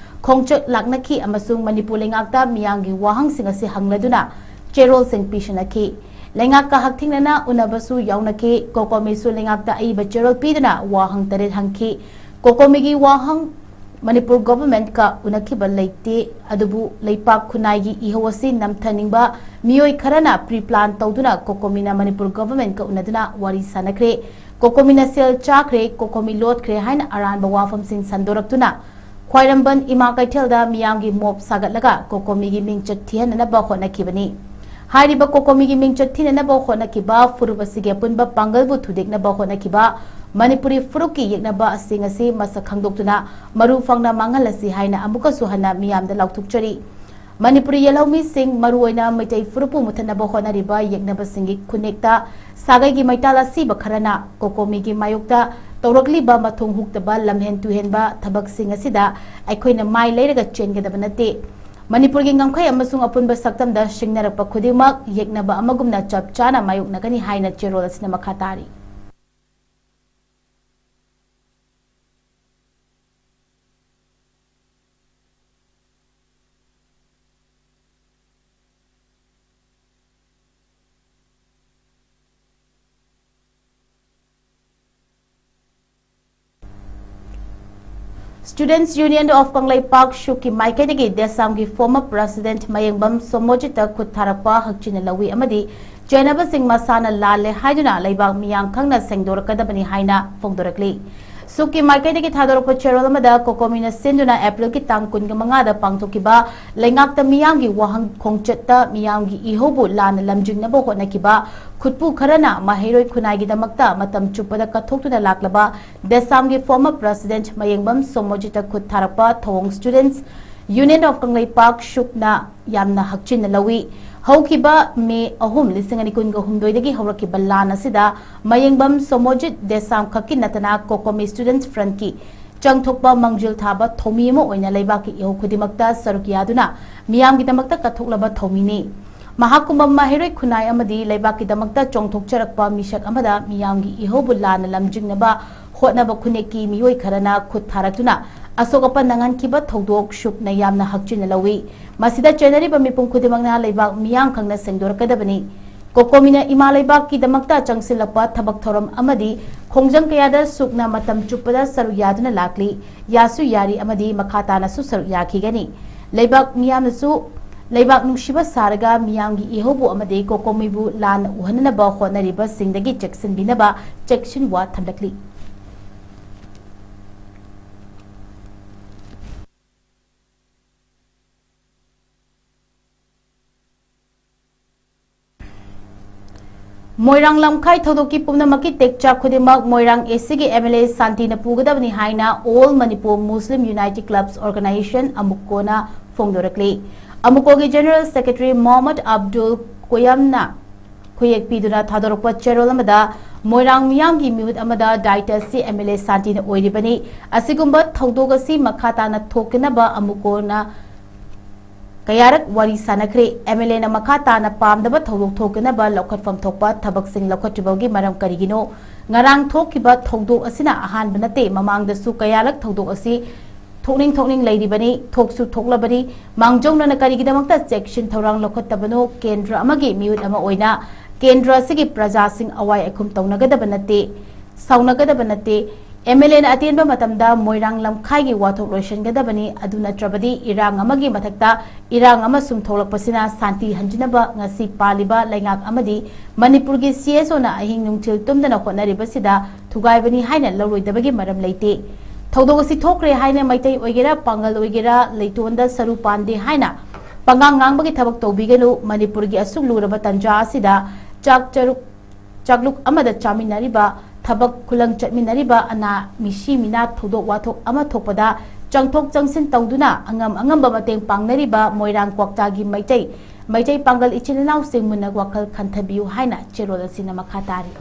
ꯈꯣꯡꯆꯠ ꯂꯥꯛꯅꯈꯤ ꯑꯃꯁꯨꯡ ꯃꯅꯤꯄꯨꯔ ꯂꯩꯉꯥꯛꯇ ꯃꯤꯌꯥꯝꯒꯤ ꯋꯥꯍꯪꯁꯤꯡ ꯑꯁꯤ ꯍꯪꯂꯗꯨꯅ ꯆꯦꯔꯣꯜꯁꯤꯡ ꯄꯤꯁꯤꯟꯅꯈꯤ꯫ ꯂꯩꯉꯥꯛꯀ ꯍꯛꯊꯦꯡꯅꯅ ꯎꯅꯕꯁꯨ ꯌꯥꯎꯅꯈꯤ꯫ ꯀꯣꯀꯣꯃꯤꯁꯨ ꯂꯩꯉꯥꯛꯇ ꯑꯏꯕ ꯆꯦꯔꯣꯜ ꯄꯤꯗꯨꯅ ꯋꯥꯍꯪ ꯇꯔꯦꯠ ꯍꯪꯈꯤ꯫ ꯀꯣꯀꯣꯃꯤꯒꯤ ꯋꯥꯍꯪ ꯃꯅꯤꯄꯨꯔ ꯒꯣꯚꯔꯟꯃꯦꯟꯠꯀ ꯎꯅꯈꯤꯕ ꯂꯩꯇꯦ, ꯑꯗꯨꯕꯨ ꯂꯩꯄꯥꯛ ꯈꯨꯟꯅꯥꯏꯒꯤ ꯏꯍꯧ ꯑꯁꯤ ꯅꯝꯊꯅꯤꯡꯕ ꯃꯤꯑꯣꯏ ꯈꯔꯅ ꯄ꯭ꯔꯤ ꯄ꯭ꯂꯥꯟ ꯇꯧꯗꯨꯅ ꯀꯣꯀꯣꯃꯤꯅ ꯃꯅꯤꯄꯨꯔ ꯒꯣꯚꯔꯟꯃꯦꯟꯠꯀ ꯎꯅꯗꯨꯅ ꯋꯥꯔꯤ ꯁꯥꯅꯈ꯭ꯔꯦ꯫ ꯀꯣꯀꯣꯃꯤꯅ ꯁꯦꯜ ꯆꯥꯈ꯭ꯔꯦ, ꯀꯣꯀꯣꯃꯤ ꯂꯣꯠꯈ꯭ꯔꯦ ꯍꯥꯏꯅ ꯑꯔꯥꯟꯕ ꯋꯥꯐꯝꯁꯤꯡ ꯁꯟꯗꯣꯔꯛꯇꯨꯅ ꯈ꯭ꯋꯥꯏꯔꯝꯕꯟ ꯏꯃꯥ ꯀꯩꯊꯦꯜꯗ ꯃꯤꯌꯥꯝꯒꯤ ꯃꯣꯞ ꯁꯥꯒꯠꯂꯒ ꯀꯣꯀꯣꯃꯤꯒꯤ ꯃꯤꯡꯆꯠ ꯊꯤꯍꯟꯅꯅꯕ ꯍꯣꯠꯅꯈꯤꯕꯅꯤ꯫ ꯍꯥꯏꯔꯤꯕ ꯀꯣꯀꯣꯃꯤꯒꯤ ꯃꯤꯡꯆꯠ ꯊꯤꯅꯅꯕ ꯍꯣꯠꯅꯈꯤꯕ ꯐꯨꯔꯨꯞ ꯑꯁꯤꯒꯤ ꯑꯄꯨꯟꯕ ꯄꯥꯡꯒꯜꯕꯨ ꯊꯨꯗꯦꯛꯅꯕ ꯍꯣꯠꯅꯈꯤꯕ ꯃꯅꯤꯄꯨꯔꯤ ꯐꯨꯔꯨꯞꯀꯤ ꯌꯦꯛꯅꯕꯁꯤꯡ ꯑꯁꯤ ꯃꯁꯛ ꯈꯪꯗꯣꯛꯇꯨꯅ ꯃꯔꯨ ꯐꯪꯅ ꯃꯥꯡꯍꯜꯂꯁꯤ ꯍꯥꯏꯅ ꯑꯃꯨꯛꯀꯁꯨ ꯍꯟꯅ ꯃꯤꯌꯥꯝꯗ ꯂꯥꯎꯊꯣꯛꯆꯔꯤ꯫ ꯃꯅꯤꯄꯨꯔꯤ ꯌꯦꯜꯍꯧꯃꯤꯁꯤꯡ, ꯃꯔꯨꯑꯣꯏꯅ ꯃꯩꯇꯩ ꯐꯨꯔꯨꯞꯄꯨ ꯃꯨꯊꯠꯅꯕ ꯍꯣꯠꯅꯔꯤꯕ ꯌꯦꯛꯅꯕꯁꯤꯡꯒꯤ ꯈꯨꯟꯅꯦꯛꯇ ꯁꯥꯒꯩꯒꯤ ꯃꯩꯇꯥꯜ ꯑꯁꯤꯕ ꯈꯔꯅ ꯀꯣꯀꯣꯃꯤꯒꯤ ꯃꯥꯌꯣꯛꯇ ꯇꯧꯔꯛꯂꯤꯕ ꯃꯊꯣꯡ ꯍꯨꯛꯇꯕ ꯂꯝꯍꯦꯟ ꯇꯨꯍꯦꯟꯕ ꯊꯕꯛꯁꯤꯡ ꯑꯁꯤꯗ ꯑꯩꯈꯣꯏꯅ ꯃꯥꯏ ꯂꯩꯔꯒ ꯆꯦꯟꯒꯗꯕ ꯅꯠꯇꯦ꯫ ꯃꯅꯤꯄꯨꯔꯒꯤ ꯉꯝꯈꯩ ꯑꯃꯁꯨꯡ ꯑꯄꯨꯟꯕ ꯁꯛꯇꯝꯗ ꯁꯤꯡꯅꯔꯛꯄ ꯈꯨꯗꯤꯡꯃꯛ ꯌꯦꯛꯅꯕ ꯑꯃꯒꯨꯝꯅ ꯆꯞ ꯆꯥꯅ ꯃꯥꯌꯣꯛꯅꯒꯅꯤ ꯍꯥꯏꯅ ꯆꯦꯔꯣꯜ ꯑꯁꯤꯅ ꯃꯈꯥ ꯇꯥꯔꯤ꯫ Students Union of ꯀꯪꯂꯩꯄꯥꯛ ꯁꯨꯛꯀꯤ ꯃꯥꯏꯀꯩꯗꯒꯤ ꯗꯦꯁꯥꯝꯒꯤ former president ꯃꯌꯦꯡꯕꯝ ꯁꯣꯃꯣꯖꯤꯠꯇ ꯈꯨꯠ ꯊꯥꯔꯛꯄ ꯍꯛꯆꯤꯟꯅ ꯂꯧꯏ ꯑꯃꯗꯤ ꯆꯦꯟꯅꯕꯁꯤꯡ ꯃꯁꯥꯅ ꯂꯥꯜꯂꯦ ꯍꯥꯏꯗꯨꯅ ꯂꯩꯕꯥꯛ ꯃꯤꯌꯥꯝ ꯈꯪꯅ ꯁꯦꯡꯗꯣꯔꯛꯀꯗꯕꯅꯤ ꯍꯥꯏꯅ ꯐꯣꯡꯗꯣꯔꯛꯂꯤ꯫ ꯁꯨꯛꯀꯤ ꯃꯥꯏꯀꯩꯗꯒꯤ ꯊꯥꯗꯣꯔꯛꯄ ꯆꯦꯔꯣꯜ ꯑꯃꯗ ꯀꯣꯀꯣꯃꯤꯅ ꯁꯤꯟꯗꯨꯅ ꯑꯦꯄ꯭ꯔꯤꯜꯒꯤ ꯇꯥꯡ ꯀꯨꯟꯒ ꯃꯉꯥꯗ ꯄꯥꯡꯊꯣꯛꯈꯤꯕ ꯂꯩꯉꯥꯛꯇ ꯃꯤꯌꯥꯝꯒꯤ ꯋꯥꯍꯪ ꯈꯣꯡꯆꯠꯇ ꯃꯤꯌꯥꯝꯒꯤ ꯏꯍꯧꯕꯨ ꯂꯥꯟꯅ ꯂꯝꯖꯤꯡꯅꯕ ꯍꯣꯠꯅꯈꯤꯕ ꯈꯨꯠꯄꯨ ꯈꯔꯅ ꯃꯍꯩꯔꯣꯏ ꯈꯨꯟꯅꯥꯏꯒꯤꯗꯃꯛꯇ ꯃꯇꯝ ꯆꯨꯞꯄꯗ ꯀꯠꯊꯣꯛꯇꯨꯅ ꯂꯥꯛꯂꯕ ꯗꯦꯁꯥꯝꯒꯤ former president ꯃꯌꯦꯡꯕꯝ ꯁꯣꯃꯣꯖꯤꯠꯇ ꯈꯨꯠ ꯊꯥꯔꯛꯄ ꯊꯧꯑꯣꯡ Students Union of ꯀꯪꯂꯩꯄꯥꯛ ꯁꯨꯛꯅ ꯌꯥꯝꯅ ꯍꯛꯆꯤꯟꯅ ꯂꯧꯏ꯫ ꯍꯧꯈꯤꯕ ꯃꯦ ꯑꯍꯨꯝ, ꯂꯤꯁꯤꯡ ꯑꯅꯤ ꯀꯨꯟꯒ ꯍꯨꯝꯗꯣꯏꯗꯒꯤ ꯍꯧꯔꯛꯈꯤꯕ ꯂꯥꯟ ꯑꯁꯤꯗ ꯃꯌꯦꯡꯕꯝ ꯁꯣꯃꯣꯖꯤꯠ ꯗꯦꯁꯥꯝ ꯈꯛꯀꯤ ꯅꯠꯇꯅ ꯀꯣꯀꯣꯃꯤ Students Frontꯀꯤ ꯆꯪꯊꯣꯛꯄ ꯃꯥꯡꯖꯤꯜ ꯊꯥꯕ ꯊꯧꯃꯤ ꯑꯃ ꯑꯣꯏꯅ ꯂꯩꯕꯥꯛꯀꯤ ꯏꯍꯧ ꯈꯨꯗꯤꯡꯃꯛꯇ ꯁꯔꯨꯛ ꯌꯥꯗꯨꯅ ꯃꯤꯌꯥꯝꯒꯤꯗꯃꯛꯇ ꯀꯠꯊꯣꯛꯂꯕ ꯊꯧꯃꯤꯅꯤ꯫ ꯃꯍꯥꯛꯀꯨꯝꯕ ꯃꯍꯩꯔꯣꯏ ꯈꯨꯟꯅꯥꯏ ꯑꯃꯗꯤ ꯂꯩꯕꯥꯛꯀꯤꯗꯃꯛꯇ ꯆꯣꯡꯊꯣꯛꯆꯔꯛꯄ ꯃꯤꯁꯛ ꯑꯃꯗ ꯃꯤꯌꯥꯝꯒꯤ ꯏꯍꯧꯕꯨ ꯂꯥꯟꯅ ꯂꯝꯖꯤꯡꯅꯕ ꯍꯣꯠꯅꯕ ꯈꯨꯟꯅꯦꯛꯀꯤ ꯃꯤꯑꯣꯏ ꯈꯔꯅ ꯈꯨꯠ ꯊꯥꯔꯛꯇꯨꯅ ꯑꯁꯣꯛ ꯑꯄꯟ ꯅꯪꯍꯟꯈꯤꯕ ꯊꯧꯗꯣꯛ ꯁꯨꯛꯅ ꯌꯥꯝꯅ ꯍꯛꯆꯤꯟꯅ ꯂꯧꯏ꯫ ꯃꯁꯤꯗ ꯆꯦꯟꯅꯔꯤꯕ ꯃꯤꯄꯨꯝ ꯈꯨꯗꯤꯡꯃꯛꯅ ꯂꯩꯕꯥꯛ ꯃꯤꯌꯥꯝ ꯈꯪꯅ ꯁꯦꯡꯗꯣꯔꯛꯀꯗꯕꯅꯤ꯫ ꯀꯣꯀꯣꯃꯤꯅ ꯏꯃꯥ ꯂꯩꯕꯥꯛꯀꯤꯗꯃꯛꯇ ꯆꯪꯁꯤꯜꯂꯛꯄ ꯊꯕꯛ ꯊꯧꯔꯝ ꯑꯃꯗꯤ ꯈꯣꯡꯖꯪ ꯀꯌꯥꯗ ꯁꯨꯛꯅ ꯃꯇꯝ ꯆꯨꯞꯄꯗ ꯁꯔꯨꯛ ꯌꯥꯗꯨꯅ ꯂꯥꯛꯂꯤ, ꯌꯥꯁꯨ ꯌꯥꯔꯤ ꯑꯃꯗꯤ ꯃꯈꯥ ꯇꯥꯅꯁꯨ ꯁꯔꯨꯛ ꯌꯥꯈꯤꯒꯅꯤ꯫ ꯂꯩꯕꯥꯛ ꯃꯤꯌꯥꯝꯅꯁꯨ ꯂꯩꯕꯥꯛ ꯅꯨꯡꯁꯤꯕ ꯁꯥꯔꯒ ꯃꯤꯌꯥꯝꯒꯤ ꯏꯍꯧꯕꯨ ꯑꯃꯗꯤ ꯀꯣꯀꯣꯃꯤꯕꯨ ꯂꯥꯟꯅ ꯎꯍꯟꯅꯅꯕ ꯍꯣꯠꯅꯔꯤꯕꯁꯤꯡꯗꯒꯤ ꯆꯦꯛꯁꯤꯟꯕꯤꯅꯕ ꯆꯦꯛꯁꯤꯟꯋꯥ ꯊꯝꯂꯛꯂꯤ꯫ ꯃꯣꯏꯔꯥꯡ ꯂꯝꯈꯥꯏ ꯊꯧꯗꯣꯛꯀꯤ ꯄꯨꯝꯅꯃꯛꯀꯤ ꯇꯦꯛꯆꯥꯛ ꯈꯨꯗꯤꯡꯃꯛ ꯃꯣꯏꯔꯥꯡ ACꯒꯤ MLA ꯁꯥꯟꯇꯤꯅ ꯄꯨꯒꯗꯕꯅꯤ ꯍꯥꯏꯅ All Manipur Muslim Unity Clubs Organization, ꯑꯃꯨꯀꯣꯅ ꯐꯣꯡꯗꯣꯔꯛꯂꯤ꯫ ꯑꯃꯨꯀꯣꯒꯤ General Secretary Mohammad Abdul ꯀꯣꯌꯝꯅ ꯈꯨꯌꯦꯛ ꯄꯤꯗꯨꯅ ꯊꯥꯗꯣꯔꯛꯄ ꯆꯦꯔꯣꯜ ꯑꯃꯗ, ꯃꯣꯏꯔꯥꯡ ꯃꯤꯌꯥꯝꯒꯤ ꯃꯤꯍꯨꯠ ꯑꯃꯗ ꯗꯥꯏꯇꯁꯁꯤ MLA ꯁꯥꯟꯇꯤꯅ ꯑꯣꯏꯔꯤꯕꯅꯤ꯫ ꯑꯁꯤꯒꯨꯝꯕ ꯊꯧꯗꯣꯛ ꯑꯁꯤ ꯃꯈꯥ ꯇꯥꯅ ꯊꯣꯛꯇꯅꯕ ꯑꯃꯨꯀꯣꯅ ꯀꯌꯥꯔꯛ ꯋꯥꯔꯤ ꯁꯥꯅꯈ꯭ꯔꯦ꯫ MLAꯅ ꯃꯈꯥ ꯇꯥꯅ ꯄꯥꯝꯗꯕ ꯊꯧꯗꯣꯛ ꯊꯣꯛꯇꯅꯕ ꯂꯧꯈꯠꯐꯝ ꯊꯣꯛꯄ ꯊꯕꯛꯁꯤꯡ ꯂꯧꯈꯠꯇ꯭ꯔꯤꯕꯒꯤ ꯃꯔꯝ ꯀꯔꯤꯒꯤꯅꯣ? ꯉꯔꯥꯡ ꯊꯣꯛꯈꯤꯕ ꯊꯧꯗꯣꯛ ꯑꯁꯤꯅ ꯑꯍꯥꯟꯕ ꯅꯠꯇꯦ, ꯃꯃꯥꯡꯗꯁꯨ ꯀꯌꯥꯔꯛ ꯊꯧꯗꯣꯛ ꯑꯁꯤ ꯊꯣꯛꯅꯤꯡ ꯊꯣꯛꯅꯤꯡ ꯂꯩꯔꯤꯕꯅꯤ, ꯊꯣꯛꯁꯨ ꯊꯣꯛꯂꯕꯅꯤ꯫ ꯃꯥꯡꯖꯧꯅꯅ ꯀꯔꯤꯒꯤꯗꯃꯛꯇ ꯆꯦꯛꯁꯤꯟ ꯊꯧꯔꯥꯡ ꯂꯧꯈꯠꯇꯕꯅꯣ? ꯀꯦꯟꯗ꯭ꯔ ꯑꯃꯒꯤ ꯃꯤꯍꯨꯠ ꯑꯃ ꯑꯣꯏꯅ ꯀꯦꯟꯗ꯭ꯔ ꯑꯁꯤꯒꯤ ꯄ꯭ꯔꯖꯥꯁꯤꯡ ꯑꯋꯥꯏ ꯑꯈꯨꯝ ꯇꯧꯅꯒꯗꯕ ꯅꯠꯇꯦ, ꯁꯥꯎꯅꯒꯗꯕ ꯅꯠꯇꯦ꯫ ꯑꯦꯝ ꯑꯦꯜ ꯑꯦꯅ ꯑꯇꯦꯟꯕ ꯃꯇꯝꯗ ꯃꯣꯏꯔꯥꯡ ꯂꯝꯈꯥꯏꯒꯤ ꯋꯥꯊꯣꯛ ꯂꯣꯏꯁꯤꯟꯒꯗꯕꯅꯤ, ꯑꯗꯨ ꯅꯠꯇ꯭ꯔꯕꯗꯤ ꯏꯔꯥꯡ ꯑꯃꯒꯤ ꯃꯊꯛꯇ ꯏꯔꯥꯡ ꯑꯃ ꯁꯨꯝ ꯊꯣꯛꯂꯛꯄꯁꯤꯅ ꯁꯥꯟꯇꯤ ꯍꯟꯖꯤꯟꯅꯕ ꯉꯁꯤ ꯄꯥꯜꯂꯤꯕ ꯂꯩꯉꯥꯛ ꯑꯃꯗꯤ ꯃꯅꯤꯄꯨꯔꯒꯤ ꯁꯤ ꯑꯦꯁ ꯑꯣꯅ ꯑꯍꯤꯡ ꯅꯨꯡꯊꯤꯜ ꯇꯨꯝꯗꯅ ꯍꯣꯠꯅꯔꯤꯕꯁꯤꯗ ꯊꯨꯒꯥꯏꯕꯅꯤ ꯍꯥꯏꯅ ꯂꯧꯔꯣꯏꯗꯕꯒꯤ ꯃꯔꯝ ꯂꯩꯇꯦ꯫ ꯊꯧꯗꯣꯛ ꯑꯁꯤ ꯊꯣꯛꯈ꯭ꯔꯦ ꯍꯥꯏꯅ ꯃꯩꯇꯩ ꯑꯣꯏꯒꯦꯔꯥ, ꯄꯥꯡꯒꯜ ꯑꯣꯏꯒꯦꯔꯥ, ꯂꯩꯇꯣꯟꯗ ꯁꯔꯨ ꯄꯥꯟꯗꯦ ꯍꯥꯏꯅ ꯄꯉꯥꯡ ꯉꯥꯡꯕꯒꯤ ꯊꯕꯛ ꯇꯧꯕꯤꯒꯅꯨ꯫ ꯃꯅꯤꯄꯨꯔꯒꯤ ꯑꯁꯨꯛ ꯂꯨꯔꯕ ꯇꯟꯖꯥ ꯑꯁꯤꯗ ꯆꯥꯛ ꯆꯔꯨꯛ ꯆꯥꯛꯂꯨꯛ ꯑꯃꯗ ꯆꯥꯃꯤꯟꯅꯔꯤꯕ, ꯊꯕꯛ ꯈꯨꯂꯪ ꯆꯠꯃꯤꯟꯅꯔꯤꯕ, ꯑꯅꯥ ꯃꯤꯁꯤ ꯃꯤꯅꯥ ꯊꯧꯗꯣꯛ ꯋꯥꯊꯣꯛ ꯑꯃ ꯊꯣꯛꯄꯗ ꯆꯪꯊꯣꯛ ꯆꯪꯁꯤꯟ ꯇꯧꯗꯨꯅ ꯑꯉꯝ ꯑꯉꯝꯕ ꯃꯇꯦꯡ ꯄꯥꯡꯅꯔꯤꯕ ꯃꯣꯏꯔꯥꯡ ꯀ꯭ꯋꯥꯛꯇꯥꯒꯤ ꯃꯩꯇꯩ, ꯃꯩꯇꯩ ꯄꯥꯡꯒꯜ ꯏꯆꯤꯜ ꯏꯅꯥꯎꯁꯤꯡ ꯃꯨꯟꯅ ꯋꯥꯈꯜ ꯈꯟꯊꯕꯤꯌꯨ ꯍꯥꯏꯅ ꯆꯦꯔꯣꯜ ꯑꯁꯤꯅ ꯃꯈꯥ ꯇꯥꯔꯤ꯫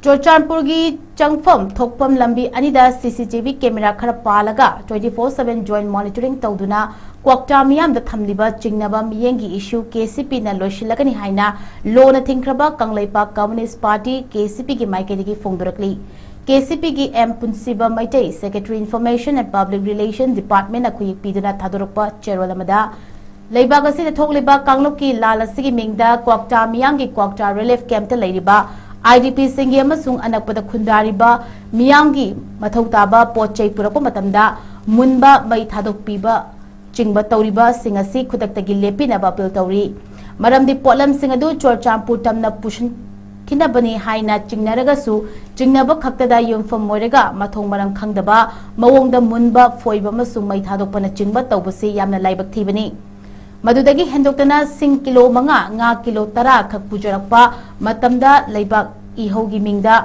ꯆꯨꯔꯆꯥꯟꯄꯨꯔꯒꯤ ꯆꯪꯐꯝ ꯊꯣꯛꯐꯝ ꯂꯝꯕꯤ ꯑꯅꯤꯗ ꯁꯤ ꯁꯤ ꯇꯤ ꯚꯤ ꯀꯦꯃꯦꯔꯥ ꯈꯔ ꯄꯥꯜꯂꯒ twenty four seven joint monitoring ꯇꯧꯗꯨꯅ ꯀ꯭ꯋꯥꯛꯇꯥ ꯃꯤꯌꯥꯝꯗ ꯊꯝꯂꯤꯕ ꯆꯤꯡꯅꯕ ꯃꯤꯠꯌꯦꯡꯒꯤ ꯏꯁꯨ ꯀꯦ ꯁꯤ ꯄꯤꯅ ꯂꯣꯏꯁꯤꯜꯂꯒꯅꯤ ꯍꯥꯏꯅ ꯂꯣꯅ ꯊꯤꯡꯈ꯭ꯔꯕ ꯀꯪꯂꯩꯄꯥꯛ ꯀꯝꯃꯨꯅꯤꯁ꯭ꯠ ꯄꯥꯔꯇꯤ, ꯀꯦ ꯁꯤ ꯄꯤꯒꯤ ꯃꯥꯏꯀꯩꯗꯒꯤ ꯐꯣꯡꯗꯣꯔꯛꯂꯤ꯫ ꯀꯦ ꯁꯤ ꯄꯤꯒꯤ M Punshiba Meitei, Secretary Information and Public Relation Department ꯅ ꯈꯨꯌꯦꯛ ꯄꯤꯗꯨꯅ ꯊꯥꯗꯣꯔꯛꯄ ꯆꯦꯔꯣꯜ ꯑꯃꯗ, ꯂꯩꯕꯥꯛ ꯑꯁꯤꯗ ꯊꯣꯛꯂꯤꯕ ꯀꯥꯡꯂꯨꯞꯀꯤ ꯂꯥꯜ ꯑꯁꯤꯒꯤ ꯃꯤꯡꯗ ꯀ꯭ꯋꯥꯛꯇꯥ ꯃꯤꯌꯥꯝꯒꯤ ꯀ꯭ꯋꯥꯛꯇꯥ relief camp ꯇ ꯂꯩꯔꯤꯕ ꯑꯥꯏ ꯗꯤ ꯄꯤ ꯁꯤꯡꯒꯤ ꯑꯃꯁꯨꯡ ꯑꯅꯛꯄꯗ ꯈꯨꯟꯗꯥꯔꯤꯕ ꯃꯤꯌꯥꯝꯒꯤ ꯃꯊꯧ ꯇꯥꯕ ꯄꯣꯠ ꯆꯩ ꯄꯨꯔꯛꯄ ꯃꯇꯝꯗ ꯃꯨꯟꯕ ꯃꯩ ꯊꯥꯗꯣꯛꯄꯤꯕ ꯆꯤꯡꯕ ꯇꯧꯔꯤꯕꯁꯤꯡ ꯑꯁꯤ ꯈꯨꯗꯛꯇꯒꯤ ꯂꯦꯞꯄꯤꯅꯕ ꯑꯄꯤꯜ ꯇꯧꯔꯤ꯫ ꯃꯔꯝꯗꯤ ꯄꯣꯠꯂꯝꯁꯤꯡ ꯑꯗꯨ ꯆꯨꯔꯆꯥꯟꯄꯨꯔ ꯇꯝꯅ ꯄꯨꯁꯤꯟꯈꯤꯅꯕꯅꯤ ꯍꯥꯏꯅ ꯆꯤꯡꯅꯔꯒꯁꯨ, ꯆꯤꯡꯅꯕ ꯈꯛꯇꯗ ꯌꯨꯝꯐꯝ ꯑꯣꯏꯔꯒ ꯃꯊꯣꯡ ꯃꯔꯝ ꯈꯪꯗꯕ ꯃꯑꯣꯡꯗ ꯃꯨꯟꯕ, ꯐꯣꯏꯕ ꯑꯃꯁꯨꯡ ꯃꯩ ꯊꯥꯗꯣꯛꯄꯅꯆꯤꯡꯕ ꯇꯧꯕꯁꯤ ꯌꯥꯝꯅ ꯂꯥꯏꯕꯛ ꯊꯤꯕꯅꯤ꯫ ꯃꯗꯨꯗꯒꯤ ꯍꯦꯟꯗꯣꯛꯇꯅ ꯁꯤꯡ ꯀꯤꯂꯣ ꯃꯉꯥ, ꯉꯥ ꯀꯤꯂꯣ ꯇꯔꯥ ꯈꯛ ꯄꯨꯖꯔꯛꯄ ꯃꯇꯝꯗ ꯂꯩꯕꯥꯛ ꯏꯍꯧꯒꯤ ꯃꯤꯡꯗ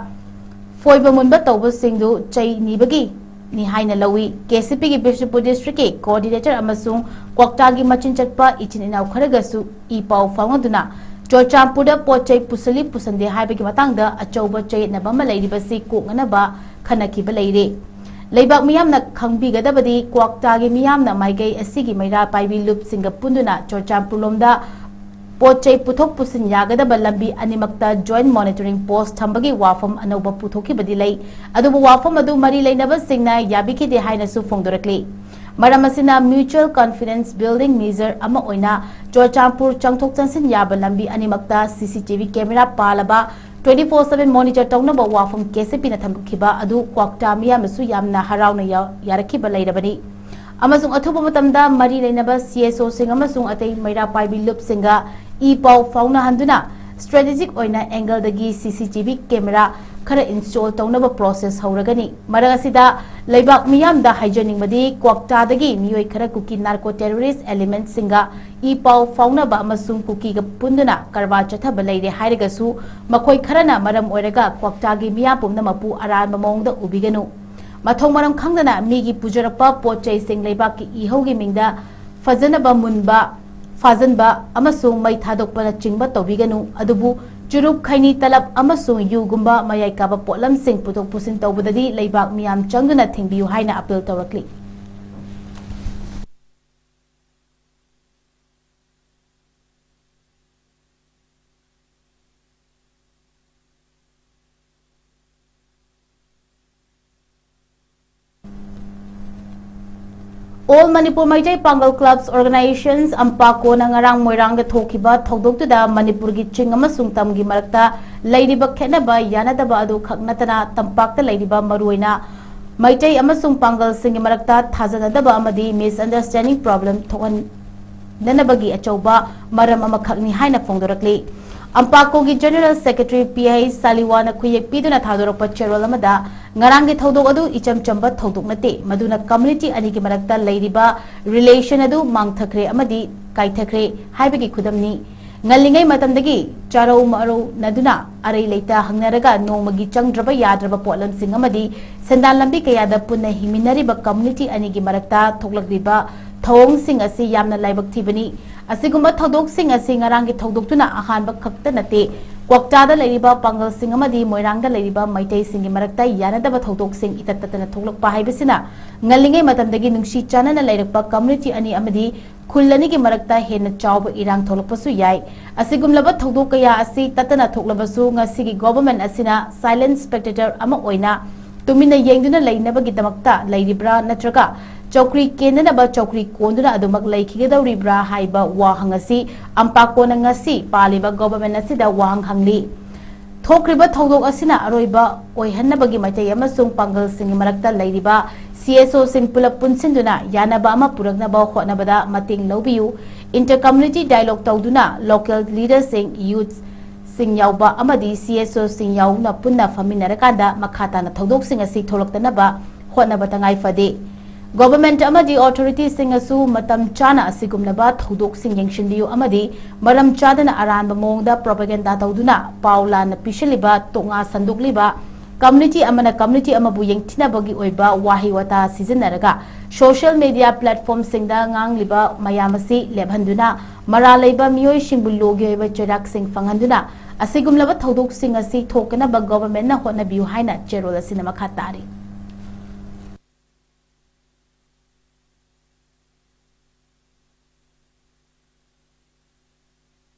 ꯐꯣꯏꯕ ꯃꯨꯟꯕ ꯇꯧꯕꯁꯤꯡꯗꯨ ꯆꯩ ꯅꯤꯕꯒꯤꯅꯤ ꯍꯥꯏꯅ ꯂꯧꯏ꯫ ꯀꯦ ꯁꯤ ꯄꯤꯒꯤ ꯕꯤꯁꯅꯨꯄꯨꯔ district ꯀꯤ coordinator ꯑꯃꯁꯨꯡ ꯀ꯭ꯋꯥꯛꯇꯥꯒꯤ ꯃꯆꯤꯟ ꯆꯠꯄ ꯏꯆꯤꯟ ꯏꯅꯥꯎ ꯈꯔꯒꯁꯨ ꯏ ꯄꯥꯎ ꯐꯥꯎꯅꯗꯨꯅ ꯆꯨꯔꯆꯥꯟꯄꯨꯔꯗ ꯄꯣꯠ ꯆꯩ ꯄꯨꯁꯤꯜꯂꯤ ꯄꯨꯁꯤꯟꯗꯦ ꯍꯥꯏꯕꯒꯤ ꯃꯇꯥꯡꯗ ꯑꯆꯧꯕ ꯆꯌꯦꯠꯅꯕ ꯑꯃ ꯂꯩꯔꯤꯕꯁꯤ ꯀꯣꯛꯅꯅꯕ ꯈꯟꯅꯈꯤꯕ ꯂꯩꯔꯦ꯫ ꯂꯩꯕꯥꯛ ꯃꯤꯌꯥꯝꯅ ꯈꯪꯕꯤꯒꯗꯕꯗꯤ, ꯀ꯭ꯋꯥꯛꯇꯥꯒꯤ ꯃꯤꯌꯥꯝꯅ ꯃꯥꯏꯀꯩ ꯑꯁꯤꯒꯤ ꯃꯩꯔꯥ ꯄꯥꯏꯕꯤ ꯂꯨꯞꯁꯤꯡꯒ ꯄꯨꯟꯗꯨꯅ ꯆꯨꯔꯆꯥꯟꯄꯨꯔꯂꯣꯝꯗ ꯄꯣꯠ ꯆꯩ ꯄꯨꯊꯣꯛ ꯄꯨꯁꯤꯟ ꯌꯥꯒꯗꯕ ꯂꯝꯕꯤ ꯑꯅꯤꯃꯛꯇ joint monitoring post ꯊꯝꯕꯒꯤ ꯋꯥꯐꯝ ꯑꯅꯧꯕ ꯄꯨꯊꯣꯛꯈꯤꯕꯗꯤ ꯂꯩ꯫ ꯑꯗꯨꯕꯨ ꯋꯥꯐꯝ ꯑꯗꯨ ꯃꯔꯤ ꯂꯩꯅꯕꯁꯤꯡꯅ ꯌꯥꯕꯤꯈꯤꯗꯦ ꯍꯥꯏꯅꯁꯨ ꯐꯣꯡꯗꯣꯔꯛꯂꯤ꯫ ꯃꯔꯝ ꯑꯁꯤꯅ mutual confidence building measure ꯑꯃ ꯑꯣꯏꯅ ꯆꯨꯔꯆꯥꯟꯄꯨꯔ ꯆꯪꯊꯣꯛ ꯆꯪꯁꯤꯟ ꯌꯥꯕ ꯂꯝꯕꯤ ꯑꯅꯤꯃꯛꯇ C C T V camera ꯄꯥꯜꯂꯕ twenty four seven monitor ꯇꯧꯅꯕ ꯋꯥꯐꯝ K C Pꯅ ꯊꯝꯈꯤꯕ ꯑꯗꯨ ꯀ꯭ꯋꯥꯛꯇꯥ ꯃꯤꯌꯥꯝꯅꯁꯨ ꯌꯥꯝꯅ ꯍꯔꯥꯎꯅ ꯌꯥ-, ꯌꯥꯔꯛꯈꯤꯕ ꯂꯩꯔꯕꯅꯤ꯫ ꯑꯃꯁꯨꯡ ꯑꯊꯨꯕ ꯃꯇꯝꯗ ꯃꯔꯤ ꯂꯩꯅꯕ C S Oꯁꯤꯡ ꯑꯃꯁꯨꯡ ꯑꯇꯩ ꯃꯩꯔꯥ ꯄꯥꯏꯕꯤ ꯂꯨꯞꯁꯤꯡꯒ ꯏ ꯄꯥꯎ ꯐꯥꯎꯅꯍꯟꯗꯨꯅ strategic ꯑꯣꯏꯅ angleꯗꯒꯤ C C T V camera ꯈꯔ install ꯇꯧꯅꯕ process ꯍꯧꯔꯒꯅꯤ꯫ ꯃꯔꯛ ꯑꯁꯤꯗ ꯂꯩꯕꯥꯛ ꯃꯤꯌꯥꯝꯗ ꯍꯥꯏꯖꯅꯤꯡꯕꯗꯤ ꯀ꯭ꯋꯥꯛꯇꯥꯗꯒꯤ ꯃꯤꯑꯣꯏ ꯈꯔ ꯀꯨꯀꯤ narco terrorist elementꯁꯤꯡꯒ ꯏ ꯄꯥꯎ ꯐꯥꯎꯅꯕ ꯑꯃꯁꯨꯡ ꯀꯨꯀꯤꯒ ꯄꯨꯟꯗꯨꯅ ꯀꯔꯕꯥꯔ ꯆꯠꯊꯕ ꯂꯩꯔꯦ ꯍꯥꯏꯔꯒꯁꯨ ꯃꯈꯣꯏ ꯈꯔꯅ ꯃꯔꯝ ꯑꯣꯏꯔꯒ ꯀ꯭ꯋꯥꯛꯇꯥꯒꯤ ꯃꯤꯌꯥꯝ ꯄꯨꯝꯅꯃꯛꯄꯨ ꯑꯔꯥꯟꯕ ꯃꯑꯣꯡꯗ ꯎꯕꯤꯒꯅꯨ꯫ ꯃꯊꯣꯡ ꯃꯔꯝ ꯈꯪꯗꯅ ꯃꯤꯒꯤ ꯄꯨꯖꯔꯛꯄ ꯄꯣꯠ ꯆꯩꯁꯤꯡ ꯂꯩꯕꯥꯛꯀꯤ ꯏꯍꯧꯒꯤ ꯃꯤꯡꯗ ꯐꯖꯅꯕ ꯃꯨꯟꯕ, ꯐꯥꯖꯟꯕ ꯑꯃꯁꯨꯡ ꯃꯩ ꯊꯥꯗꯣꯛꯄꯅꯆꯤꯡꯕ ꯇꯧꯕꯤꯒꯅꯨ, ꯑꯗꯨꯕꯨ ꯆꯨꯔꯨꯞ, ꯈꯩꯅꯤ, ꯇꯂꯞ ꯑꯃꯁꯨꯡ ꯌꯨꯒꯨꯝꯕ ꯃꯌꯥꯏ ꯀꯥꯕ ꯄꯣꯠꯂꯝꯁꯤꯡ ꯄꯨꯊꯣꯛ ꯄꯨꯁꯤꯟ ꯇꯧꯕꯗꯗꯤ ꯂꯩꯕꯥꯛ ꯃꯤꯌꯥꯝ ꯆꯪꯗꯨꯅ ꯊꯤꯡꯕꯤꯌꯨ ꯍꯥꯏꯅ appeal ꯇꯧꯔꯛꯂꯤ꯫ All Manipur Meitei Pangal Clubs Organizations, AMPACOꯅ ꯉꯔꯥꯡ ꯃꯣꯏꯔꯥꯡꯗ ꯊꯣꯛꯈꯤꯕ ꯊꯧꯗꯣꯛꯇꯨꯗ ꯃꯅꯤꯄꯨꯔꯒꯤ ꯆꯤꯡ ꯑꯃꯁꯨꯡ ꯇꯝꯒꯤ ꯃꯔꯛꯇ ꯂꯩꯔꯤꯕ ꯈꯦꯠꯅꯕ ꯌꯥꯅꯗꯕ ꯑꯗꯨ ꯈꯛ ꯅꯠꯇꯅ ꯇꯝꯄꯥꯛꯇ ꯂꯩꯔꯤꯕ ꯃꯔꯨꯑꯣꯏꯅ ꯃꯩꯇꯩ ꯑꯃꯁꯨꯡ ꯄꯥꯡꯒꯜꯁꯤꯡꯒꯤ ꯃꯔꯛꯇ ꯊꯥꯖꯅꯗꯕ ꯑꯃꯗꯤ misunderstanding problem ꯊꯣꯛꯍꯟ-, ꯅꯅꯕꯒꯤ ꯑꯆꯧꯕ ꯃꯔꯝ ꯑꯃꯈꯛꯅꯤ ꯍꯥꯏꯅ ꯐꯣꯡꯗꯣꯔꯛꯂꯤ꯫ AMPACOꯒꯤ General Secretary P I ꯁꯥꯂꯤꯋꯥꯅ ꯈꯨꯌꯦꯛ ꯄꯤꯗꯨꯅ ꯊꯥꯗꯣꯔꯛꯄ ꯆꯦꯔꯣꯜ ꯑꯃꯗ, "ꯉꯔꯥꯡꯒꯤ ꯊꯧꯗꯣꯛ ꯑꯗꯨ ꯏꯆꯝ ꯆꯝꯕ ꯊꯧꯗꯣꯛ ꯅꯠꯇꯦ, ꯃꯗꯨꯅ community ꯑꯅꯤꯒꯤ ꯃꯔꯛꯇ ꯂꯩꯔꯤꯕ relation ꯑꯗꯨ ꯃꯥꯡꯊꯈ꯭ꯔꯦ ꯑꯃꯗꯤ ꯀꯥꯏꯊꯈ꯭ꯔꯦ ꯍꯥꯏꯕꯒꯤ ꯈꯨꯗꯝꯅꯤ꯫ ꯉꯜꯂꯤꯉꯩ ꯃꯇꯝꯗꯒꯤ ꯆꯥꯔꯧ ꯃꯔꯧꯅꯗꯨꯅ ꯑꯔꯩ ꯂꯩꯇ ꯍꯪꯅꯔꯒ ꯅꯣꯡꯃꯒꯤ ꯆꯪꯗ꯭ꯔꯕ ꯌꯥꯗ꯭ꯔꯕ ꯄꯣꯠꯂꯝꯁꯤꯡ ꯑꯃꯗꯤ ꯁꯦꯟꯗꯥꯟ ꯂꯝꯕꯤ ꯀꯌꯥꯗ ꯄꯨꯟꯅ ꯍꯤꯡꯃꯤꯟꯅꯔꯤꯕ community ꯑꯅꯤꯒꯤ ꯃꯔꯛꯇ ꯊꯣꯛꯂꯛꯂꯤꯕ ꯊꯧꯑꯣꯡꯁꯤꯡ ꯑꯁꯤ ꯌꯥꯝꯅ ꯂꯥꯏꯕꯛ ꯊꯤꯕꯅꯤ꯫ ꯑꯁꯤꯒꯨꯝꯕ ꯊꯧꯗꯣꯛꯁꯤꯡ ꯑꯁꯤ ꯉꯔꯥꯡꯒꯤ ꯊꯧꯗꯣꯛꯇꯨꯅ ꯑꯍꯥꯟꯕ ꯈꯛꯇ ꯅꯠꯇꯦ꯫ ꯀ꯭ꯋꯥꯛꯇꯥꯗ ꯂꯩꯔꯤꯕ ꯄꯥꯡꯒꯜꯁꯤꯡ ꯑꯃꯗꯤ ꯃꯣꯏꯔꯥꯡꯗ ꯂꯩꯔꯤꯕ ꯃꯩꯇꯩꯁꯤꯡꯒꯤ ꯃꯔꯛꯇ ꯌꯥꯅꯗꯕ ꯊꯧꯗꯣꯛꯁꯤꯡ ꯏꯇꯠ ꯇꯠꯇꯅ ꯊꯣꯛꯂꯛꯄ ꯍꯥꯏꯕꯁꯤꯅ ꯉꯜꯂꯤꯉꯩ ꯃꯇꯝꯗꯒꯤ ꯅꯨꯡꯁꯤ ꯆꯥꯟꯅꯅ ꯂꯩꯔꯛꯄ community ꯑꯅꯤ ꯑꯃꯗꯤ ꯈꯨꯜ ꯑꯅꯤꯒꯤ ꯃꯔꯛꯇ ꯍꯦꯟꯅ ꯆꯥꯎꯕ ꯏꯔꯥꯡ ꯊꯣꯛꯂꯛꯄꯁꯨ ꯌꯥꯏ꯫ ꯑꯁꯤꯒꯨꯝꯂꯕ ꯊꯧꯗꯣꯛ ꯀꯌꯥ ꯑꯁꯤ ꯇꯠꯇꯅ ꯊꯣꯛꯂꯕꯁꯨ ꯉꯁꯤꯒꯤ government ꯑꯁꯤꯅ silent spectator ꯑꯃ ꯑꯣꯏꯅ ꯇꯨꯃꯤꯟꯅ ꯌꯦꯡꯗꯨꯅ ꯂꯩꯅꯕꯒꯤꯗꯃꯛꯇ ꯂꯩꯔꯤꯕ꯭ꯔꯥ ꯅꯠꯇ꯭ꯔꯒ ꯆꯧꯀ꯭ꯔꯤ ꯀꯦꯟꯗꯅꯕ ꯆꯧꯀ꯭ꯔꯤ ꯀꯣꯟꯗꯨꯅ ꯑꯗꯨꯃꯛ ꯂꯩꯈꯤꯒꯗꯧꯔꯤꯕ꯭ꯔꯥ ꯍꯥꯏꯕ ꯋꯥꯍꯪ ꯑꯁꯤ ꯑꯝꯄꯥꯀꯣꯅ ꯉꯁꯤ ꯄꯥꯜꯂꯤꯕ ꯒꯣꯚꯔꯟꯃꯦꯟꯠ ꯑꯁꯤꯗ ꯋꯥꯍꯪ ꯍꯪꯂꯤ꯫ ꯊꯣꯛꯈ꯭ꯔꯤꯕ ꯊꯧꯗꯣꯛ ꯑꯁꯤꯅ ꯑꯔꯣꯏꯕ ꯑꯣꯏꯍꯟꯅꯕꯒꯤ ꯃꯥꯏꯀꯩ ꯑꯃꯁꯨꯡ ꯄꯥꯡꯒꯜꯁꯤꯡꯒꯤ ꯃꯔꯛꯇ ꯂꯩꯔꯤꯕ ꯁꯤ ꯑꯦꯁ ꯑꯣꯁꯤꯡ ꯄꯨꯂꯞ ꯄꯨꯟꯁꯤꯟꯗꯨꯅ ꯌꯥꯅꯕ ꯑꯃ ꯄꯨꯔꯛꯅꯕ ꯍꯣꯠꯅꯕꯗ ꯃꯇꯦꯡ ꯂꯧꯕꯤꯌꯨ꯫ Inter community dialogue ꯇꯧꯗꯨꯅ local leaderꯁꯤꯡ, youthꯁꯤꯡ ꯌꯥꯎꯕ ꯑꯃꯗꯤ ꯁꯤ ꯑꯦꯁ ꯑꯣꯁꯤꯡ ꯌꯥꯎꯅ ꯄꯨꯟꯅ ꯐꯝꯃꯤꯟꯅꯔꯀꯥꯟꯗ ꯃꯈꯥ ꯇꯥꯅ ꯊꯧꯗꯣꯛꯁꯤꯡ ꯑꯁꯤ ꯊꯣꯛꯂꯛꯇꯅꯕ ꯍꯣꯠꯅꯕ ꯇꯉꯥꯏ ꯐꯗꯦ꯫ ꯒꯣꯚꯔꯟꯃꯦꯟꯠ ꯑꯃꯗꯤ ꯑꯣꯊꯣꯔꯤꯇꯤꯁꯤꯡꯅꯁꯨ ꯃꯇꯝ ꯆꯥꯅ ꯑꯁꯤꯒꯨꯝꯂꯕ ꯊꯧꯗꯣꯛꯁꯤꯡ ꯌꯦꯡꯁꯤꯟꯕꯤꯌꯨ ꯑꯃꯗꯤ ꯃꯔꯝ ꯆꯥꯗꯅ ꯑꯔꯥꯟꯕ ꯃꯑꯣꯡꯗ ꯄ꯭ꯔꯣꯄꯥꯒꯦꯟꯗꯥ ꯇꯧꯗꯨꯅ ꯄꯥꯎ ꯂꯥꯟꯅ ꯄꯤꯁꯤꯜꯂꯤꯕ, ꯇꯣꯉꯥ ꯁꯟꯗꯣꯛꯂꯤꯕ, ꯀꯝꯃ꯭ꯌꯨꯅꯤꯇꯤ ꯑꯃꯅ ꯀꯝꯃ꯭ꯌꯨꯅꯤꯇꯤ ꯑꯃꯕꯨ ꯌꯦꯡꯊꯤꯅꯕꯒꯤ ꯑꯣꯏꯕ ꯋꯥꯍꯩ ꯋꯥꯇꯥ ꯁꯤꯖꯤꯟꯅꯔꯒ ꯁꯣꯁꯤꯌꯦꯜ ꯃꯤꯗꯤꯌꯥ ꯄ꯭ꯂꯦꯠꯐꯣꯔꯝꯁꯤꯡꯗ ꯉꯥꯡꯂꯤꯕ ꯃꯌꯥꯝ ꯑꯁꯤ ꯂꯦꯞꯍꯟꯗꯨꯅ ꯃꯔꯥꯜ ꯂꯩꯕ ꯃꯤꯑꯣꯏꯁꯤꯡꯕꯨ ꯂꯣꯒꯤ ꯑꯣꯏꯕ ꯆꯩꯔꯥꯛꯁꯤꯡ ꯐꯪꯍꯟꯗꯨꯅ ꯑꯁꯤꯒꯨꯝꯂꯕ ꯊꯧꯗꯣꯛꯁꯤꯡ ꯑꯁꯤ ꯊꯣꯛꯇꯅꯕ ꯒꯣꯚꯔꯟꯃꯦꯟꯠꯅ ꯍꯣꯠꯅꯕꯤꯌꯨ ꯍꯥꯏꯅ ꯆꯦꯔꯣꯜ ꯑꯁꯤꯅ ꯃꯈꯥ ꯇꯥꯔꯤ꯫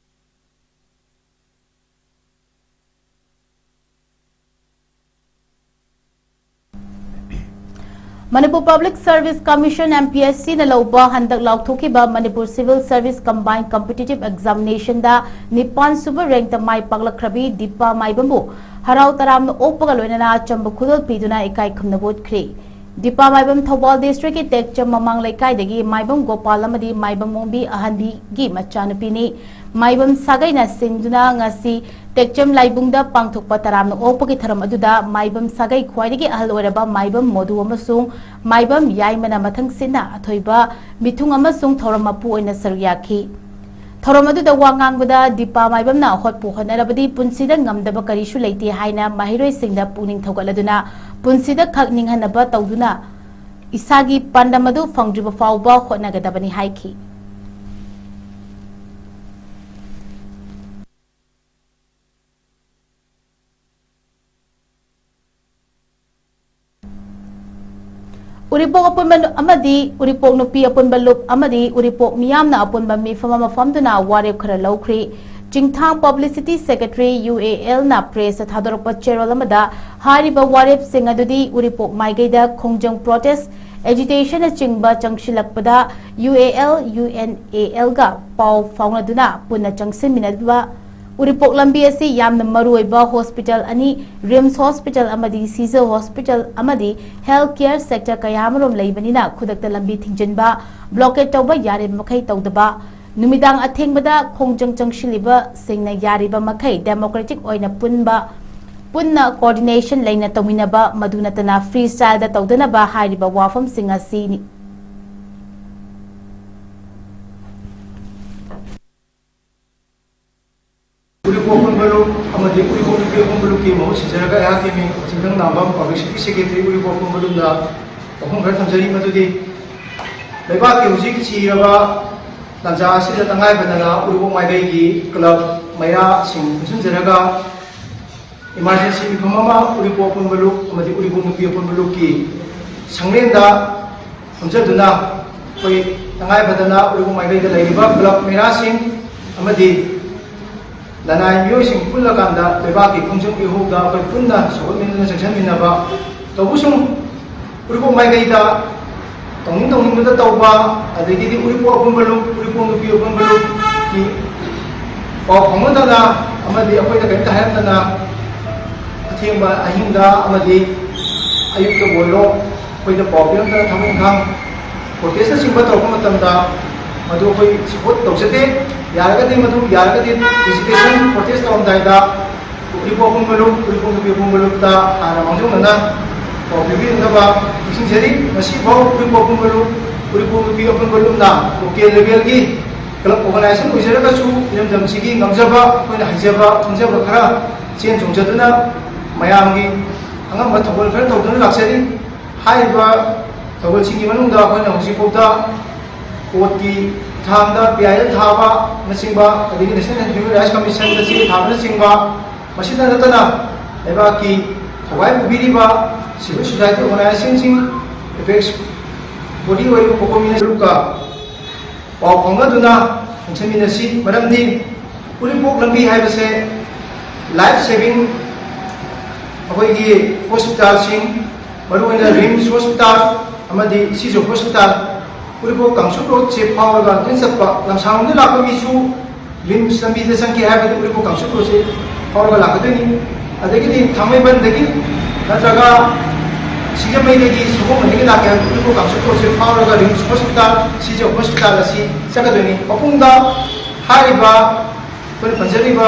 Manipur Public Service Commission, M P S C ꯅ ꯂꯧꯕ ꯍꯟꯗꯛ ꯂꯥꯎꯊꯣꯛꯈꯤꯕ Manipur Civil Service Combined Competitive Examination ꯗ ꯅꯤꯄꯥꯟ ꯁꯨꯕ ꯔꯦꯡꯛꯇ ꯃꯥꯏ ꯄꯥꯛꯂꯛꯈ꯭ꯔꯕꯤ ꯗꯤꯄꯥ ꯃꯥꯏꯕꯝꯕꯨ ꯍꯔꯥꯎ ꯇꯔꯥꯝꯅ ꯑꯣꯛꯄꯒ ꯂꯣꯏꯅꯅ ꯑꯆꯝꯕ ꯈꯨꯗꯣꯜ ꯄꯤꯗꯨꯅ ꯏꯀꯥꯏ ꯈꯨꯝꯅꯕ ꯎꯠꯈ꯭ꯔꯦ꯫ ꯗꯤꯄꯥ ꯃꯥꯏꯕꯝ ꯊꯧꯕꯥꯜ ꯗꯤꯁꯇ꯭ꯔꯤꯛꯀꯤ ꯇꯦꯛꯆꯝ ꯃꯃꯥꯡ ꯂꯩꯀꯥꯏꯗꯒꯤ ꯃꯥꯏꯕꯝ ꯒꯣꯄꯥꯜ ꯑꯃꯗꯤ ꯃꯥꯏꯕꯝ ꯑꯣꯡꯕꯤ ꯑꯍꯟꯕꯤꯒꯤ ꯃꯆꯥꯅꯨꯄꯤꯅꯤ꯫ ꯃꯥꯏꯕꯝ ꯁꯥꯒꯩꯅ ꯁꯤꯡꯗꯨꯅ ꯉꯁꯤ ꯇꯦꯛꯆꯝ ꯂꯥꯏꯕꯨꯡꯗ ꯄꯥꯡꯊꯣꯛꯄ ꯇꯔꯥꯝꯅ ꯑꯣꯛꯄꯒꯤ ꯊꯧꯔꯝ ꯑꯗꯨꯗ ꯃꯥꯏꯕꯝ ꯁꯥꯒꯩ ꯈ꯭ꯋꯥꯏꯗꯒꯤ ꯑꯍꯜ ꯑꯣꯏꯔꯕ ꯃꯥꯏꯕꯝ ꯃꯣꯗꯨ ꯑꯃꯁꯨꯡ ꯃꯥꯏꯕꯝ ꯌꯥꯏꯃꯅ ꯃꯊꯪ ꯁꯤꯠꯅ ꯑꯊꯣꯏꯕ ꯃꯤꯊꯨꯡ ꯑꯃꯁꯨꯡ ꯊꯧꯔꯝ ꯃꯄꯨ ꯑꯣꯏꯅ ꯁꯔꯨꯛ ꯌꯥꯈꯤ꯫ ꯊꯧꯔꯝ ꯑꯗꯨꯗ ꯋꯥ ꯉꯥꯡꯕꯗ ꯗꯤꯄꯥ ꯃꯥꯏꯕꯝꯅ ꯍꯣꯠꯄꯨ ꯍꯣꯠꯅꯔꯕꯗꯤ ꯄꯨꯟꯁꯤꯗ ꯉꯝꯗꯕ ꯀꯔꯤꯁꯨ ꯂꯩꯇꯦ ꯍꯥꯏꯅ ꯃꯍꯩꯔꯣꯏꯁꯤꯡꯗ ꯄꯨꯛꯅꯤꯡ ꯊꯧꯒꯠꯂꯗꯨꯅ ꯄꯨꯟꯁꯤꯗ ꯈꯛ ꯅꯤꯡꯍꯟꯅꯕ ꯇꯧꯗꯨꯅ ꯏꯁꯥꯒꯤ ꯄꯥꯟꯗꯝ ꯑꯗꯨ ꯐꯪꯗ꯭ꯔꯤꯕ ꯐꯥꯎꯕ ꯍꯣꯠꯅꯒꯗꯕꯅꯤ ꯍꯥꯏꯈꯤ꯫ ꯎꯔꯤꯄꯣꯛ ꯑꯄꯨꯟꯕ ꯂꯨꯞ ꯑꯃꯗꯤ ꯎꯔꯤꯄꯣꯛ ꯅꯨꯄꯤ ꯑꯄꯨꯟꯕ ꯂꯨꯞ ꯑꯃꯗꯤ ꯎꯔꯤꯄꯣꯛ ꯃꯤꯌꯥꯝꯅ ꯑꯄꯨꯟꯕ ꯃꯤꯐꯝ ꯑꯃ ꯐꯝꯗꯨꯅ ꯋꯥꯔꯦꯞ ꯈꯔ ꯂꯧꯈ꯭ꯔꯤ꯫ ꯆꯤꯡꯊꯥꯡ Publicity Secretary, U A L ꯅ press ꯇ ꯊꯥꯗꯣꯔꯛꯄ ꯆꯦꯔꯣꯜ ꯑꯃꯗ ꯍꯥꯏꯔꯤꯕ ꯋꯥꯔꯦꯞꯁꯤꯡ ꯑꯗꯨꯗꯤ ꯎꯔꯤꯄꯣꯛ ꯃꯥꯏꯀꯩꯗ ꯈꯣꯡꯖꯪ protest ꯑꯦꯖꯤꯇꯦꯁꯟꯅꯆꯤꯡꯕ ꯆꯪꯁꯤꯜꯂꯛꯄꯗ U A L, U N A ꯑꯦꯜꯒ ꯄꯥꯎ ꯐꯥꯎꯅꯗꯨꯅ ꯄꯨꯟꯅ ꯆꯪꯁꯤꯟꯃꯤꯟꯅꯕ꯫ ꯎꯔꯤꯄꯣꯛ ꯂꯝꯕꯤ ꯑꯁꯤ ꯌꯥꯝꯅ ꯃꯔꯨꯑꯣꯏꯕ ꯍꯣꯁꯄꯤꯇꯥꯜ ꯑꯅꯤ, ꯔꯤꯝꯁ ꯍꯣꯁꯄꯤꯇꯥꯜ ꯑꯃꯗꯤ ꯁꯤꯖꯜ ꯍꯣꯁꯄꯤꯇꯥꯜ ꯑꯃꯗꯤ ꯍꯦꯜꯊ ꯀꯦꯌꯔ ꯁꯦꯛꯇꯔ ꯀꯌꯥ ꯑꯃꯔꯣꯝ ꯂꯩꯕꯅꯤꯅ ꯈꯨꯗꯛꯇ ꯂꯝꯕꯤ ꯊꯤꯡꯖꯤꯟꯕ, ꯕ꯭ꯂꯣꯀꯦꯠ ꯇꯧꯕ ꯌꯥꯔꯤꯕ ꯃꯈꯩ ꯇꯧꯗꯕ, ꯅꯨꯃꯤꯗꯥꯡ ꯑꯊꯦꯡꯕꯗ ꯈꯣꯡꯖꯪ ꯆꯪꯁꯤꯜꯂꯤꯕꯁꯤꯡꯅ ꯌꯥꯔꯤꯕ ꯃꯈꯩ ꯗꯦꯃꯣꯀ꯭ꯔꯦꯇꯤꯛ ꯑꯣꯏꯅ ꯄꯨꯟꯕ, ꯄꯨꯟꯅ ꯀꯣꯑꯣꯔꯗꯤꯅꯦꯁꯟ ꯂꯩꯅ ꯇꯧꯃꯤꯟꯅꯕ, ꯃꯗꯨ ꯅꯠꯇꯅ ꯐ꯭ꯔꯤ ꯁ꯭ꯇꯥꯏꯜꯗ ꯇꯧꯗꯅꯕ ꯍꯥꯏꯔꯤꯕ ꯋꯥꯐꯝꯁꯤꯡ ꯑꯁꯤꯅꯤ꯫ ꯎꯔꯤꯄꯣꯛ ꯑꯄꯨꯟꯕ ꯂꯨꯞ ꯑꯃꯗꯤ ꯎꯔꯤꯄꯣꯛ ꯅꯨꯄꯤ ꯑꯄꯨꯟꯕ ꯂꯨꯞꯀꯤ ꯃꯍꯨꯠ ꯁꯤꯟꯖꯔꯒ ꯑꯩꯍꯥꯛꯀꯤ ꯃꯤꯡ ꯆꯤꯡꯊꯪ ꯅꯥꯝꯕꯝ, ꯄꯕ꯭ꯂꯤꯁꯤꯇꯤ ꯁꯦꯀ꯭ꯔꯦꯇꯔꯤ, ꯎꯔꯤꯄꯣꯛ ꯑꯄꯨꯟꯕ ꯂꯨꯞꯅ ꯋꯥꯐꯝ ꯈꯔ ꯊꯝꯖꯔꯤ꯫ ꯃꯗꯨꯗꯤ ꯂꯩꯕꯥꯛꯀꯤ ꯍꯧꯖꯤꯛ ꯆꯤꯔꯕ ꯇꯥꯟꯖꯥ ꯑꯁꯤꯗ ꯇꯉꯥꯏ ꯐꯗꯅ ꯎꯔꯤꯄꯣꯛ ꯃꯥꯏꯀꯩꯒꯤ ꯀ꯭ꯂꯕ ꯃꯩꯔꯥꯁꯤꯡ ꯄꯨꯟꯁꯤꯟꯖꯔꯒ ꯏꯃꯥꯔꯖꯦꯟꯁꯤ ꯃꯤꯐꯝ ꯑꯃ ꯎꯔꯤꯄꯣꯛ ꯑꯄꯨꯟꯕ ꯂꯨꯞ ꯑꯃꯗꯤ ꯎꯔꯤꯄꯣꯛ ꯅꯨꯄꯤ ꯑꯄꯨꯟꯕ ꯂꯨꯞꯀꯤ ꯁꯪꯂꯦꯟꯗ ꯐꯝꯖꯗꯨꯅ ꯑꯩꯈꯣꯏ ꯇꯉꯥꯏ ꯐꯗꯅ ꯎꯔꯤꯄꯣꯛ ꯃꯥꯏꯀꯩꯗ ꯂꯩꯔꯤꯕ ꯀ꯭ꯂꯕ ꯃꯩꯔꯥꯁꯤꯡ ꯑꯃꯗꯤ ꯂꯅꯥꯏ ꯃꯤꯑꯣꯏꯁꯤꯡ ꯄꯨꯜꯂꯀꯥꯟꯗ ꯂꯩꯕꯥꯛꯀꯤ ꯈꯣꯡꯖꯪ ꯏꯍꯧꯗ ꯑꯩꯈꯣꯏ ꯄꯨꯟꯅ ꯁꯧꯒꯠꯃꯤꯟꯅꯗꯨꯅ ꯆꯦꯛꯁꯤꯟꯃꯤꯟꯅꯕ ꯇꯧꯕꯁꯨꯡ ꯎꯔꯤꯄꯣꯛ ꯃꯥꯏꯀꯩꯗ ꯇꯧꯅꯤꯡ ꯇꯧꯅꯤꯡꯕꯗ ꯇꯧꯕ, ꯑꯗꯒꯤꯗꯤ ꯎꯔꯤꯄꯣꯛ ꯑꯄꯨꯟꯕ ꯂꯨꯞ, ꯎꯔꯤꯄꯣꯛ ꯅꯨꯄꯤ ꯑꯄꯨꯟꯕ ꯂꯨꯞꯀꯤ ꯄꯥꯎ ꯐꯥꯎꯅꯗꯅ ꯑꯃꯗꯤ ꯑꯩꯈꯣꯏꯗ ꯀꯔꯤꯝꯇ ꯍꯥꯏꯔꯝꯗꯅ ꯑꯊꯦꯡꯕ ꯑꯍꯤꯡꯗ ꯑꯃꯗꯤ ꯑꯌꯨꯛꯇꯕꯨ ꯑꯣꯏꯔꯣ ꯑꯩꯈꯣꯏꯗ ꯄꯥꯎ ꯄꯤꯔꯝꯗꯅ ꯊꯕꯛ ꯏꯪꯈꯥꯡ ꯄ꯭ꯔꯣꯇꯦꯁꯅꯆꯤꯡꯕ ꯇꯧꯔꯛꯄ ꯃꯇꯝꯗ ꯃꯗꯨ ꯑꯩꯈꯣꯏ ꯁꯄꯣꯔꯠ ꯇꯧꯖꯗꯦ꯫ ꯌꯥꯔꯒꯗꯤ ꯃꯗꯨ ꯌꯥꯔꯒꯗꯤ ꯑꯦꯖꯤꯇꯦꯁꯟ ꯄ꯭ꯔꯣꯇꯦꯁ ꯇꯧꯔꯝꯗꯥꯏꯗ ꯎꯔꯤꯄꯣꯛ ꯑꯄꯨꯟꯕ ꯂꯨꯞ, ꯎꯔꯤꯄꯣꯛ ꯅꯨꯄꯤ ꯑꯄꯨꯟꯕ ꯂꯨꯞꯇ ꯍꯥꯟꯅ ꯃꯥꯡꯖꯧꯅꯅ ꯄꯥꯎ ꯄꯤꯕꯤꯅꯕ ꯅꯤꯡꯁꯤꯡꯖꯔꯤ꯫ ꯉꯁꯤꯐꯥꯎ ꯎꯔꯤꯄꯣꯛ ꯑꯄꯨꯟꯕ ꯂꯨꯞ, ꯎꯔꯤꯄꯣꯛ ꯅꯨꯄꯤ ꯑꯄꯨꯟꯕ ꯂꯨꯞꯅ ꯂꯣꯀꯦꯜ ꯂꯦꯚꯦꯜꯒꯤ ꯀ꯭ꯂꯕ ꯑꯣꯔꯒꯅꯥꯏꯖꯦꯁꯟ ꯑꯣꯏꯖꯔꯒꯁꯨ ꯏꯔꯝꯗꯝꯁꯤꯒꯤ ꯉꯝꯖꯕ, ꯑꯩꯈꯣꯏꯅ ꯍꯩꯖꯕ ꯈꯪꯖꯕ ꯈꯔ ꯆꯦꯟ ꯆꯣꯡꯖꯗꯨꯅ ꯃꯌꯥꯝꯒꯤ ꯑꯉꯝꯕ ꯊꯧꯒꯜ ꯈꯔ ꯇꯧꯗꯨꯅ ꯂꯥꯛꯆꯔꯤ꯫ ꯍꯥꯏꯔꯤꯕ ꯊꯧꯒꯜꯁꯤꯡꯒꯤ ꯃꯅꯨꯡꯗ ꯑꯩꯈꯣꯏꯅ ꯍꯧꯖꯤꯛꯐꯥꯎꯗ ꯀꯣꯔꯠꯀꯤ ꯈꯨꯠꯊꯥꯡꯗ ꯄꯤ ꯑꯥꯏ ꯑꯦꯜ ꯊꯥꯕꯅꯆꯤꯡꯕ, ꯑꯗꯒꯤ ꯅꯦꯁꯅꯦꯜ ꯍ꯭ꯌꯨꯃꯦꯟ ꯔꯥꯏꯠꯁ ꯀꯃꯤꯁꯟꯗ ꯆꯦ ꯊꯥꯕꯅꯆꯤꯡꯕ, ꯃꯁꯤꯗ ꯅꯠꯇꯅ ꯂꯩꯕꯥꯛꯀꯤ ꯊꯧꯒꯥꯏ ꯄꯨꯕꯤꯔꯤꯕ ꯁꯤꯚꯤꯜ ꯁꯣꯁꯥꯏꯇꯤ ꯑꯣꯔꯒꯅꯥꯏꯖꯦꯁꯟꯁꯤꯡ, ꯑꯦꯄꯦꯛꯁ ꯕꯣꯗꯤ ꯑꯣꯏꯔꯤꯕ ꯀꯣꯀꯣꯃꯤꯅ ꯒ꯭ꯔꯨꯞꯀ ꯄꯥꯎ ꯐꯥꯎꯅꯗꯨꯅ ꯈꯪꯁꯤꯟꯃꯤꯟꯅꯁꯤ꯫ ꯃꯔꯝꯗꯤ ꯎꯔꯤꯄꯣꯛ ꯂꯝꯕꯤ ꯍꯥꯏꯕꯁꯦ ꯂꯥꯏꯐ ꯁꯦꯚꯤꯡ ꯑꯩꯈꯣꯏꯒꯤ ꯍꯣꯁꯄꯤꯇꯥꯜꯁꯤꯡ, ꯃꯔꯨꯑꯣꯏꯅ ꯔꯤꯝꯁ ꯍꯣꯁꯄꯤꯇꯥꯜ, ꯑꯃꯗꯤ ꯁꯤꯖ ꯍꯣꯁꯄꯤꯇꯥꯜ, ꯎꯔꯤꯄꯣꯛ ꯀꯥꯡꯁꯨꯞ ꯔꯣꯗꯁꯦ ꯐꯥꯎꯔꯒ ꯑꯗꯨꯝ ꯆꯠꯄ, ꯂꯝꯁꯥꯡꯂꯣꯝꯗꯒꯤ ꯂꯥꯛꯄ ꯃꯤꯁꯨ ꯔꯤꯝꯁ ꯂꯝꯕꯤꯗ ꯆꯪꯒꯦ ꯍꯥꯏꯔꯒꯗꯤ ꯎꯔꯤꯄꯣꯛ ꯀꯥꯡꯁꯨꯞ ꯔꯣꯗꯁꯦ ꯐꯥꯎꯔꯒ ꯂꯥꯛꯀꯗꯣꯏꯅꯤ꯫ ꯑꯗꯒꯤꯗꯤ ꯊꯥꯡꯃꯩꯕꯟꯗꯒꯤ ꯅꯠꯇ꯭ꯔꯒ ꯁꯤꯡꯖꯃꯩꯗꯒꯤ ꯁꯒꯣꯜꯕꯟꯗꯒꯤ ꯂꯥꯛꯀꯦ ꯍꯥꯏꯔꯒ ꯎꯔꯤꯄꯣꯛ ꯀꯥꯡꯁꯨꯞ ꯔꯣꯗꯁꯦ ꯐꯥꯎꯔꯒ ꯔꯤꯝꯁ ꯍꯣꯁꯄꯤꯇꯥꯜ, ꯁꯤꯖ ꯍꯣꯁꯄꯤꯇꯥꯜ ꯑꯁꯤ ꯆꯠꯀꯗꯣꯏꯅꯤ꯫ ꯃꯄꯨꯡꯗ ꯍꯥꯏꯔꯤꯕ ꯑꯩꯈꯣꯏꯅ ꯄꯟꯖꯔꯤꯕ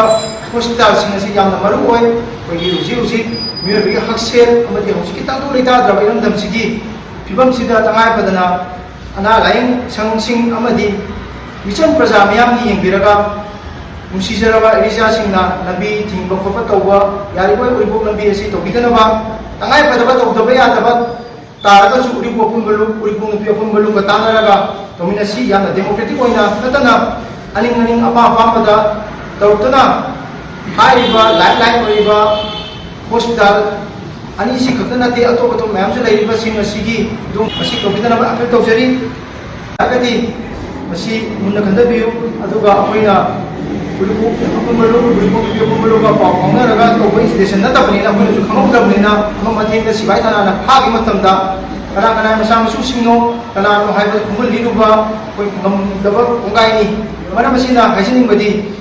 ꯍꯣꯁꯄꯤꯇꯥꯜꯁꯤꯡ ꯑꯁꯤ ꯌꯥꯝꯅ ꯃꯔꯨ ꯑꯣꯏ꯫ ꯑꯩꯈꯣꯏꯒꯤ ꯍꯧꯖꯤꯛ ꯍꯧꯖꯤꯛ ꯃꯤꯑꯣꯏꯕꯒꯤ ꯍꯛꯁꯦꯜ ꯑꯃꯗꯤ ꯍꯧꯖꯤꯛꯀꯤ ꯇꯥꯡꯗꯨ ꯂꯩꯇꯥꯗ꯭ꯔꯕ ꯏꯔꯝꯗꯝꯁꯤꯒꯤ ꯐꯤꯕꯝꯁꯤꯗ ꯇꯉꯥꯏ ꯐꯗꯅ ꯑꯅꯥ ꯂꯥꯌꯦꯡ ꯁꯪꯁꯤꯡ ꯑꯃꯗꯤ ꯃꯤꯆꯝ ꯄ꯭ꯔꯖꯥ ꯃꯤꯌꯥꯝꯅ ꯌꯦꯡꯕꯤꯔꯒ ꯅꯨꯡꯁꯤꯖꯔꯕ ꯏꯔꯤꯆꯥꯁꯤꯡꯅ ꯂꯝꯕꯤ ꯊꯤꯡꯕ ꯈꯣꯠꯄ ꯇꯧꯕ ꯌꯥꯔꯤꯕ ꯎꯔꯤꯄꯣꯛ ꯂꯝꯕꯤ ꯑꯁꯤ ꯇꯧꯕꯤꯗꯅꯕ, ꯇꯉꯥꯏ ꯐꯗꯕ ꯇꯧꯗꯕ ꯌꯥꯗꯕ ꯇꯥꯔꯒꯁꯨ ꯎꯔꯤꯄꯣꯛ ꯑꯄꯨꯟꯕ ꯂꯨꯞ, ꯎꯔꯤꯄꯣꯛ ꯅꯨꯄꯤ ꯑꯄꯨꯟꯕ ꯂꯨꯞꯀ ꯇꯥꯟꯅꯔꯒ ꯇꯧꯃꯤꯟꯅꯁꯤ꯫ ꯌꯥꯝꯅ ꯗꯦꯃꯣꯀ꯭ꯔꯦꯇꯤꯛ ꯑꯣꯏꯅ ꯅꯠꯇꯅ ꯑꯅꯤꯡ ꯑꯅꯤꯡ ꯑꯄꯥꯝ ꯑꯄꯥꯝꯕꯗ ꯇꯧꯔꯛꯇꯨꯅ ꯍꯥꯏꯔꯤꯕ ꯂꯥꯏꯐ ꯂꯥꯏꯟ ꯑꯣꯏꯔꯤꯕ ꯍꯣꯁꯄꯤꯇꯥꯜ ꯑꯅꯤꯁꯤ ꯈꯛꯇ ꯅꯠꯇꯦ, ꯑꯇꯣꯞ ꯑꯇꯣꯞꯄ ꯃꯌꯥꯝꯁꯨ ꯂꯩꯔꯤꯕꯁꯤꯡ ꯑꯁꯤꯒꯤ ꯑꯗꯨꯝ ꯃꯁꯤ ꯇꯧꯕꯤꯗꯅꯕ ꯑꯄꯤꯜ ꯇꯧꯖꯔꯤ꯫ ꯍꯥꯏꯔꯒꯗꯤ ꯃꯁꯤ ꯃꯨꯟꯅ ꯈꯟꯊꯕꯤꯌꯨ꯫ ꯑꯗꯨꯒ ꯑꯩꯈꯣꯏꯅ ꯎꯔꯤꯄꯣꯛ ꯑꯄꯨꯟꯕ ꯂꯨꯞ, ꯎꯔꯤꯄꯣꯛ ꯅꯨꯄꯤ ꯑꯄꯨꯟꯕ ꯂꯨꯞꯀ ꯄꯥꯎ ꯐꯥꯎꯅꯔꯒ ꯇꯧꯕ ꯏꯟꯁꯇꯤꯇ꯭ꯌꯨꯁꯟ ꯅꯠꯇꯕꯅꯤꯅ ꯑꯩꯈꯣꯏꯅꯁꯨ ꯈꯪꯍꯧꯗ꯭ꯔꯕꯅꯤꯅ ꯑꯃ ꯃꯊꯦꯡꯗ ꯁꯤꯐꯥꯏ ꯊꯥꯅꯥꯅ ꯐꯥꯈꯤꯕ ꯃꯇꯝꯗ ꯀꯅꯥ ꯀꯅꯥ ꯃꯆꯥ ꯃꯁꯨꯁꯤꯡꯅꯣ, ꯀꯅꯥꯅꯣ ꯍꯥꯏꯕꯗꯨ ꯈꯪꯍꯜꯂꯤꯗꯨꯕ ꯑꯩꯈꯣꯏ ꯉꯝꯗꯕ ꯀꯣꯡꯒꯥꯏꯅꯤ꯫ ꯃꯔꯝ ꯑꯁꯤꯅ ꯍꯥꯏꯖꯅꯤꯡꯕꯗꯤ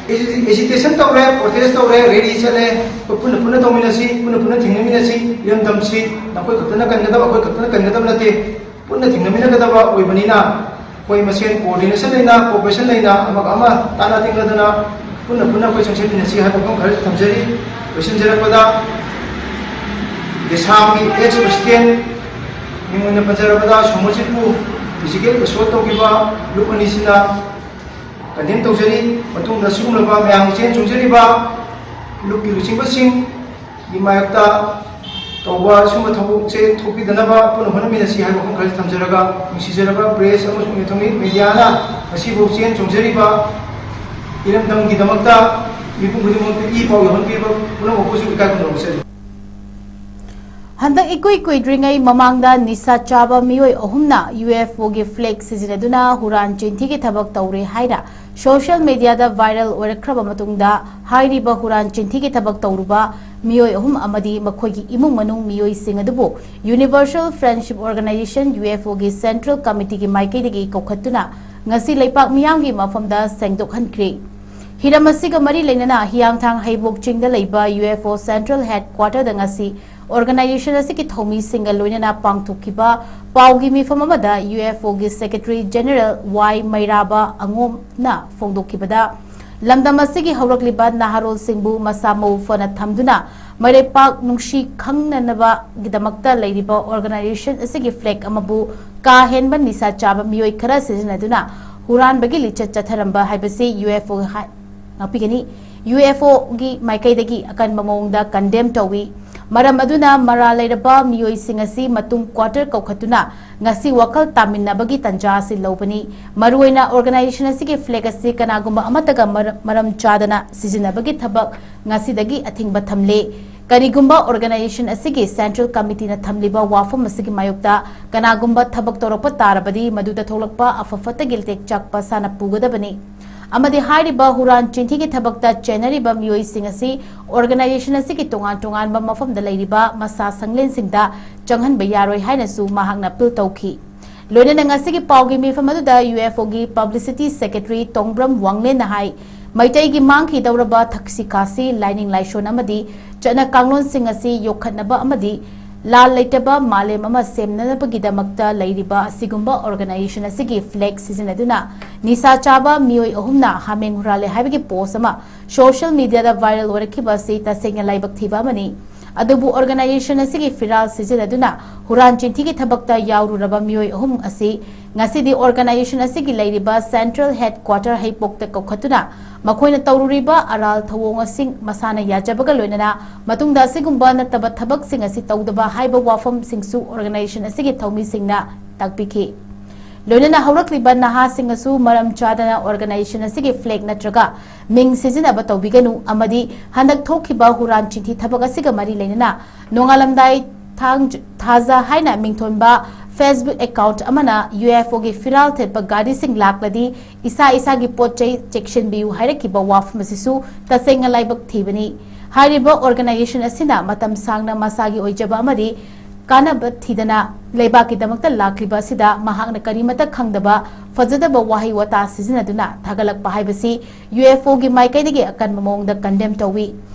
ꯑꯦꯖꯤꯇꯦꯁꯟ ꯇꯧꯔꯦ, ꯄ꯭ꯔꯣꯇꯦꯁ ꯇꯧꯔꯦ, ꯔꯦꯂꯤ ꯆꯠꯂꯦ, ꯑꯩꯈꯣꯏ ꯄꯨꯟꯅ ꯄꯨꯟꯅ ꯇꯧꯃꯤꯟꯅꯁꯤ, ꯄꯨꯟꯅ ꯄꯨꯟꯅ ꯊꯦꯡꯅꯃꯤꯟꯅꯁꯤ꯫ ꯏꯔꯝꯗꯝꯁꯤ ꯅꯈꯣꯏ ꯈꯛꯇꯅ ꯀꯟꯒꯗꯕ, ꯑꯩꯈꯣꯏ ꯈꯛꯇꯅ ꯀꯟꯒꯗꯕ ꯅꯠꯇꯦ, ꯄꯨꯟꯅ ꯊꯦꯡꯅꯃꯤꯟꯅꯒꯗꯕ ꯑꯣꯏꯕꯅꯤꯅ ꯑꯩꯈꯣꯏ ꯃꯁꯦꯟ ꯀꯣꯑꯣꯔꯗꯤꯅꯦꯁꯟ ꯂꯩꯅ, ꯀꯣꯑꯣꯄꯔꯦꯁꯟ ꯂꯩꯅ ꯑꯃꯒ ꯑꯃ ꯇꯥꯟꯅ ꯇꯤꯡꯅꯗꯅ ꯄꯨꯟꯅ ꯄꯨꯟꯅ ꯑꯩꯈꯣꯏ ꯆꯪꯁꯤꯟꯃꯤꯟꯅꯁꯤ ꯍꯥꯏꯕ ꯋꯥꯐꯝ ꯈꯔ ꯊꯝꯖꯔꯤ꯫ ꯂꯣꯏꯁꯤꯟꯖꯔꯛꯄꯗ ꯗꯦꯁꯥꯝꯒꯤ ꯑꯦꯛꯁ ꯄ꯭ꯔꯁꯤꯗꯦꯟ ꯃꯤꯡ ꯑꯣꯏꯅ ꯄꯟꯖꯔꯕꯗ ꯁꯣꯃꯣꯖꯤꯠꯄꯨ ꯐꯤꯖꯤꯀꯦꯜ ꯑꯦꯁꯣꯜ ꯇꯧꯈꯤꯕ ꯂꯨꯞ ꯑꯅꯤꯁꯤꯅ ꯀꯟꯗꯦꯝ ꯇꯧꯖꯔꯤ꯫ ꯃꯇꯨꯡꯗ ꯁꯤꯒꯨꯝꯂꯕ ꯃꯌꯥꯝꯒꯤ ꯆꯦꯟ ꯆꯣꯡꯖꯔꯤꯕ ꯂꯨꯞꯀꯤ ꯂꯨꯆꯤꯡꯕꯁꯤꯡꯒꯤ ꯃꯥꯌꯣꯛꯇ ꯇꯧꯕ ꯁꯤꯒꯨꯝꯕ ꯊꯕꯛꯁꯦ ꯊꯣꯛꯄꯤꯗꯅꯕ ꯄꯨꯟꯅ ꯍꯣꯠꯅꯃꯤꯟꯅꯁꯤ ꯍꯥꯏꯕ ꯋꯥꯐꯝ ꯈꯔꯁꯤ ꯊꯝꯖꯔꯒ, ꯅꯨꯡꯁꯤꯖꯔꯕ ꯄ꯭ꯔꯦꯁ ꯑꯃꯁꯨꯡ ꯏꯂꯦꯛꯇ꯭ꯔꯣꯅꯤꯛ ꯃꯦꯗꯤꯌꯥꯅ ꯉꯁꯤꯐꯥꯎ ꯆꯦꯟ ꯆꯣꯡꯖꯔꯤꯕ ꯏꯔꯝꯗꯝꯒꯤꯗꯃꯛꯇ ꯃꯤꯄꯨꯝ ꯈꯨꯗꯤꯡꯃꯛꯇ ꯏ ꯄꯥꯎ ꯌꯧꯍꯟꯕꯤꯕ ꯄꯨꯝꯅꯃꯛꯄꯨꯁꯨ ꯏꯀꯥꯏ ꯈꯨꯝꯅꯕ ꯐꯣꯡꯗꯣꯛꯆꯔꯤ꯫ ꯍꯟꯗꯛ ꯏꯀꯨꯏ ꯀꯨꯏꯗ꯭ꯔꯤꯉꯩ ꯃꯃꯥꯡꯗ ꯅꯤꯁꯥ ꯆꯥꯕ ꯃꯤꯑꯣꯏ ꯑꯍꯨꯝꯅ ꯌꯨ ꯑꯦꯐ ꯑꯣꯒꯤ ꯐ꯭ꯂꯦꯒ ꯁꯤꯖꯤꯟꯅꯗꯨꯅ ꯍꯨꯔꯥꯟ ꯆꯤꯟꯊꯤꯒꯤ ꯊꯕꯛ ꯇꯧꯔꯦ ꯍꯥꯏꯅ ꯁꯣꯁꯤꯌꯦꯜ ꯃꯤꯗꯤꯌꯥꯗ ꯚꯥꯏꯔꯦꯜ ꯑꯣꯏꯔꯛꯈ꯭ꯔꯕ ꯃꯇꯨꯡꯗ, ꯍꯥꯏꯔꯤꯕ ꯍꯨꯔꯥꯟ ꯆꯤꯟꯊꯤꯒꯤ ꯊꯕꯛ ꯇꯧꯔꯨꯕ ꯃꯤꯑꯣꯏ ꯑꯍꯨꯝ ꯑꯃꯗꯤ ꯃꯈꯣꯏꯒꯤ ꯏꯃꯨꯡ ꯃꯅꯨꯡ ꯃꯤꯑꯣꯏꯁꯤꯡ ꯑꯗꯨꯕꯨ Universal Friendship Organization, UFOꯒꯤ Central Committeeꯒꯤ ꯃꯥꯏꯀꯩꯗꯒꯤ ꯀꯧꯈꯠꯇꯨꯅ ꯉꯁꯤ ꯂꯩꯄꯥꯛ ꯃꯤꯌꯥꯝꯒꯤ ꯃꯐꯝꯗ ꯁꯦꯡꯗꯣꯛꯍꯟꯈ꯭ꯔꯦ꯫ ꯍꯤꯔꯝ ꯑꯁꯤꯒ ꯃꯔꯤ ꯂꯩꯅꯅ ꯍꯤꯌꯥꯡꯊꯥꯡ ꯍꯩꯕꯣꯛ ꯆꯤꯡꯗ ꯂꯩꯕ UFO Central Headquarterꯗ ꯉꯁꯤ organization ꯑꯁꯤꯒꯤ ꯊꯧꯃꯤꯁꯤꯡꯒ ꯂꯣꯏꯅꯅ ꯄꯥꯡꯊꯣꯛꯈꯤꯕ ꯄꯥꯎꯒꯤ ꯃꯤꯐꯝ ꯑꯃꯗ UFOꯒꯤ Secretary General ꯋꯥꯏ ꯃꯩꯔꯥꯕ ꯑꯉꯣꯝꯅ ꯐꯣꯡꯗꯣꯛꯈꯤꯕꯗ, ꯂꯝꯗꯝ ꯑꯁꯤꯒꯤ ꯍꯧꯔꯛꯂꯤꯕ ꯅꯍꯥꯔꯣꯜꯁꯤꯡꯕꯨ ꯃꯁꯥ ꯃꯎ ꯐꯅ ꯊꯝꯗꯨꯅ ꯃꯩꯔꯩꯄꯥꯛ ꯅꯨꯡꯁꯤ ꯈꯪꯅꯅꯕꯒꯤꯗꯃꯛꯇ ꯂꯩꯔꯤꯕ organization ꯑꯁꯤꯒꯤ flag ꯑꯃꯕꯨ ꯀꯥ ꯍꯦꯟꯕ ꯅꯤꯁꯥ ꯆꯥꯕ ꯃꯤꯑꯣꯏ ꯈꯔ ꯁꯤꯖꯤꯟꯅꯗꯨꯅ ꯍꯨꯔꯥꯟꯕꯒꯤ ꯂꯤꯆꯠ ꯆꯠꯊꯔꯝꯕ ꯍꯥꯏꯕꯁꯤ UFO ꯍꯥꯏ-, ꯉꯥꯛꯄꯤꯒꯅꯤ꯫ UFOꯒꯤ ꯃꯥꯏꯀꯩꯗꯒꯤ ꯑꯀꯟꯕ ꯃꯑꯣꯡꯗ condemn ꯇꯧꯏ꯫ ꯃꯔꯝ ꯑꯗꯨꯅ ꯃꯔꯥꯜ ꯂꯩꯔꯕ ꯃꯤꯑꯣꯏꯁꯤꯡ ꯑꯁꯤ ꯃꯇꯨꯡ quarter ꯀꯧꯈꯠꯇꯨꯅ ꯉꯁꯤ ꯋꯥꯈꯜ ꯇꯥꯃꯤꯟꯅꯕꯒꯤ ꯇꯟꯖꯥ ꯑꯁꯤ ꯂꯧꯕꯅꯤ꯫ ꯃꯔꯨꯑꯣꯏꯅ organization ꯑꯁꯤꯒꯤ flag ꯑꯁꯤ ꯀꯅꯥꯒꯨꯝꯕ ꯑꯃꯠꯇꯒ ꯃꯔ-, ꯃꯔꯝ ꯆꯥꯗꯅ ꯁꯤꯖꯤꯟꯅꯕꯒꯤ ꯊꯕꯛ ꯉꯁꯤꯗꯒꯤ ꯑꯊꯤꯡꯕ ꯊꯝꯂꯦ꯫ ꯀꯔꯤꯒꯨꯝꯕ organization ꯑꯁꯤꯒꯤ Central Committeeꯅ ꯊꯝꯂꯤꯕ ꯋꯥꯐꯝ ꯑꯁꯤꯒꯤ ꯃꯥꯌꯣꯛꯇ ꯀꯅꯥꯒꯨꯝꯕ ꯊꯕꯛ ꯇꯧꯔꯛꯄ ꯇꯥꯔꯕꯗꯤ ꯃꯗꯨꯗ ꯊꯣꯛꯂꯛꯄ ꯑꯐ ꯐꯠꯇꯒꯤ ꯂꯤꯇꯦꯛ ꯆꯥꯛꯄ ꯁꯥꯅ ꯄꯨꯒꯗꯕꯅꯤ꯫ ꯑꯃꯗꯤ ꯍꯥꯏꯔꯤꯕ ꯍꯨꯔꯥꯟ ꯆꯤꯟꯊꯤꯒꯤ ꯊꯕꯛꯇ ꯆꯦꯟꯅꯔꯤꯕ ꯃꯤꯑꯣꯏꯁꯤꯡ ꯑꯁꯤ organization ꯑꯁꯤꯒꯤ ꯇꯣꯉꯥꯟ ꯇꯣꯉꯥꯟꯕ ꯃꯐꯝꯗ ꯂꯩꯔꯤꯕ ꯃꯁꯥ ꯁꯪꯂꯦꯟꯁꯤꯡꯗ ꯆꯪꯍꯟꯕ ꯌꯥꯔꯣꯏ ꯍꯥꯏꯅꯁꯨ ꯃꯍꯥꯛꯅ ꯑꯄꯤꯜ ꯇꯧꯈꯤ꯫ ꯂꯣꯏꯅꯅ ꯉꯁꯤꯒꯤ ꯄꯥꯎꯒꯤ ꯃꯤꯐꯝ ꯑꯗꯨꯗ UFOꯒꯤ Publicity Secretary ꯇꯣꯡꯕ꯭ꯔꯝ ꯋꯥꯡꯂꯦꯟꯅ ꯍꯥꯏ, ꯃꯩꯇꯩꯒꯤ ꯃꯥꯡꯈꯤꯗꯧꯔꯕ ꯊꯛꯁꯤ ꯈꯥꯁꯤ, ꯂꯥꯏꯅꯤꯡ ꯂꯥꯏꯁꯣꯟ ꯑꯃꯗꯤ ꯆꯠꯅ ꯀꯥꯡꯂꯣꯟꯁꯤꯡ ꯑꯁꯤ ꯌꯣꯛꯈꯠꯅꯕ ꯑꯃꯗꯤ ꯂꯥꯜ ꯂꯩꯇꯕ ꯃꯥꯂꯦꯝ ꯑꯃ ꯁꯦꯝꯅꯅꯕꯒꯤꯗꯃꯛꯇ ꯂꯩꯔꯤꯕ ꯑꯁꯤꯒꯨꯝꯕ organization ꯑꯁꯤꯒꯤ flag ꯁꯤꯖꯤꯟꯅꯗꯨꯅ ꯅꯤꯁꯥ ꯆꯥꯕ ꯃꯤꯑꯣꯏ ꯑꯍꯨꯝꯅ ꯍꯥꯃꯦꯡ ꯍꯨꯔꯥꯜꯂꯦ ꯍꯥꯏꯕꯒꯤ post ꯑꯃ social mediaꯗ viral ꯑꯣꯏꯔꯛꯈꯤꯕ ꯑꯁꯤ ꯇꯁꯦꯡꯅ ꯂꯥꯏꯕꯛ ꯊꯤꯕ ꯑꯃꯅꯤ꯫ ꯑꯗꯨꯕꯨ organization ꯑꯁꯤꯒꯤ ꯐꯤꯔꯥꯜ ꯁꯤꯖꯤꯟꯅꯗꯨꯅ ꯍꯨꯔꯥꯟ ꯆꯤꯟꯊꯤꯒꯤ ꯊꯕꯛꯇ ꯌꯥꯎꯔꯨꯔꯕ ꯃꯤꯑꯣꯏ ꯑꯍꯨꯝ ꯑꯁꯤ ꯉꯁꯤꯗꯤ organization ꯑꯁꯤꯒꯤ ꯂꯩꯔꯤꯕ Central Headquarter ꯍꯩꯄꯣꯛꯇ ꯀꯧꯈꯠꯇꯨꯅ ꯃꯈꯣꯏꯅ ꯇꯧꯔꯨꯔꯤꯕ ꯑꯔꯥꯜ ꯊꯧꯑꯣꯡꯁꯤꯡ ꯃꯁꯥꯅ ꯌꯥꯖꯕꯒ ꯂꯣꯏꯅꯅ ꯃꯇꯨꯡꯗ ꯑꯁꯤꯒꯨꯝꯕ ꯅꯠꯇꯕ ꯊꯕꯛꯁꯤꯡ ꯑꯁꯤ ꯇꯧꯗꯕ ꯍꯥꯏꯕ ꯋꯥꯐꯝꯁꯤꯡꯁꯨ organization ꯑꯁꯤꯒꯤ ꯊꯧꯃꯤꯁꯤꯡꯅ ꯇꯥꯛꯄꯤꯈꯤ꯫ ꯂꯣꯏꯅꯅ ꯍꯧꯔꯛꯂꯤꯕ ꯅꯍꯥꯁꯤꯡꯅꯁꯨ ꯃꯔꯝ ꯆꯥꯗꯅ organization ꯑꯁꯤꯒꯤ flag ꯅꯠꯇ꯭ꯔꯒ ꯃꯤꯡ ꯁꯤꯖꯤꯟꯅꯕ ꯇꯧꯕꯤꯒꯅꯨ ꯑꯃꯗꯤ ꯍꯟꯗꯛ ꯊꯣꯛꯈꯤꯕ ꯍꯨꯔꯥꯟ ꯆꯤꯟꯊꯤ ꯊꯕꯛ ꯑꯁꯤꯒ ꯃꯔꯤ ꯂꯩꯅꯅ ꯅꯣꯡꯉꯥꯜꯂꯝꯗꯥꯏ ꯊꯥꯡ-, ꯊꯥꯖ ꯍꯥꯏꯅ ꯃꯤꯡꯊꯣꯟꯕ Facebook account ꯑꯃꯅ UFOꯒꯤ ꯐꯤꯔꯥꯜ ꯊꯦꯠꯄ ꯒꯥꯔꯤꯁꯤꯡ ꯂꯥꯛꯂꯗꯤ ꯏꯁꯥ ꯏꯁꯥꯒꯤ ꯄꯣꯠ ꯆꯩ ꯆꯦꯛꯁꯤꯟꯕꯤꯌꯨ ꯍꯥꯏꯔꯛꯈꯤꯕ ꯋꯥꯐꯝ ꯑꯁꯤꯁꯨ ꯇꯁꯦꯡꯅ ꯂꯥꯏꯕꯛ ꯊꯤꯕꯅꯤ꯫ ꯍꯥꯏꯔꯤꯕ organization ꯑꯁꯤꯅ ꯃꯇꯝ ꯁꯥꯡꯅ ꯃꯁꯥꯒꯤ ꯑꯣꯏꯖꯕ ꯑꯃꯗꯤ ꯀꯥꯟꯅꯕ ꯊꯤꯗꯅ ꯂꯩꯕꯥꯛꯀꯤꯗꯃꯛꯇ ꯂꯥꯛꯂꯤꯕ ꯑꯁꯤꯗ ꯃꯍꯥꯛꯅ ꯀꯔꯤꯃꯇ ꯈꯪꯗꯕ ꯐꯖꯗꯕ ꯋꯥꯍꯩ ꯋꯥꯇꯥ ꯁꯤꯖꯤꯟꯅꯗꯨꯅ ꯊꯥꯒꯠꯂꯛꯄ ꯍꯥꯏꯕꯁꯤ UFOꯒꯤ ꯃꯥꯏꯀꯩꯗꯒꯤ ꯑꯀꯟꯕ ꯃꯑꯣꯡꯗ condemn ꯇꯧꯏ꯫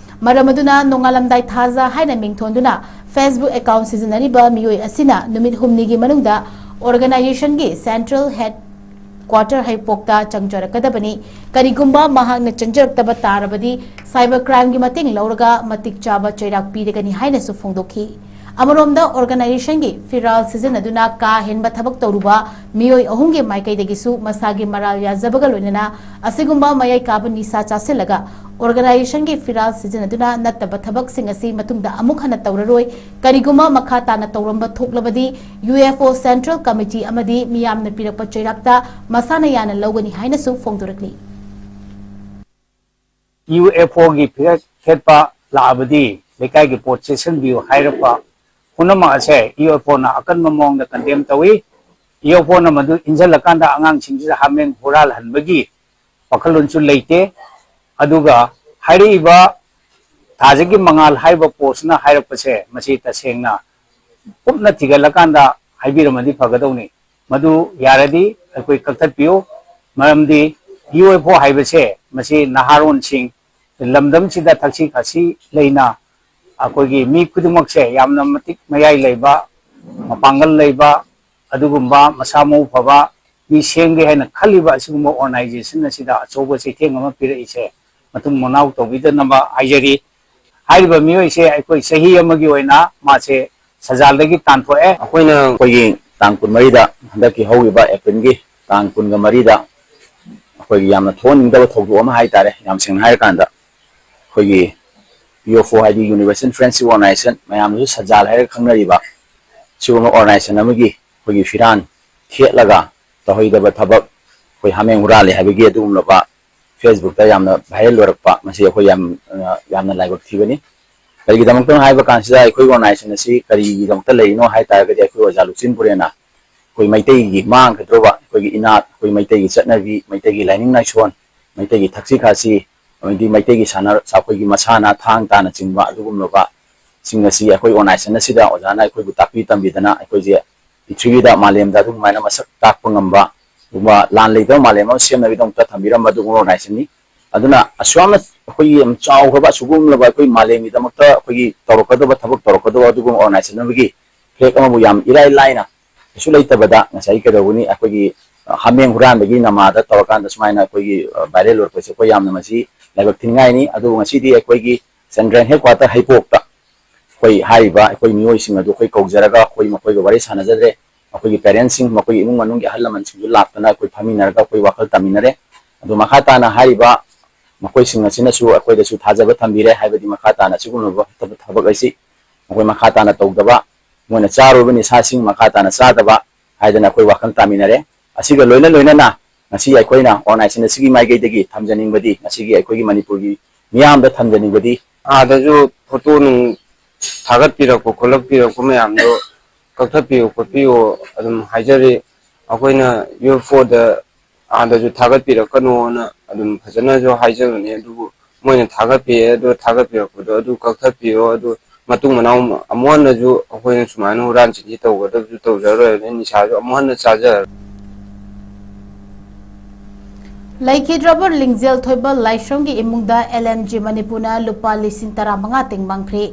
ꯃꯔꯝ ꯑꯗꯨꯅ ꯅꯣꯡꯉꯥꯂꯝꯗꯥꯏ ꯊꯥꯖ ꯍꯥꯏꯅ ꯃꯤꯡꯊꯣꯟꯗꯨꯅ Facebook account ꯁꯤꯖꯤꯟꯅꯔꯤꯕ ꯃꯤꯑꯣꯏ ꯑꯁꯤꯅ ꯅꯨꯃꯤꯠ ꯍꯨꯝꯅꯤꯒꯤ ꯃꯅꯨꯡꯗ organizationꯒꯤ central head quarter ꯍꯩꯄꯣꯛꯇ ꯆꯪꯖꯔꯛꯀꯗꯕꯅꯤ꯫ ꯀꯔꯤꯒꯨꯝꯕ ꯃꯍꯥꯛꯅ ꯆꯪꯖꯔꯛꯇꯕ ꯇꯥꯔꯕꯗꯤ cyber crimeꯒꯤ ꯃꯇꯦꯡ ꯂꯧꯔꯒ ꯃꯇꯤꯛ ꯆꯥꯕ ꯆꯩꯔꯥꯛ ꯄꯤꯔꯒꯅꯤ ꯍꯥꯏꯅꯁꯨ ꯐꯣꯡꯗꯣꯛꯈꯤ꯫ ꯑꯃꯔꯣꯝꯗ organizationꯒꯤ ꯐꯤꯔꯥꯜ ꯁꯤꯖꯤꯟꯅꯗꯨꯅ ꯀꯥ ꯍꯦꯟꯕ ꯊꯕꯛ ꯇꯧꯔꯨꯕ ꯃꯤꯑꯣꯏ ꯑꯍꯨꯝꯒꯤ ꯃꯥꯏꯀꯩꯗꯒꯤꯁꯨ ꯃꯁꯥꯒꯤ ꯃꯔꯥꯜ ꯌꯥꯖꯕꯒ ꯂꯣꯏꯅꯅ ꯑꯁꯤꯒꯨꯝꯕ ꯃꯌꯥꯏ ꯀꯥꯕ ꯅꯤꯁꯥ ꯆꯥꯁꯤꯜꯂꯒ organizationꯒꯤ ꯐꯤꯔꯥꯜ ꯁꯤꯖꯤꯟꯅꯗꯨꯅ ꯅꯠꯇꯕ ꯊꯕꯛꯁꯤꯡ ꯑꯁꯤ ꯃꯇꯨꯡꯗ ꯑꯃꯨꯛ ꯍꯟꯅ ꯇꯧꯔꯔꯣꯏ꯫ ꯀꯔꯤꯒꯨꯝꯕ ꯃꯈꯥ ꯇꯥꯅ ꯇꯧꯔꯝꯕ ꯊꯣꯛꯂꯕꯗꯤ UFO central committee ꯑꯃꯗꯤ ꯃꯤꯌꯥꯝꯅ ꯄꯤꯔꯛꯄ ꯆꯩꯔꯥꯛꯇ ꯃꯁꯥꯅ ꯌꯥꯅ ꯂꯧꯒꯅꯤ ꯍꯥꯏꯅꯁꯨ ꯐꯣꯡꯗꯣꯔꯛꯂꯤ꯫ UFOꯒꯤ ꯐꯤꯔꯦꯞ ꯈꯦꯠꯄ ꯂꯥꯛꯑꯕꯗꯤ ꯂꯩꯀꯥꯏꯒꯤ ꯄꯣꯠ ꯆꯦꯛꯁꯤꯟꯕꯤꯌꯨ ꯍꯥꯏꯔꯛꯄ ꯄꯨꯝꯅꯃꯛ ꯑꯁꯦ UFOꯅ ꯑꯀꯟꯕ ꯃꯑꯣꯡꯗ condemn ꯇꯧꯏ꯫ UFOꯅ ꯃꯗꯨ ꯏꯟꯁꯤꯜꯂꯀꯥꯟꯗ ꯑꯉꯥꯡꯁꯤꯡꯁꯤꯗ ꯍꯥꯃꯦꯡ ꯍꯨꯔꯥꯜꯍꯟꯕꯒꯤ ꯋꯥꯈꯜꯂꯣꯟꯁꯨ ꯂꯩꯇꯦ꯫ ꯑꯗꯨꯒ ꯍꯥꯏꯔꯛꯏꯕ ꯊꯥꯖꯒꯤ ꯃꯉꯥꯜ ꯍꯥꯏꯔꯤꯕ ꯄꯣꯁꯅ ꯍꯥꯏꯔꯛꯄꯁꯦ ꯃꯁꯤ ꯇꯁꯦꯡꯅ ꯀꯨꯞꯅ ꯊꯤꯒꯠꯂꯀꯥꯟꯗ ꯍꯥꯏꯕꯤꯔꯝꯃꯗꯤ ꯐꯒꯗꯧꯅꯤ꯫ ꯃꯗꯨ ꯌꯥꯔꯗꯤ ꯑꯩꯈꯣꯏ ꯀꯛꯊꯠꯄꯤꯌꯨ꯫ ꯃꯔꯝꯗꯤ UFO ꯍꯥꯏꯕꯁꯦ ꯃꯁꯤ ꯅꯍꯥꯔꯣꯟꯁꯤꯡ ꯂꯝꯗꯝꯁꯤꯗ ꯊꯛꯁꯤ ꯈꯥꯁꯤ ꯂꯩꯅ ꯑꯩꯈꯣꯏꯒꯤ ꯃꯤ ꯈꯨꯗꯤꯡꯃꯛꯁꯦ ꯌꯥꯝꯅ ꯃꯇꯤꯛ ꯃꯌꯥꯏ ꯂꯩꯕ, ꯃꯄꯥꯡꯒꯜ ꯂꯩꯕ, ꯑꯗꯨꯒꯨꯝꯕ ꯃꯁꯥ ꯃꯎ ꯐꯕ ꯃꯤ ꯁꯦꯝꯒꯦ ꯍꯥꯏꯅ ꯈꯜꯂꯤꯕ ꯑꯁꯤꯒꯨꯝꯕ organization ꯑꯁꯤꯗ ꯑꯆꯧꯕ ꯆꯩꯊꯦꯡ ꯑꯃ ꯄꯤꯔꯛꯏꯁꯦ ꯃꯇꯨꯡ ꯃꯅꯥꯎ ꯇꯧꯕꯤꯗꯅꯕ ꯍꯥꯏꯖꯔꯤ꯫ ꯍꯥꯏꯔꯤꯕ ꯃꯤꯑꯣꯏꯁꯦ ꯑꯩꯈꯣꯏ ꯆꯍꯤ ꯑꯃꯒꯤ ꯑꯣꯏꯅ ꯃꯥꯁꯦ ꯁꯖꯥꯜꯗꯒꯤ ꯇꯥꯟꯊꯣꯛꯑꯦ꯫ ꯑꯩꯈꯣꯏꯅ ꯑꯩꯈꯣꯏꯒꯤ ꯇꯥꯡ ꯀꯨꯟꯃꯔꯤꯗ, ꯍꯟꯗꯛꯀꯤ ꯍꯧꯈꯤꯕ Aprilꯒꯤ ꯇꯥꯡ ꯀꯨꯟꯒ ꯃꯔꯤꯗ ꯑꯩꯈꯣꯏꯒꯤ ꯌꯥꯝꯅ ꯊꯣꯛꯍꯟꯅꯤꯡꯗꯕ ꯊꯧꯗꯣꯛ ꯑꯃ ꯍꯥꯏꯇꯥꯔꯦ, ꯌꯥꯝ ꯁꯦꯡꯅ ꯍꯥꯏꯔꯀꯥꯟꯗ ꯑꯩꯈꯣꯏꯒꯤ UFO ꯍꯥꯏꯗꯤ Universal Friendship Organization, ꯃꯌꯥꯝꯅꯁꯨ ꯁꯖꯥꯜ ꯍꯥꯏꯔꯒ ꯈꯪꯅꯔꯤꯕ ꯁꯤꯒꯨꯝꯕ organization ꯑꯃꯒꯤ ꯑꯩꯈꯣꯏꯒꯤ ꯐꯤꯔꯥꯟ ꯊꯦꯠꯂꯒ ꯇꯧꯍꯩꯗꯕ ꯊꯕꯛ, ꯑꯩꯈꯣꯏ ꯍꯥꯃꯦꯡ ꯍꯨꯔꯥꯜꯂꯦ ꯍꯥꯏꯕꯒꯤ ꯑꯗꯨꯒꯨꯝꯂꯕ Facebookꯇ ꯌꯥꯝꯅ viral ꯑꯣꯏꯔꯛꯄ, ꯃꯁꯤ ꯑꯩꯈꯣꯏ ꯌꯥꯝ, ꯌꯥꯝꯅ ꯂꯥꯏꯕꯛ ꯊꯤꯕꯅꯤ꯫ ꯀꯔꯤꯒꯤꯗꯃꯛꯇꯅꯣ ꯍꯥꯏꯕ ꯀꯥꯟꯁꯤꯗ ꯑꯩꯈꯣꯏ organization ꯑꯁꯤ ꯀꯔꯤꯒꯤꯗꯃꯛꯇ ꯂꯩꯔꯤꯅꯣ ꯍꯥꯏ ꯇꯥꯔꯒꯗꯤ ꯑꯩꯈꯣꯏ ꯑꯣꯖꯥ ꯂꯨꯆꯤꯟ ꯄꯨꯔꯦꯟꯅ ꯑꯩꯈꯣꯏ ꯃꯩꯇꯩꯒꯤ ꯃꯥꯡꯒꯗꯧꯔꯕ ꯑꯩꯈꯣꯏꯒꯤ ꯏꯅꯥꯠ, ꯑꯩꯈꯣꯏ ꯃꯩꯇꯩꯒꯤ ꯆꯠꯅꯕꯤ, ꯃꯩꯇꯩꯒꯤ ꯂꯥꯏꯅꯤꯡ ꯂꯥꯏꯁꯣꯟ, ꯃꯩꯇꯩꯒꯤ ꯊꯛꯁꯤ ꯈꯥꯁꯤ, ꯑꯃꯗꯤ ꯃꯩꯇꯩꯒꯤ ꯁꯥꯟꯅ ꯑꯩꯈꯣꯏꯒꯤ ꯃꯁꯥꯟꯅ ꯊꯥꯡ ꯇꯥꯅꯆꯤꯡꯕ ꯑꯗꯨꯒꯨꯝꯂꯕ ꯁꯤꯡ ꯑꯁꯤ ꯑꯩꯈꯣꯏ ꯑꯣꯔꯒꯅꯥꯏꯖꯦꯁꯟ ꯑꯁꯤꯗ ꯑꯣꯖꯥꯅ ꯑꯩꯈꯣꯏꯕꯨ ꯇꯥꯛꯄꯤ ꯇꯝꯕꯤꯗꯅ ꯑꯩꯈꯣꯏꯁꯦ ꯄ꯭ꯔꯤꯊꯤꯕꯤꯗ ꯃꯥꯂꯦꯝꯗ ꯑꯗꯨꯃꯥꯏꯅ ꯃꯁꯛ ꯇꯥꯛꯄ ꯉꯝꯕ ꯑꯗꯨꯒꯨꯝꯕ ꯂꯥꯟ ꯂꯩꯇꯕ ꯃꯥꯂꯦꯝ ꯑꯃ ꯁꯦꯝꯅꯕꯒꯤꯗꯃꯛꯇ ꯊꯝꯕꯤꯔꯝꯕ ꯑꯗꯨꯒꯨꯝꯕ ꯑꯣꯔꯒꯅꯥꯏꯖꯦꯁꯟꯅꯤ꯫ ꯑꯗꯨꯅ ꯑꯁꯨꯛ ꯌꯥꯝꯅ ꯑꯩꯈꯣꯏꯒꯤ ꯌꯥꯝ ꯆꯥꯎꯈ꯭ꯔꯕ ꯑꯁꯤꯒꯨꯝꯂꯕ ꯑꯩꯈꯣꯏ ꯃꯥꯂꯦꯝꯒꯤꯗꯃꯛꯇ ꯑꯩꯈꯣꯏꯒꯤ ꯇꯧꯔꯛꯀꯗꯕ ꯊꯕꯛ ꯇꯧꯔꯛꯀꯗꯕ ꯑꯗꯨꯒꯨꯝꯕ ꯑꯣꯔꯒꯅꯥꯏꯖꯦꯁꯟ ꯑꯃꯒꯤ ꯐ꯭ꯂꯦꯛ ꯑꯃꯕꯨ ꯌꯥꯝ ꯏꯔꯥꯏ ꯂꯥꯏꯅ ꯀꯩꯁꯨ ꯂꯩꯇꯕꯗ ꯉꯁꯥꯏ ꯀꯩꯗꯧꯒꯅꯤ ꯑꯩꯈꯣꯏꯒꯤ ꯍꯥꯃꯦꯡ ꯍꯨꯔꯥꯟꯕꯒꯤ ꯅꯃꯥꯗ ꯇꯧꯔꯀꯥꯟꯗ ꯁꯨꯃꯥꯏꯅ ꯑꯩꯈꯣꯏꯒꯤ ꯚꯥꯏꯔꯦꯜ ꯑꯣꯏꯔꯛꯄꯁꯦ ꯑꯩꯈꯣꯏ ꯌꯥꯝꯅ ꯃꯁꯤ ꯂꯥꯏꯕꯛ ꯊꯤꯅꯤꯡꯉꯥꯏꯅꯤ꯫ ꯑꯗꯨꯕꯨ ꯉꯁꯤꯗꯤ ꯑꯩꯈꯣꯏꯒꯤ ꯆꯟꯗ꯭ꯔꯦꯟ ꯍꯦꯗ ꯀ꯭ꯋꯥꯇꯔ ꯍꯩꯄꯣꯛꯇ ꯑꯩꯈꯣꯏ ꯍꯥꯏꯔꯤꯕ ꯑꯩꯈꯣꯏ ꯃꯤꯑꯣꯏꯁꯤꯡ ꯑꯗꯨ ꯑꯩꯈꯣꯏ ꯀꯧꯖꯔꯒ ꯑꯩꯈꯣꯏ ꯃꯈꯣꯏꯒ ꯋꯥꯔꯤ ꯁꯥꯟꯅꯖꯗ꯭ꯔꯦ꯫ ꯑꯩꯈꯣꯏꯒꯤ ꯄꯦꯔꯦꯟꯁꯁꯤꯡ, ꯃꯈꯣꯏꯒꯤ ꯏꯃꯨꯡ ꯃꯅꯨꯡꯒꯤ ꯑꯍꯜ ꯂꯃꯟꯁꯤꯡꯁꯨ ꯂꯥꯛꯇꯅ ꯑꯩꯈꯣꯏ ꯐꯝꯃꯤꯟꯅꯔꯒ ꯑꯩꯈꯣꯏ ꯋꯥꯈꯜ ꯇꯥꯃꯤꯟꯅꯔꯦ꯫ ꯑꯗꯨ ꯃꯈꯥ ꯇꯥꯅ ꯍꯥꯏꯔꯤꯕ ꯃꯈꯣꯏꯁꯤꯡ ꯑꯁꯤꯅꯁꯨ ꯑꯩꯈꯣꯏꯗꯁꯨ ꯊꯥꯖꯕ ꯊꯝꯕꯤꯔꯦ꯫ ꯍꯥꯏꯕꯗꯤ ꯃꯈꯥ ꯇꯥꯅ ꯑꯁꯤꯒꯨꯝꯂꯕ ꯐꯠꯇꯕ ꯊꯕꯛ ꯑꯁꯤ ꯃꯈꯣꯏ ꯃꯈꯥ ꯇꯥꯅ ꯇꯧꯗꯕ, ꯃꯣꯏꯅ ꯆꯥꯔꯨꯕ ꯅꯤꯁꯥꯁꯤꯡ ꯃꯈꯥ ꯇꯥꯅ ꯆꯥꯗꯕ ꯍꯥꯏꯗꯅ ꯑꯩꯈꯣꯏ ꯋꯥꯈꯜ ꯇꯥꯃꯤꯟꯅꯔꯦ꯫ ꯑꯁꯤꯒ ꯂꯣꯏꯅ ꯂꯣꯏꯅꯅ ꯉꯁꯤ ꯑꯩꯈꯣꯏꯅ ꯑꯣꯔꯒꯅꯥꯏꯖꯦꯁꯟ ꯑꯁꯤꯒꯤ ꯃꯥꯏꯀꯩꯗꯒꯤ ꯊꯝꯖꯅꯤꯡꯕꯗꯤ ꯉꯁꯤꯒꯤ ꯑꯩꯈꯣꯏꯒꯤ ꯃꯅꯤꯄꯨꯔꯒꯤ ꯃꯤꯌꯥꯝꯗ ꯊꯝꯖꯅꯤꯡꯕꯗꯤ ꯑꯥꯗꯁꯨ ꯐꯣꯇꯣ ꯅꯨꯡ ꯊꯥꯒꯠꯄꯤꯔꯛꯄ ꯈꯣꯠꯂꯛꯄꯤꯔꯛꯄ ꯃꯌꯥꯝꯗꯣ ꯀꯛꯊꯠꯄꯤꯌꯨ ꯈꯣꯠꯄꯤꯌꯨ ꯑꯗꯨꯝ ꯍꯥꯏꯖꯔꯤ꯫ ꯑꯩꯈꯣꯏꯅ ꯌꯨ ꯑꯦꯐ ꯑꯣꯗ ꯑꯥꯗꯁꯨ ꯊꯥꯒꯠꯄꯤꯔꯛꯀꯅꯣꯅ ꯑꯗꯨꯝ ꯐꯖꯅꯁꯨ ꯍꯥꯏꯖꯕꯅꯤ꯫ ꯑꯗꯨꯕꯨ ꯃꯣꯏꯅ ꯊꯥꯒꯠꯄꯤꯔꯦ, ꯑꯗꯨ ꯊꯥꯒꯠꯄꯤꯔꯛꯄꯗꯣ ꯑꯗꯨ ꯀꯛꯊꯠꯄꯤꯌꯣ, ꯑꯗꯨ ꯃꯇꯨꯡ ꯃꯅꯥꯎ ꯑꯃꯨꯛ ꯍꯟꯅꯁꯨ ꯑꯩꯈꯣꯏꯅ ꯁꯨꯃꯥꯏꯅ ꯍꯨꯔꯥꯟ ꯆꯤꯟꯊꯤ ꯇꯧꯒꯗꯕꯁꯨ ꯇꯧꯖꯔꯣꯏ, ꯑꯗꯩ ꯅꯤꯁꯥꯁꯨ ꯑꯃꯨꯛ ꯍꯟꯅ ꯆꯥꯖꯔꯔꯣꯏ꯫ ꯂꯩꯈꯤꯗ꯭ꯔꯕ ꯂꯤꯡꯖꯦꯜ ꯊꯣꯏꯕ ꯂꯥꯏꯁ꯭ꯔꯝꯒꯤ ꯏꯃꯨꯡꯗ ꯑꯦꯜ ꯑꯦꯝ ꯖꯤ ꯃꯅꯤꯄꯨꯔꯅ ꯂꯨꯄꯥ ꯂꯤꯁꯤꯡ ꯇꯔꯥꯃꯉꯥ ꯇꯦꯡꯕꯥꯡꯈ꯭ꯔꯦ꯫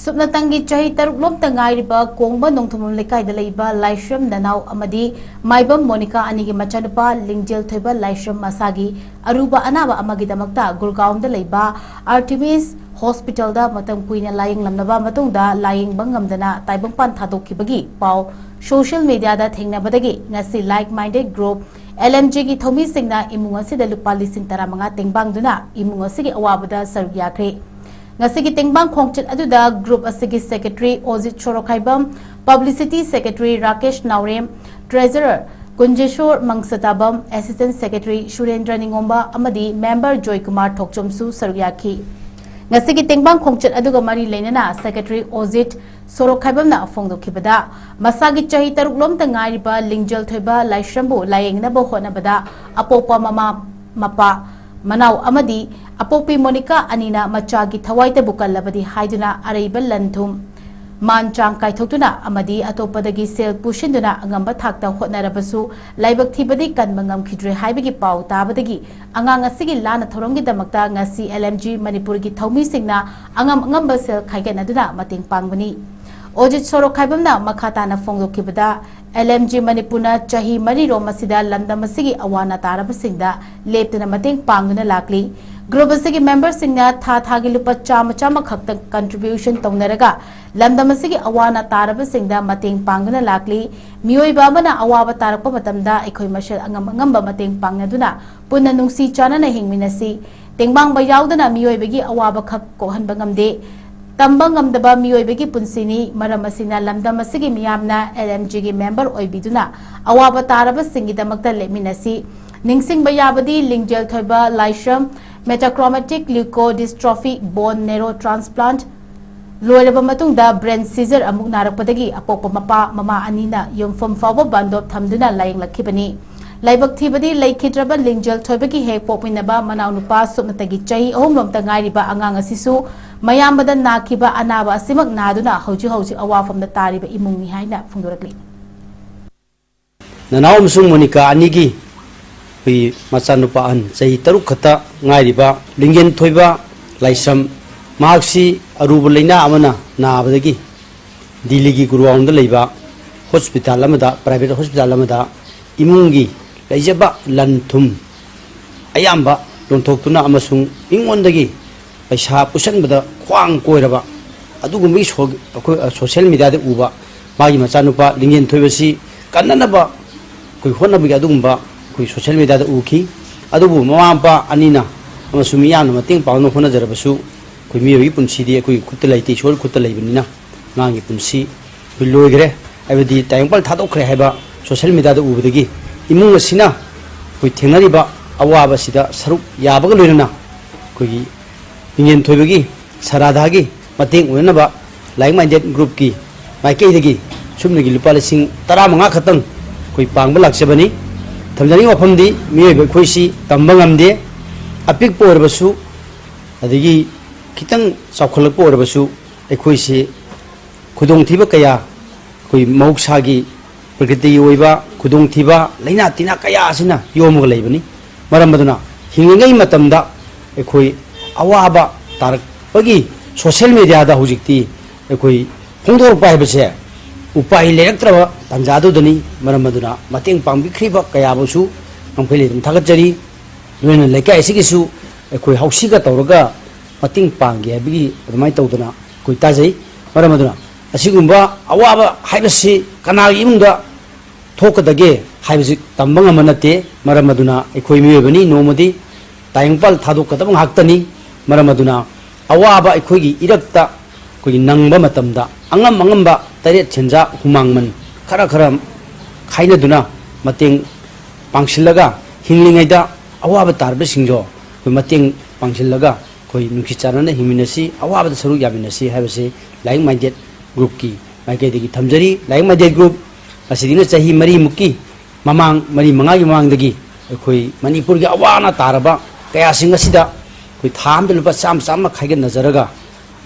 ꯁꯨꯞꯅꯇꯪꯒꯤ ꯆꯍꯤ ꯇꯔꯨꯛ ꯂꯣꯝꯇ ꯉꯥꯏꯔꯤꯕ ꯀꯣꯡꯕ ꯅꯣꯡꯊꯣꯝꯕꯝ ꯂꯩꯀꯥꯏꯗ ꯂꯩꯕ ꯂꯥꯏꯁ꯭ꯔꯝ ꯅꯅꯥꯎ ꯑꯃꯗꯤ ꯃꯥꯏꯕꯝ ꯃꯣꯅꯤꯀꯥ ꯑꯅꯤꯒꯤ ꯃꯆꯥꯅꯨꯄꯥ ꯂꯤꯡꯖꯦꯜ ꯊꯣꯏꯕ ꯂꯥꯏꯁ꯭ꯔꯝ ꯃꯁꯥꯒꯤ ꯑꯔꯨꯕ ꯑꯅꯥꯕ ꯑꯃꯒꯤꯗꯃꯛꯇ ꯒꯨꯔꯒꯥꯎꯟꯗ ꯂꯩꯕ ꯑꯥꯔꯇꯤꯃꯤꯁ ꯍꯣꯁꯄꯤꯇꯥꯜꯗ ꯃꯇꯝ ꯀꯨꯏꯅ ꯂꯥꯌꯦꯡꯂꯝꯂꯕ ꯃꯇꯨꯡꯗ ꯂꯥꯌꯦꯡꯕ ꯉꯝꯗꯅ ꯇꯥꯏꯕꯪꯄꯥꯟ ꯊꯥꯗꯣꯛꯈꯤꯕꯒꯤ ꯄꯥꯎ ꯁꯣꯁꯤꯌꯦꯜ ꯃꯤꯗꯤꯌꯥꯗ ꯊꯦꯡꯅꯕꯗꯒꯤ ꯉꯁꯤ like minded group L M ꯖꯤꯒꯤ ꯊꯧꯃꯤꯁꯤꯡꯅ ꯏꯃꯨꯡ ꯑꯁꯤꯗ ꯂꯨꯄꯥ ꯂꯤꯁꯤꯡ ꯇꯔꯥꯃꯉꯥ ꯇꯦꯡꯕꯥꯡꯗꯨꯅ ꯏꯃꯨꯡ ꯑꯁꯤꯒꯤ ꯑꯋꯥꯕꯗ ꯁꯔꯨꯛ ꯌꯥꯈ꯭ꯔꯦ꯫ ꯉꯁꯤꯒꯤ ꯇꯦꯡꯕꯥꯡ ꯈꯣꯡꯆꯠ ꯑꯗꯨꯗ ꯒ꯭ꯔꯨꯞ ꯑꯁꯤꯒꯤ ꯁꯦꯀ꯭ꯔꯦꯇꯔꯤ ꯑꯣꯖꯤꯠ ꯁꯣꯔꯣꯛꯈꯥꯏꯕꯝ, ꯄꯕ꯭ꯂꯤꯁꯤꯇꯤ ꯁꯦꯀ꯭ꯔꯦꯇꯔꯤ ꯔꯥꯀꯦꯁ ꯅꯥꯎꯔꯦꯝ, ꯇ꯭ꯔꯦꯖꯔꯔ ꯀꯨꯟꯖꯦꯁꯣꯔ ꯃꯪꯁꯇꯥꯕꯝ, ꯑꯦꯁꯤꯁꯇꯦꯟ ꯁꯦꯀ꯭ꯔꯦꯇꯔꯤ ꯁꯨꯔꯦꯟꯗ꯭ꯔ ꯅꯤꯉꯣꯝꯕ ꯑꯃꯗꯤ ꯃꯦꯝꯕꯔ ꯖꯣꯏꯀꯨꯃꯥꯔ ꯊꯣꯛꯆꯣꯝꯁꯨ ꯁꯔꯨꯛ ꯌꯥꯈꯤ꯫ ꯉꯁꯤꯒꯤ ꯇꯦꯡꯕꯥꯡ ꯈꯣꯡꯆꯠ ꯑꯗꯨꯒ ꯃꯔꯤ ꯂꯩꯅꯅ ꯁꯦꯀ꯭ꯔꯦꯇꯔꯤ ꯑꯣꯖꯤꯠ ꯁꯣꯔꯣꯛꯈꯥꯏꯕꯝꯅ ꯐꯣꯡꯗꯣꯛꯈꯤꯕꯗ, ꯃꯁꯥꯒꯤ ꯆꯍꯤ ꯇꯔꯨꯛ ꯂꯣꯝꯇ ꯉꯥꯏꯔꯤꯕ ꯂꯤꯡꯖꯦꯜ ꯊꯣꯏꯕ ꯂꯥꯏꯁ꯭ꯔꯝꯕꯨ ꯂꯥꯌꯦꯡꯅꯕ ꯍꯣꯠꯅꯕꯗ ꯑꯄꯣꯛꯄ ꯃꯃꯥ ꯃꯄꯥ ꯃꯅꯥꯎ ꯑꯃꯗꯤ ꯑꯄꯣꯛꯄꯤ ꯃꯣꯅꯤꯀꯥ ꯑꯅꯤꯅ ꯃꯆꯥꯒꯤ ꯊꯋꯥꯏꯇꯕꯨ ꯀꯜꯂꯕꯗꯤ ꯍꯥꯏꯗꯨꯅ ꯑꯔꯩꯕ ꯂꯟ ꯊꯨꯝ ꯃꯥꯟ ꯆꯥꯡ ꯀꯥꯏꯊꯣꯛꯇꯨꯅ ꯑꯃꯗꯤ ꯑꯇꯣꯞꯄꯗꯒꯤ ꯁꯦꯜ ꯄꯨꯁꯤꯟꯗꯨꯅ ꯑꯉꯝꯕ ꯊꯥꯛꯇ ꯍꯣꯠꯅꯔꯕꯁꯨ ꯂꯥꯏꯕꯛ ꯊꯤꯕꯗꯤ ꯀꯟꯕ ꯉꯝꯈꯤꯗ꯭ꯔꯦ ꯍꯥꯏꯕꯒꯤ ꯄꯥꯎ ꯇꯥꯕꯗꯒꯤ ꯑꯉꯥꯡ ꯑꯁꯤꯒꯤ ꯂꯥꯟꯅ ꯊꯧꯔꯝꯒꯤꯗꯃꯛꯇ ꯉꯁꯤ L M G ꯃꯅꯤꯄꯨꯔꯒꯤ ꯊꯧꯃꯤꯁꯤꯡꯅ ꯑꯉꯝ ꯑꯉꯝꯕ ꯁꯦꯜ ꯈꯥꯏꯒꯠꯅꯗꯨꯅ ꯃꯇꯦꯡ ꯄꯥꯡꯕꯅꯤ꯫ ꯑꯣꯖꯤꯠ ꯁꯣꯔꯣꯈꯥꯏꯕꯝꯅ ꯃꯈꯥ ꯇꯥꯅ ꯐꯣꯡꯗꯣꯛꯈꯤꯕꯗ, L M G ꯃꯅꯤꯄꯨꯔꯅ ꯆꯍꯤ ꯃꯔꯤꯔꯣꯝ ꯑꯁꯤꯗ ꯂꯝꯗꯝ ꯑꯁꯤꯒꯤ ꯑꯋꯥ ꯑꯅꯥ ꯇꯥꯔꯕꯁꯤꯡꯗ ꯂꯦꯞꯇꯅ ꯃꯇꯦꯡ ꯄꯥꯡꯗꯨꯅ ꯂꯥꯛꯂꯤ꯫ Group ꯑꯁꯤꯒꯤ memberꯁꯤꯡꯅ ꯊꯥ ꯊꯥꯒꯤ ꯂꯨꯄꯥ ꯆꯥꯝꯃ ꯆꯥꯝꯃ ꯈꯛꯇ contribution ꯇꯧꯅꯔꯒ ꯂꯝꯗꯝ ꯑꯁꯤꯒꯤ ꯑꯋꯥ ꯑꯅꯥ ꯇꯥꯔꯕꯁꯤꯡꯗ ꯃꯇꯦꯡ ꯄꯥꯡꯗꯨꯅ ꯂꯥꯛꯂꯤ꯫ ꯃꯤꯑꯣꯏꯕ ꯑꯃꯅ ꯑꯋꯥꯕ ꯇꯥꯔꯛꯄ ꯃꯇꯝꯗ ꯑꯩꯈꯣꯏ ꯃꯁꯦꯜ ꯑꯉꯝ ꯑꯉꯝꯕ ꯃꯇꯦꯡ ꯄꯥꯡꯅꯗꯨꯅ ꯄꯨꯟꯅ ꯅꯨꯡꯁꯤ ꯆꯥꯟꯅꯅ ꯍꯤꯡꯃꯤꯟꯅꯁꯤ꯫ ꯇꯦꯡꯕꯥꯡꯕ ꯌꯥꯎꯗꯅ ꯃꯤꯑꯣꯏꯕꯒꯤ ꯑꯋꯥꯕ ꯈꯛ ꯀꯣꯛꯍꯟꯕ ꯉꯝꯗꯦ꯫ ꯇꯝꯕ ꯉꯝꯗꯕ ꯃꯤꯑꯣꯏꯕꯒꯤ ꯄꯨꯟꯁꯤꯅꯤ꯫ ꯃꯔꯝ ꯑꯁꯤꯅ ꯂꯝꯗꯝ ꯑꯁꯤꯒꯤ ꯃꯤꯌꯥꯝꯅ L M Gꯒꯤ member ꯑꯣꯏꯕꯤꯗꯨꯅ ꯑꯋꯥꯕ ꯇꯥꯔꯕꯁꯤꯡꯒꯤꯗꯃꯛꯇ ꯂꯦꯞꯃꯤꯟꯅꯁꯤ꯫ ꯅꯤꯡꯁꯤꯡꯕ ꯌꯥꯕꯗꯤ ꯂꯤꯡꯖꯦꯜ ꯊꯣꯏꯕ ꯂꯥꯏꯁ꯭ꯔꯝ, metachromatic leukodystrophy, bone marrow transplant ꯂꯣꯏꯔꯕ ꯃꯇꯨꯡꯗ brain seizure ꯑꯃꯨꯛ ꯅꯥꯔꯛꯄꯗꯒꯤ ꯑꯄꯣꯛꯄ ꯃꯄꯥ ꯃꯃꯥ ꯑꯅꯤꯅ ꯌꯨꯝꯐꯝ ꯐꯥꯎꯕ ꯕꯟꯗꯣꯞ ꯊꯝꯗꯨꯅ ꯂꯥꯌꯦꯡꯂꯛꯈꯤꯕꯅꯤ꯫ ꯂꯥꯏꯕꯛ ꯊꯤꯕꯗꯤ ꯂꯩꯈꯤꯗ꯭ꯔꯕ ꯂꯤꯡꯖꯦꯜ ꯊꯣꯏꯕꯒꯤ ꯍꯦꯛ ꯄꯣꯛꯃꯤꯟꯅꯕ ꯃꯅꯥꯎꯅꯨꯄꯥ ꯁꯨꯞꯅꯇꯒꯤ ꯆꯍꯤ ꯑꯍꯨꯝꯔꯣꯝꯇ ꯉꯥꯏꯔꯤꯕ ꯑꯉꯥꯡ ꯑꯁꯤꯁꯨ ꯃꯌꯥꯝꯕꯗ ꯅꯥꯈꯤꯕ ꯑꯅꯥꯕ ꯑꯁꯤꯃꯛ ꯅꯥꯗꯨꯅ ꯍꯧꯖꯤꯛ ꯍꯧꯖꯤꯛ ꯑꯋꯥꯐꯝꯗ ꯇꯥꯔꯤꯕ ꯏꯃꯨꯡꯅꯤ ꯍꯥꯏꯅ ꯐꯣꯡꯗꯣꯔꯛꯂꯤ꯫ ꯅꯅꯥꯎ ꯑꯃꯁꯨꯡ ꯃꯣꯅꯤꯀꯥ ꯑꯅꯤꯒꯤ ꯑꯩꯈꯣꯏꯒꯤ ꯃꯆꯥꯅꯨꯄꯥ ꯑꯍꯟ ꯆꯍꯤ ꯇꯔꯨꯛ ꯈꯛꯇ ꯉꯥꯏꯔꯤꯕ ꯂꯤꯡꯖꯦꯜ ꯊꯣꯏꯕ ꯂꯥꯏꯁ꯭ꯔꯝ, ꯃꯍꯥꯛꯁꯤ ꯑꯔꯨꯕ ꯂꯩꯅꯥ ꯑꯃꯅ ꯅꯥꯕꯗꯒꯤ ꯗꯤꯜꯂꯤꯒꯤ ꯒꯨꯔꯒꯥꯎꯟꯗ ꯂꯩꯕ hospital ꯑꯃꯗ, private hospital ꯑꯃꯗ ꯏꯃꯨꯡꯒꯤ ꯂꯩꯖꯕ ꯂꯟ ꯊꯨꯝ ꯑꯌꯥꯝꯕ ꯌꯣꯟꯊꯣꯛꯇꯨꯅ ꯑꯃꯁꯨꯡ ꯃꯤꯉꯣꯟꯗꯒꯤ ꯄꯩꯁꯥ ꯄꯨꯁꯟꯕꯗ ꯈ꯭ꯋꯥꯡ ꯀꯣꯏꯔꯕ ꯑꯗꯨꯒꯨꯝꯕꯒꯤ ꯁꯣ-, ꯑꯩꯈꯣꯏ, ꯑ, social mediaꯗ ꯎꯕ ꯃꯥꯒꯤ ꯃꯆꯥꯅꯨꯄꯥ ꯂꯤꯡꯖꯦꯜ ꯊꯣꯏꯕꯁꯤ ꯀꯟꯅꯅꯕ ꯑꯩꯈꯣꯏ ꯍꯣꯠꯅꯕꯒꯤ ꯑꯗꯨꯒꯨꯝꯕ ꯑꯩꯈꯣꯏ social mediaꯗ ꯎꯈꯤ꯫ ꯑꯗꯨꯕꯨ ꯃꯃꯥ ꯃꯄꯥ ꯑꯅꯤꯅ ꯑꯃꯁꯨꯡ ꯃꯤꯌꯥꯝꯅ ꯃꯇꯦꯡ ꯄꯥꯡꯅꯕ ꯍꯣꯠꯅꯖꯔꯕꯁꯨ ꯑꯩꯈꯣꯏ ꯃꯤꯑꯣꯏꯕꯒꯤ ꯄꯨꯟꯁꯤꯗꯤ ꯑꯩꯈꯣꯏꯒꯤ ꯈꯨꯠꯇ ꯂꯩꯇꯦ, ꯏꯁꯣꯔꯒꯤ ꯈꯨꯠꯇ ꯂꯩꯕꯅꯤꯅ꯫ ꯑꯉꯥꯡꯒꯤ ꯄꯨꯟꯁꯤ ꯑꯩꯈꯣꯏ ꯂꯣꯏꯈ꯭ꯔꯦ, ꯍꯥꯏꯕꯗꯤ ꯇꯥꯏꯕꯪꯄꯥꯟ ꯊꯥꯗꯣꯛꯈ꯭ꯔꯦ ꯍꯥꯏꯕ social mediaꯗ ꯎꯕꯗꯒꯤ ꯏꯃꯨꯡ ꯑꯁꯤꯅ ꯑꯩꯈꯣꯏ ꯊꯦꯡꯅꯔꯤꯕ ꯑꯋꯥꯕꯁꯤꯗ ꯁꯔꯨꯛ ꯌꯥꯕꯒ ꯂꯣꯏꯅꯅ ꯑꯩꯈꯣꯏꯒꯤ ꯂꯤꯡꯖꯦꯜ ꯊꯣꯏꯕꯒꯤ ꯁꯔꯥꯙꯥꯒꯤ ꯃꯇꯦꯡ ꯑꯣꯏꯅꯅꯕ Like Minded Groupꯀꯤ ꯃꯥꯏꯀꯩꯗꯒꯤ ꯁꯨꯞꯅꯒꯤ ꯂꯨꯄꯥ ꯂꯤꯁꯤꯡ ꯇꯔꯥꯃꯉꯥ ꯈꯛꯇꯪ ꯑꯩꯈꯣꯏ ꯄꯥꯡꯕ ꯂꯥꯛꯆꯕꯅꯤ꯫ ꯊꯝꯖꯅꯤꯡꯕ ꯋꯥꯐꯝꯗꯤ ꯃꯤꯑꯣꯏꯕ ꯑꯩꯈꯣꯏꯁꯤ ꯇꯝꯕ ꯉꯝꯗꯦ꯫ ꯑꯄꯤꯛꯄ ꯑꯣꯏꯔꯕꯁꯨ, ꯑꯗꯒꯤ ꯈꯤꯇꯪ ꯆꯥꯎꯈꯠꯂꯛꯄ ꯑꯣꯏꯔꯕꯁꯨ, ꯑꯩꯈꯣꯏꯁꯤ ꯈꯨꯗꯣꯡꯊꯤꯕ ꯀꯌꯥ, ꯑꯩꯈꯣꯏ ꯃꯍꯧꯁꯥꯒꯤ ꯄ꯭ꯔꯀ꯭ꯔꯤꯇꯤꯒꯤ ꯑꯣꯏꯕ ꯈꯨꯗꯣꯡꯊꯤꯕ, ꯂꯥꯏꯅꯥ ꯇꯤꯟꯅꯥ ꯀꯌꯥ ꯑꯁꯤꯅ ꯌꯣꯝꯃꯒ ꯂꯩꯕꯅꯤ꯫ ꯃꯔꯝ ꯑꯗꯨꯅ ꯍꯤꯡꯂꯤꯉꯩ ꯃꯇꯝꯗ ꯑꯩꯈꯣꯏ ꯑꯋꯥꯕ ꯇꯥꯔꯛꯄꯒꯤ social media ꯗ ꯍꯧꯖꯤꯛꯇꯤ ꯑꯩꯈꯣꯏ ꯐꯣꯡꯗꯣꯔꯛꯄ ꯍꯥꯏꯕꯁꯦ ꯎꯄꯥꯏ ꯂꯩꯔꯛꯇ꯭ꯔꯕ ꯇꯥꯟꯖꯥꯗꯨꯗꯅꯤ꯫ ꯃꯔꯝ ꯑꯗꯨꯅ ꯃꯇꯦꯡ ꯄꯥꯡꯕꯤꯈ꯭ꯔꯤꯕ ꯀꯌꯥꯕꯨꯁꯨ ꯉꯝꯈꯩ ꯂꯩ ꯑꯗꯨꯝ ꯊꯥꯒꯠꯆꯔꯤ꯫ ꯂꯣꯏꯅꯅ ꯂꯩꯀꯥꯏ ꯑꯁꯤꯒꯤꯁꯨ ꯑꯩꯈꯣꯏ ꯍꯧꯁꯤꯒ ꯇꯧꯔꯒ ꯃꯇꯦꯡ ꯄꯥꯡꯒꯦ ꯍꯥꯏꯕꯒꯤ ꯑꯗꯨꯃꯥꯏꯅ ꯇꯧꯗꯅ ꯑꯩꯈꯣꯏ ꯇꯥꯖꯩ꯫ ꯃꯔꯝ ꯑꯗꯨꯅ ꯑꯁꯤꯒꯨꯝꯕ ꯑꯋꯥꯕ ꯍꯥꯏꯕꯁꯤ ꯀꯅꯥꯒꯤ ꯏꯃꯨꯡꯗ ꯊꯣꯛꯀꯗꯒꯦ ꯍꯥꯏꯕꯁꯤ ꯇꯝꯕ ꯉꯝꯕ ꯅꯠꯇꯦ꯫ ꯃꯔꯝ ꯑꯗꯨꯅ ꯑꯩꯈꯣꯏ ꯃꯤꯑꯣꯏꯕꯅꯤ, ꯅꯣꯡꯃꯗꯤ ꯇꯥꯏꯕꯪꯄꯥꯜ ꯊꯥꯗꯣꯛꯀꯗꯕ ꯉꯥꯛꯇꯅꯤ꯫ ꯃꯔꯝ ꯑꯗꯨꯅ ꯑꯋꯥꯕ ꯑꯩꯈꯣꯏꯒꯤ ꯏꯔꯛꯇ ꯑꯩꯈꯣꯏꯒꯤ ꯅꯪꯕ ꯃꯇꯝꯗ ꯑꯉꯝ ꯑꯉꯝꯕ ꯇꯔꯦꯠ ꯁꯦꯟꯖꯥ ꯍꯨꯃꯥꯡꯃꯟ ꯈꯔ ꯈꯔ ꯈꯥꯏꯅꯗꯨꯅ ꯃꯇꯦꯡ ꯄꯥꯡꯁꯤꯜꯂꯒ ꯍꯤꯡꯂꯤꯉꯩꯗ ꯑꯋꯥꯕ ꯇꯥꯔꯕꯁꯤꯡꯗꯣ ꯑꯩꯈꯣꯏ ꯃꯇꯦꯡ ꯄꯥꯡꯁꯤꯜꯂꯒ ꯑꯩꯈꯣꯏ ꯅꯨꯡꯁꯤ ꯆꯥꯟꯅꯅ ꯍꯤꯡꯃꯤꯟꯅꯁꯤ, ꯑꯋꯥꯕꯗ ꯁꯔꯨꯛ ꯌꯥꯃꯤꯟꯅꯁꯤ ꯍꯥꯏꯕꯁꯤ Like Minded Group ꯀꯤ ꯃꯥꯏꯀꯩꯗꯒꯤ ꯊꯝꯖꯔꯤ꯫ Like Minded Group ꯑꯁꯤꯗꯤꯅ ꯆꯍꯤ ꯃꯔꯤꯃꯨꯛꯀꯤ ꯃꯃꯥꯡ, ꯃꯔꯤ ꯃꯉꯥꯒꯤ ꯃꯃꯥꯡꯗꯒꯤ ꯑꯩꯈꯣꯏ ꯃꯅꯤꯄꯨꯔꯒꯤ ꯑꯋꯥ ꯑꯅꯥ ꯇꯥꯔꯕ ꯀꯌꯥꯁꯤꯡ ꯑꯁꯤꯗ ꯑꯩꯈꯣꯏ ꯊꯥ ꯑꯃꯗ ꯂꯨꯄꯥ ꯆꯥꯝꯃ ꯆꯥꯝꯃ ꯈꯥꯏꯒꯠꯅꯖꯔꯒ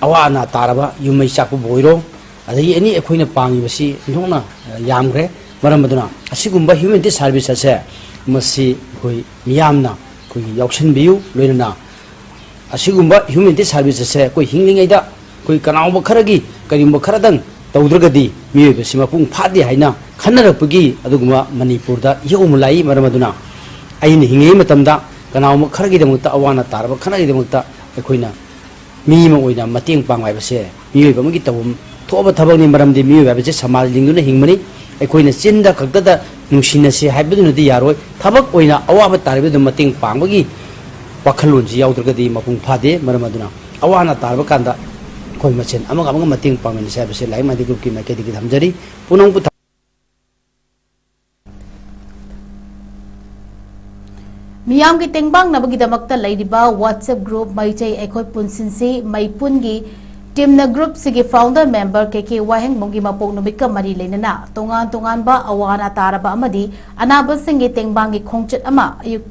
ꯑꯋꯥ ꯑꯅꯥ ꯇꯥꯔꯕ ꯌꯨꯝ ꯃꯩ ꯆꯥꯛꯄꯕꯨ ꯑꯣꯏꯔꯣ, ꯑꯗꯒꯤ ꯑꯦꯅꯤ ꯑꯩꯈꯣꯏꯅ ꯄꯥꯡꯉꯤꯕꯁꯤ ꯑꯣꯟꯊꯣꯛꯅ ꯌꯥꯝꯈ꯭ꯔꯦ꯫ ꯃꯔꯝ ꯑꯗꯨꯅ ꯑꯁꯤꯒꯨꯝꯕ humanity service ꯑꯁꯦ ꯃꯁꯤ ꯑꯩꯈꯣꯏ ꯃꯤꯌꯥꯝꯅ ꯑꯩꯈꯣꯏꯒꯤ ꯌꯥꯎꯁꯟꯕꯤꯌꯨ꯫ ꯂꯣꯏꯅꯅ ꯑꯁꯤꯒꯨꯝꯕ humanity service ꯑꯁꯦ ꯑꯩꯈꯣꯏ ꯍꯤꯡꯂꯤꯉꯩꯗ ꯑꯩꯈꯣꯏ ꯀꯅꯥꯒꯨꯝꯕ ꯈꯔꯒꯤ ꯀꯔꯤꯒꯨꯝꯕ ꯈꯔꯗꯪ ꯇꯧꯗ꯭ꯔꯒꯗꯤ ꯃꯤꯑꯣꯏꯕꯁꯤ ꯃꯄꯨꯡ ꯐꯥꯗꯦ ꯍꯥꯏꯅ ꯈꯟꯅꯔꯛꯄꯒꯤ ꯑꯗꯨꯒꯨꯝꯕ ꯃꯅꯤꯄꯨꯔꯗ ꯏꯍꯧ ꯑꯃ ꯂꯥꯛꯏ꯫ ꯃꯔꯝ ꯑꯗꯨꯅ ꯑꯩꯅ ꯍꯤꯡꯂꯤꯉꯩ ꯃꯇꯝꯗ ꯀꯅꯥꯒꯨꯝꯕ ꯈꯔꯒꯤꯗꯃꯛꯇ, ꯑꯋꯥ ꯑꯅꯥ ꯇꯥꯔꯕ ꯈꯔꯒꯤꯗꯃꯛꯇ ꯑꯩꯈꯣꯏꯅ ꯃꯤ ꯑꯃ ꯑꯣꯏꯅ ꯃꯇꯦꯡ ꯄꯥꯡꯕ ꯍꯥꯏꯕꯁꯦ ꯃꯤꯑꯣꯏꯕ ꯑꯃꯒꯤ ꯇꯧꯐꯝ ꯊꯣꯛꯑꯕ ꯊꯕꯛꯅꯤ꯫ ꯃꯔꯝꯗꯤ ꯃꯤꯑꯣꯏꯕ ꯍꯥꯏꯕꯁꯦ ꯁꯃꯥꯖ ꯂꯤꯡꯗꯨꯅ ꯍꯤꯡꯕꯅꯤ꯫ ꯑꯩꯈꯣꯏꯅ ꯆꯤꯟꯗ ꯈꯛꯇꯗ ꯅꯨꯡꯁꯤꯅꯁꯤ ꯍꯥꯏꯕꯗꯨꯅꯗꯤ ꯌꯥꯔꯣꯏ꯫ ꯊꯕꯛ ꯑꯣꯏꯅ ꯑꯋꯥꯕ ꯇꯥꯔꯤꯕꯗꯨ ꯃꯇꯦꯡ ꯄꯥꯡꯕꯒꯤ ꯋꯥꯈꯜꯂꯣꯟꯁꯤ ꯌꯥꯎꯗ꯭ꯔꯒꯗꯤ ꯃꯄꯨꯡ ꯐꯥꯗꯦ꯫ ꯃꯔꯝ ꯑꯗꯨꯅ ꯑꯋꯥ ꯑꯅꯥ ꯇꯥꯔꯕ ꯀꯥꯟꯗ ꯑꯩꯈꯣꯏ ꯃꯁꯦꯟ ꯑꯃꯒ ꯑꯃꯒ ꯃꯇꯦꯡ ꯄꯥꯡꯃꯤꯟꯅꯁꯤ ꯍꯥꯏꯕꯁꯦ Like Minded Group ꯀꯤ ꯃꯥꯏꯀꯩꯗꯒꯤ ꯊꯝꯖꯔꯤ꯫ ꯄꯨꯝꯅꯃꯛꯄꯨ ꯊ- ꯃꯤꯌꯥꯝꯒꯤ ꯇꯦꯡꯕꯥꯡꯅꯕꯒꯤꯗꯃꯛꯇ ꯂꯩꯔꯤꯕ WhatsApp group ꯃꯩꯇꯩ ꯑꯩꯈꯣꯏ ꯄꯨꯟꯁꯤꯟꯁꯤ ꯃꯩꯄꯨꯟꯒꯤ team ꯅ group ꯁꯤꯒꯤ founder member ꯀꯦ ꯀꯦ ꯋꯥꯍꯦꯡꯕꯝꯒꯤ ꯃꯄꯣꯛ ꯅꯨꯃꯤꯠꯀ ꯃꯔꯤ ꯂꯩꯅꯅ ꯇꯣꯉꯥꯟ ꯇꯣꯉꯥꯟꯕ ꯑꯋꯥ ꯑꯅꯥ ꯇꯥꯔꯕ ꯑꯃꯗꯤ ꯑꯅꯥꯕꯁꯤꯡꯒꯤ ꯇꯦꯡꯕꯥꯡꯒꯤ ꯈꯣꯡꯆꯠ ꯑꯃ ꯑꯌꯨꯛ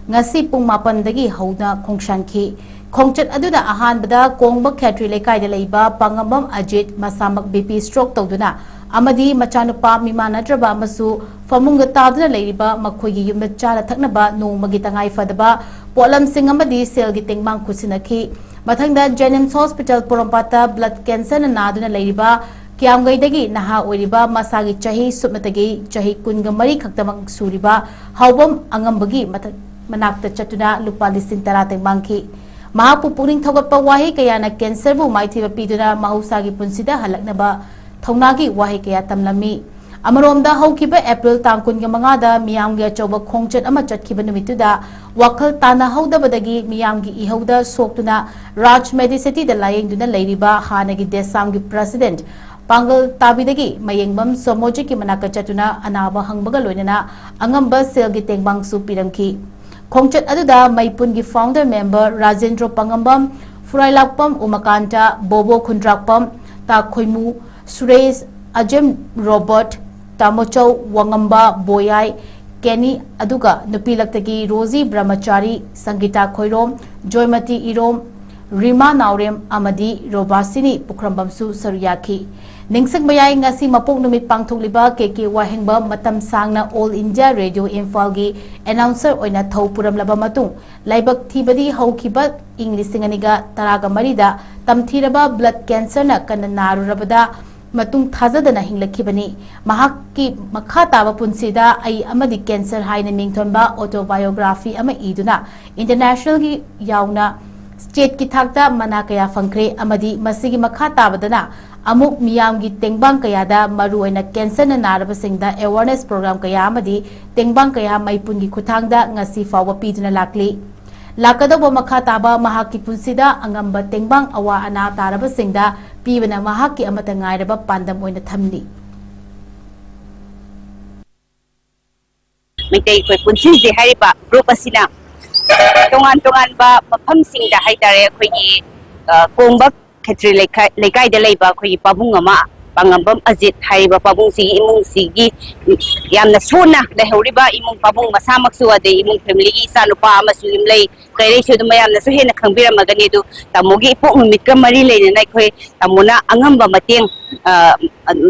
ꯉꯁꯤ ꯄꯨꯡ ꯃꯥꯄꯟꯗꯒꯤ ꯍꯧꯅ ꯈꯣꯡꯁꯥꯟꯈꯤ꯫ ꯈꯣꯡꯆꯠ ꯑꯗꯨꯗ ꯑꯍꯥꯟꯕꯗ ꯀꯣꯡꯕ ꯈꯦꯇ꯭ꯔꯤ ꯂꯩꯀꯥꯏꯗ ꯂꯩꯕ ꯄꯥꯉꯝꯕꯝ ꯑꯖꯤꯠ ꯃꯁꯥꯃꯛ ꯕꯤ ꯄꯤ ꯁ꯭ꯇ꯭ꯔꯣꯛ ꯇꯧꯗꯨꯅ ꯑꯃꯗꯤ ꯃꯆꯥꯅꯨꯄꯥ ꯃꯤꯃꯥꯟꯅꯗ꯭ꯔꯕ ꯑꯃꯁꯨ ꯐꯃꯨꯡꯗ ꯇꯥꯗꯨꯅ ꯂꯩꯔꯤꯕ ꯃꯈꯣꯏꯒꯤ ꯌꯨꯝꯗ ꯆꯥꯅ ꯊꯛꯅꯕ ꯅꯣꯡꯃꯒꯤ ꯇꯉꯥꯏ ꯐꯗꯕ ꯄꯣꯠꯂꯝꯁꯤꯡ ꯑꯃꯗꯤ ꯁꯦꯜꯒꯤ ꯇꯦꯡꯕꯥꯡ ꯈꯨꯠꯁꯤꯟꯅꯈꯤ꯫ ꯃꯊꯪꯗ ꯖꯦꯅꯤꯝꯁ ꯍꯣꯁꯄꯤꯇꯥꯜ ꯄꯣꯔꯣꯝꯄꯥꯠꯇ ꯕ꯭ꯂꯗ ꯀꯦꯟꯁꯔꯅ ꯅꯥꯗꯨꯅ ꯂꯩꯔꯤꯕ ꯀꯤꯌꯥꯝꯒꯩꯗꯒꯤ ꯅꯍꯥ ꯑꯣꯏꯔꯤꯕ ꯃꯁꯥꯒꯤ ꯆꯍꯤ ꯁꯨꯞꯅꯇꯒꯤ ꯆꯍꯤ ꯀꯨꯟꯒ ꯃꯔꯤ ꯈꯛꯇꯃꯛ ꯁꯨꯔꯤꯕ ꯍꯥꯎꯕꯝ ꯑꯉꯝꯕꯒꯤ ꯃꯊꯛ ꯃꯅꯥꯛꯇ ꯆꯠꯇꯨꯅ ꯂꯨꯄꯥ ꯂꯤꯁꯤꯡ ꯇꯔꯥ ꯇꯦꯡꯕꯥꯡꯈꯤ꯫ ꯃꯍꯥꯛꯄꯨ ꯄꯨꯛꯅꯤꯡ ꯊꯧꯒꯠꯄ ꯋꯥꯍꯩ ꯀꯌꯥꯅ ꯀꯦꯟꯁꯔꯕꯨ ꯃꯥꯏꯊꯤꯕ ꯄꯤꯗꯨꯅ ꯃꯍꯧꯁꯥꯒꯤ ꯄꯨꯟꯁꯤꯗ ꯍꯜꯂꯛꯅꯕ ꯊꯧꯅꯥꯒꯤ ꯋꯥꯍꯩ ꯀꯌꯥ ꯇꯝꯂꯝꯃꯤ꯫ ꯑꯃꯔꯣꯝꯗ ꯍꯧꯈꯤꯕ ꯑꯦꯄ꯭ꯔꯤꯜ ꯇꯥꯡ ꯀꯨꯟꯒ ꯃꯉꯥꯗ ꯃꯤꯌꯥꯝꯒꯤ ꯑꯆꯧꯕ ꯈꯣꯡꯆꯠ ꯑꯃ ꯆꯠꯈꯤꯕ ꯅꯨꯃꯤꯠꯇꯨꯗ ꯋꯥꯈꯜ ꯇꯥꯅꯍꯧꯗꯕꯗꯒꯤ ꯃꯤꯌꯥꯝꯒꯤ ꯏꯍꯧꯗ ꯁꯣꯛꯇꯨꯅ ꯔꯥꯖ ꯃꯦꯗꯤꯁꯤꯇꯤꯗ ꯂꯥꯌꯦꯡꯗꯨꯅ ꯂꯩꯔꯤꯕ ꯍꯥꯟꯅꯒꯤ ꯗꯦꯁꯥꯝꯒꯤ ꯄ꯭ꯔꯁꯤꯗꯦꯟꯠ ꯄꯥꯡꯒꯜ ꯇꯥꯕꯤꯗꯒꯤ ꯃꯌꯦꯡꯕꯝ ꯁꯣꯃꯣꯖꯤꯠꯀꯤ ꯃꯅꯥꯛꯇ ꯆꯠꯇꯨꯅ ꯑꯅꯥꯕ ꯍꯪꯕꯒ ꯂꯣꯏꯅꯅ ꯑꯉꯝꯕ ꯁꯦꯜꯒꯤ ꯇꯦꯡꯕꯥꯡꯁꯨ ꯄꯤꯔꯝꯈꯤ꯫ ꯈꯣꯡꯆꯠ ꯑꯗꯨꯗ ꯃꯩꯄꯨꯟꯒꯤ ꯐꯥꯎꯟꯗꯔ ꯃꯦꯝꯕꯔ ꯔꯥꯖꯦꯟꯗ꯭ꯔꯣ ꯄꯥꯉꯝꯕꯝ, ꯐꯨꯔꯥꯏꯂꯥꯛꯄꯝ ꯎꯃꯥꯀꯥꯟꯇ, ꯕꯣꯕꯣ ꯈꯨꯟꯗ꯭ꯔꯥꯛꯄꯝ, ꯇꯥꯈꯣꯏꯃꯨ ꯁꯨꯔꯦꯁ, ꯑꯖꯦꯝ ꯔꯣꯕꯔꯠ, ꯇꯥꯃꯣꯆꯧ ꯋꯥꯉꯝꯕ ꯕꯣꯌꯥꯏ, ꯀꯦꯅꯤ, ꯑꯗꯨꯒ ꯅꯨꯄꯤ ꯂꯛꯇꯒꯤ ꯔꯣꯖꯤ ꯕ꯭ꯔꯍꯃꯆꯥꯔꯤ, ꯁꯪꯒꯤꯇꯥ ꯈꯣꯏꯔꯣꯝ, ꯖꯣꯏꯃꯇꯤ ꯏꯔꯣꯝ, ꯔꯤꯃꯥ ꯅꯥꯎꯔꯦꯝ ꯑꯃꯗꯤ ꯔꯣꯕꯥꯁꯤꯅꯤ ꯄꯨꯈ꯭ꯔꯝꯕꯝꯁꯨ ꯁꯔꯨꯛ ꯌꯥꯈꯤ꯫ ꯅꯤꯡꯁꯤꯡꯕ ꯌꯥꯏ, ꯉꯁꯤ ꯃꯄꯣꯛ ꯅꯨꯃꯤꯠ ꯄꯥꯡꯊꯣꯛꯂꯤꯕ ꯀꯦ ꯀꯦ ꯋꯥꯍꯦꯡꯕꯝ ꯃꯇꯝ ꯁꯥꯡꯅ ꯑꯣꯜ ꯏꯟꯗꯤꯌꯥ ꯔꯦꯗꯤꯑꯣ ꯏꯝꯐꯥꯜꯒꯤ ꯑꯦꯅꯥꯎꯟꯁꯔ ꯑꯣꯏꯅ ꯊꯧ ꯄꯨꯔꯝꯂꯕ ꯃꯇꯨꯡ, ꯂꯥꯏꯕꯛ ꯊꯤꯕꯗꯤ ꯍꯧꯈꯤꯕ ꯏꯪ ꯂꯤꯁꯤꯡ ꯑꯅꯤꯒ ꯇꯔꯥꯒ ꯃꯔꯤꯗ ꯇꯝꯊꯤꯔꯕ ꯕ꯭ꯂꯗ ꯀꯦꯟꯁꯔꯅ ꯀꯟꯅ ꯅꯥꯔꯨꯔꯕꯗ ꯃꯇꯨꯡ ꯊꯥꯖꯗꯅ ꯍꯤꯡꯂꯛꯈꯤꯕꯅꯤ꯫ ꯃꯍꯥꯛꯀꯤ ꯃꯈꯥ ꯇꯥꯕ ꯄꯨꯟꯁꯤꯗ ꯑꯩ ꯑꯃꯗꯤ ꯀꯦꯟꯁꯔ ꯍꯥꯏꯅ ꯃꯤꯡꯊꯣꯟꯕ ꯑꯣꯇꯣꯕꯥꯏꯑꯣꯒ꯭ꯔꯥꯐꯤ ꯑꯃ ꯏꯗꯨꯅ ꯏꯟꯇꯔꯅꯦꯁꯅꯦꯜꯒꯤ ꯌꯥꯎꯅ ꯁ꯭ꯇꯦꯠꯀꯤ ꯊꯥꯛꯇ ꯃꯅꯥ ꯀꯌꯥ ꯐꯪꯈ꯭ꯔꯦ ꯑꯃꯗꯤ ꯃꯁꯤꯒꯤ ꯃꯈꯥ ꯇꯥꯕꯗꯅ ꯑꯃꯨꯛ ꯃꯤꯌꯥꯝꯒꯤ ꯇꯦꯡꯕꯥꯡ ꯀꯌꯥꯗ, ꯃꯔꯨꯑꯣꯏꯅ ꯀꯦꯟꯁꯔꯅ ꯅꯥꯔꯕꯁꯤꯡꯗ ꯑꯦꯋꯥꯔꯅꯦꯁ ꯄ꯭ꯔꯣꯒ꯭ꯔꯥꯝ ꯀꯌꯥ ꯑꯃꯗꯤ ꯇꯦꯡꯕꯥꯡ ꯀꯌꯥ ꯃꯩꯄꯨꯟꯒꯤ ꯈꯨꯠꯊꯥꯡꯗ ꯉꯁꯤ ꯐꯥꯎꯕ ꯄꯤꯗꯨꯅ ꯂꯥꯛꯂꯤ꯫ ꯂꯥꯛꯀꯗꯧꯕ ꯃꯈꯥ ꯇꯥꯕ ꯃꯍꯥꯛꯀꯤ ꯄꯨꯟꯁꯤꯗ ꯑꯉꯝꯕ ꯇꯦꯡꯕꯥꯡ ꯑꯋꯥ ꯑꯅꯥ ꯇꯥꯔꯕꯁꯤꯡꯗ ꯄꯤꯕꯅ ꯃꯍꯥꯛꯀꯤ ꯑꯃꯠꯇ ꯉꯥꯏꯔꯕ ꯄꯥꯟꯗꯝ ꯑꯣꯏꯅ ꯊꯝꯂꯤ꯫ ꯃꯩꯇꯩ ꯑꯩꯈꯣꯏ ꯄꯨꯟꯁꯤꯁꯦ ꯍꯥꯏꯔꯤꯕ ꯒ꯭ꯔꯨꯞ ꯑꯁꯤꯅ ꯇꯣꯉꯥꯟ ꯇꯣꯉꯥꯟꯕ ꯃꯐꯝꯁꯤꯡꯗ ꯍꯥꯏꯇꯥꯔꯦ, ꯑꯩꯈꯣꯏꯒꯤ, ꯑ, ꯀꯣꯡꯕ ꯈꯦꯇ꯭ꯔꯤ ꯂꯩꯀꯥꯏ, ꯂꯩꯀꯥꯏꯗ ꯂꯩꯕ ꯑꯩꯈꯣꯏꯒꯤ ꯄꯥꯕꯨꯡ ꯑꯃ ꯄꯥꯉꯝꯕꯝ ꯑꯖꯤꯠ ꯍꯥꯏꯔꯤꯕ ꯄꯥꯕꯨꯡꯁꯤꯒꯤ ꯏꯃꯨꯡꯁꯤꯒꯤ ꯌꯥꯝꯅ ꯁꯣꯟꯅ ꯂꯩꯍꯧꯔꯤꯕ ꯏꯃꯨꯡ ꯄꯥꯕꯨꯡ ꯃꯁꯥꯃꯛꯁꯨ, ꯑꯗꯩ ꯏꯃꯨꯡ ꯐꯦꯃꯤꯂꯤꯒꯤ ꯏꯆꯥꯅꯨꯄꯥ ꯑꯃꯁꯨ ꯌꯨꯝꯂꯩ ꯀꯩꯔꯩꯁꯨ ꯑꯗꯨꯝ ꯃꯌꯥꯝꯅꯁꯨ ꯍꯦꯟꯅ ꯈꯪꯕꯤꯔꯝꯃꯒꯅꯤ꯫ ꯑꯗꯨ ꯇꯥꯃꯣꯒꯤ ꯏꯄꯣꯛ ꯅꯨꯃꯤꯠꯀ ꯃꯔꯤ ꯂꯩꯅꯅ ꯑꯩꯈꯣꯏ ꯇꯥꯃꯣꯅ ꯑꯉꯝꯕ ꯃꯇꯦꯡ, ꯑ,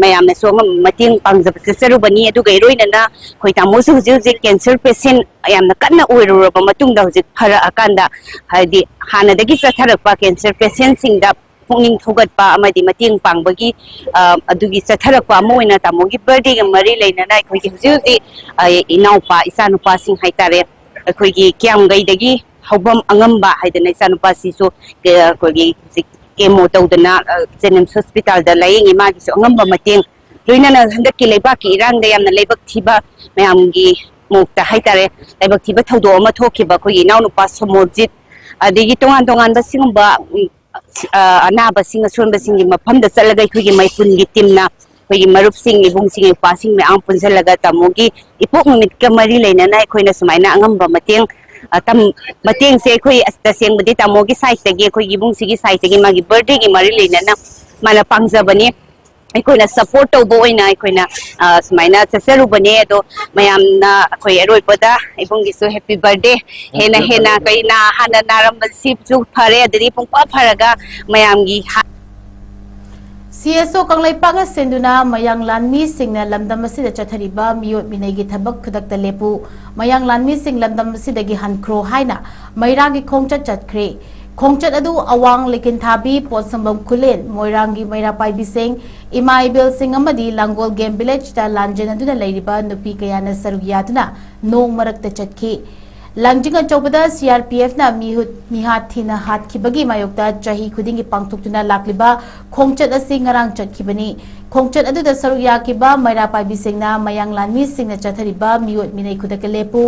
ꯃꯌꯥꯝꯅꯁꯨ ꯑꯉꯝꯕ ꯃꯇꯦꯡ ꯄꯥꯡꯖꯕ ꯆꯠꯆꯔꯨꯕꯅꯤ꯫ ꯑꯗꯨꯒ ꯏꯔꯣꯏꯅꯅ ꯑꯩꯈꯣꯏ ꯇꯥꯃꯣꯁꯨ ꯍꯧꯖꯤꯛ ꯍꯧꯖꯤꯛ ꯀꯦꯟꯁꯔ ꯄꯦꯁꯦꯟ ꯌꯥꯝꯅ ꯀꯟꯅ ꯑꯣꯏꯔꯨꯔꯕ ꯃꯇꯨꯡꯗ, ꯍꯧꯖꯤꯛ ꯐꯔꯛꯑꯀꯥꯟꯗ, ꯍꯥꯏꯗꯤ ꯍꯥꯟꯅꯗꯒꯤ ꯆꯠꯊꯔꯛꯄ ꯀꯦꯟꯁꯔ ꯄꯦꯁꯦꯟꯁꯤꯡꯗ ꯄꯨꯛꯅꯤꯡ ꯊꯧꯒꯠꯄ ꯑꯃꯗꯤ ꯃꯇꯦꯡ ꯄꯥꯡꯕꯒꯤ, ꯑ, ꯑꯗꯨꯒꯤ ꯆꯠꯊꯔꯛꯄ ꯑꯃ ꯑꯣꯏꯅ ꯇꯥꯃꯣꯒꯤ ꯕꯥꯔꯗꯦꯒ ꯃꯔꯤ ꯂꯩꯅꯅ ꯑꯩꯈꯣꯏꯒꯤ ꯍꯧꯖꯤꯛ ꯍꯧꯖꯤꯛ, ꯑ, ꯏꯅꯥꯎꯄꯥ, ꯏꯆꯥꯅꯨꯄꯥꯁꯤꯡ ꯍꯥꯏꯇꯥꯔꯦ, ꯑꯩꯈꯣꯏꯒꯤ ꯀꯤꯌꯥꯝꯒꯩꯗꯒꯤ ꯍꯧꯕꯝ ꯑꯉꯝꯕ ꯍꯥꯏꯗꯅ ꯏꯆꯥꯅꯨꯄꯥꯁꯤꯁꯨ, ꯑ, ꯑꯩꯈꯣꯏꯒꯤ ꯍꯧꯖꯤꯛ ꯀꯦꯃꯣ ꯇꯧꯗꯅ, ꯑ, ꯖꯦꯅꯤꯝꯁ ꯍꯣꯁꯄꯤꯇꯥꯜꯗ ꯂꯥꯌꯦꯡꯉꯤ꯫ ꯃꯥꯒꯤꯁꯨ ꯑꯉꯝꯕ ꯃꯇꯦꯡ, ꯂꯣꯏꯅꯅ ꯍꯟꯗꯛꯀꯤ ꯂꯩꯕꯥꯛꯀꯤ ꯏꯔꯥꯡꯗ ꯌꯥꯝꯅ ꯂꯥꯏꯕꯛ ꯊꯤꯕ ꯃꯌꯥꯝꯒꯤ ꯃꯣꯛꯇ ꯍꯥꯏꯇꯥꯔꯦ, ꯂꯥꯏꯕꯛ ꯊꯤꯕ ꯊꯧꯗꯣꯛ ꯑꯃ ꯊꯣꯛꯈꯤꯕ ꯑꯩꯈꯣꯏꯒꯤ ꯏꯅꯥꯎꯅꯨꯄꯥ ꯁꯣꯃꯣꯔꯖꯤꯠ, ꯑꯗꯒꯤ ꯇꯣꯉꯥꯟ ꯇꯣꯉꯥꯟꯕ ꯁꯤꯒꯨꯝꯕ, ꯎꯝ, ꯑ, ꯑꯅꯥꯕꯁꯤꯡ, ꯑꯁꯣꯟꯕꯁꯤꯡꯒꯤ ꯃꯐꯝꯗ ꯆꯠꯂꯒ ꯑꯩꯈꯣꯏꯒꯤ ꯃꯩꯄꯨꯟꯒꯤ ꯇꯤꯝꯅ, ꯑꯩꯈꯣꯏꯒꯤ ꯃꯔꯨꯞꯁꯤꯡ, ꯏꯕꯨꯡꯁꯤꯡ, ꯏꯄ꯭ꯋꯥꯁꯤꯡ ꯃꯌꯥꯝ ꯄꯨꯟꯁꯤꯜꯂꯒ ꯇꯥꯃꯣꯒꯤ ꯏꯄꯣꯛ ꯅꯨꯃꯤꯠꯀ ꯃꯔꯤ ꯂꯩꯅꯅ ꯑꯩꯈꯣꯏꯅ ꯁꯨꯃꯥꯏꯅ ꯑꯉꯝꯕ ꯃꯇꯦꯡ, ꯑ, ꯇꯝ-, ꯃꯇꯦꯡꯁꯦ ꯑꯩꯈꯣꯏ ꯑꯁ ꯇꯁꯦꯡꯕꯗꯤ ꯇꯥꯃꯣꯒꯤ ꯁꯥꯏꯠꯇꯒꯤ, ꯑꯩꯈꯣꯏꯒꯤ ꯏꯕꯨꯡꯁꯤꯒꯤ ꯁꯥꯏꯠꯇꯒꯤ ꯃꯥꯒꯤ ꯕꯥꯔꯗꯦꯒꯤ ꯃꯔꯤ ꯂꯩꯅꯅ ꯃꯥꯅ ꯄꯥꯡꯖꯕꯅꯤ꯫ ꯑꯩꯈꯣꯏꯅ ꯁꯄꯣꯔꯠ ꯇꯧꯕ ꯑꯣꯏꯅ ꯑꯩꯈꯣꯏꯅ, ꯑ, ꯁꯨꯃꯥꯏꯅ ꯆꯠꯆꯔꯨꯕꯅꯦ꯫ ꯑꯗꯣ ꯃꯌꯥꯝꯅ ꯑꯩꯈꯣꯏ ꯑꯔꯣꯏꯕꯗ ꯏꯕꯨꯡꯒꯤꯁꯨ ꯍꯦꯄꯤ ꯕꯥꯔꯗꯦ, ꯍꯦꯟꯅ ꯍꯦꯟꯅ ꯑꯩꯈꯣꯏ ꯅꯥ-, ꯍꯥꯟꯅ ꯅꯥꯔꯝꯕꯁꯤꯁꯨ ꯐꯔꯦ, ꯑꯗꯩꯗꯤ ꯄꯨꯡꯐ ꯐꯔꯒ ꯃꯌꯥꯝꯒꯤ ꯍꯥ-, ꯁꯤ ꯑꯦꯁ ꯑꯣ ꯀꯪꯂꯩꯄꯥꯛꯅ ꯁꯤꯟꯗꯨꯅ ꯃꯌꯥꯡ ꯂꯥꯟꯃꯤꯁꯤꯡꯅ ꯂꯝꯗꯝ ꯑꯁꯤꯗ ꯆꯠꯊꯔꯤꯕ ꯃꯤꯑꯣꯠ ꯃꯤꯅꯩꯒꯤ ꯊꯕꯛ ꯈꯨꯗꯛꯇ ꯂꯦꯞꯄꯨ, ꯃꯌꯥꯡ ꯂꯥꯟꯃꯤꯁꯤꯡ ꯂꯝꯗꯝ ꯑꯁꯤꯗꯒꯤ ꯍꯟꯈ꯭ꯔꯣ ꯍꯥꯏꯅ ꯃꯩꯔꯥꯒꯤ ꯈꯣꯡꯆꯠ ꯆꯠꯈ꯭ꯔꯦ꯫ ꯈꯣꯡꯆꯠ ꯑꯗꯨ ꯑꯋꯥꯡ ꯂꯩꯀꯤꯟꯊꯥꯕꯤ, ꯄꯣꯠꯁꯪꯕꯝ ꯈꯨꯂꯦꯟ, ꯃꯣꯏꯔꯥꯡꯒꯤ ꯃꯩꯔꯥ ꯄꯥꯏꯕꯤꯁꯤꯡ, ꯏꯃꯥ ꯏꯕꯦꯜꯁꯤꯡ ꯑꯃꯗꯤ ꯂꯥꯡꯒꯣꯜ ꯒꯦꯝ ꯚꯤꯂꯦꯖꯇ ꯂꯥꯟꯖꯦꯟꯅꯗꯨꯅ ꯂꯩꯔꯤꯕ ꯅꯨꯄꯤ ꯀꯌꯥꯅ ꯁꯔꯨꯛ ꯌꯥꯗꯨꯅ ꯅꯣꯡ ꯃꯔꯛꯇ ꯆꯠꯈꯤ꯫ ꯂꯥꯡꯖꯤꯡ ꯑꯆꯧꯕꯗ ꯁꯤ ꯑꯥꯔ ꯄꯤ ꯑꯦꯐꯅ ꯃꯤꯍꯨꯠ ꯃꯤꯍꯥꯠ ꯊꯤꯅ ꯍꯥꯠꯈꯤꯕꯒꯤ ꯃꯥꯌꯣꯛꯇ ꯆꯍꯤ ꯈꯨꯗꯤꯡꯒꯤ ꯄꯥꯡꯊꯣꯛꯇꯨꯅ ꯂꯥꯛꯂꯤꯕ ꯈꯣꯡꯆꯠ ꯑꯁꯤ ꯉꯔꯥꯡ ꯆꯠꯈꯤꯕꯅꯤ꯫ ꯈꯣꯡꯆꯠ ꯑꯗꯨꯗ ꯁꯔꯨꯛ ꯌꯥꯈꯤꯕ ꯃꯩꯔꯥ ꯄꯥꯏꯕꯤꯁꯤꯡꯅ ꯃꯌꯥꯡ ꯂꯥꯟꯃꯤꯁꯤꯡꯅ ꯆꯠꯊꯔꯤꯕ ꯃꯤꯑꯣꯠ ꯃꯤꯅꯩ ꯈꯨꯗꯛꯇ ꯂꯦꯞꯄꯨ,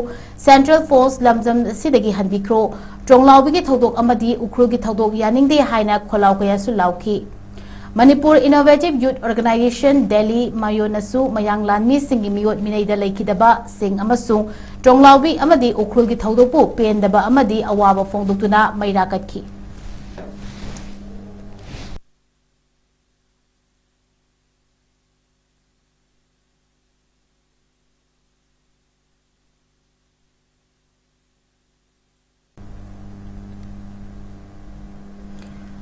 ꯁꯦꯟꯇ꯭ꯔꯦꯜ ꯐꯣꯔꯁ ꯂꯝꯗꯝ ꯑꯁꯤꯗꯒꯤ ꯍꯟꯕꯤꯈ꯭ꯔꯣ, ꯇ꯭ꯔꯣꯡꯂꯥꯎꯕꯤꯒꯤ ꯊꯧꯗꯣꯛ ꯑꯃꯗꯤ ꯎꯈ꯭ꯔꯨꯜꯒꯤ ꯊꯧꯗꯣꯛ ꯌꯥꯅꯤꯡꯗꯦ ꯍꯥꯏꯅ ꯈꯣꯜꯂꯥꯎ ꯀꯌꯥꯁꯨ ꯂꯥꯎꯈꯤ꯫ ꯃꯅꯤꯄꯨꯔ ꯏꯅꯣꯚꯦꯇꯤꯚ ꯌꯨꯠ ꯑꯣꯔꯒꯅꯥꯏꯖꯦꯁꯟ ꯗꯦꯜꯂꯤ, ꯃꯥꯌꯣꯟꯅꯁꯨ ꯃꯌꯥꯡ ꯂꯥꯟꯃꯤꯁꯤꯡꯒꯤ ꯃꯤꯑꯣꯠ ꯃꯤꯅꯩꯗ ꯂꯩꯈꯤꯗꯕꯁꯤꯡ ꯑꯃꯁꯨꯡ ꯇ꯭ꯔꯣꯡꯂꯥꯎꯕꯤ ꯑꯃꯗꯤ ꯎꯈ꯭ꯔꯨꯜꯒꯤ ꯊꯧꯗꯣꯛꯄꯨ ꯄꯦꯟꯗꯕ ꯑꯃꯗꯤ ꯑꯋꯥꯕ ꯐꯣꯡꯗꯣꯛꯇꯨꯅ ꯃꯩꯔꯥ ꯀꯠꯈꯤ꯫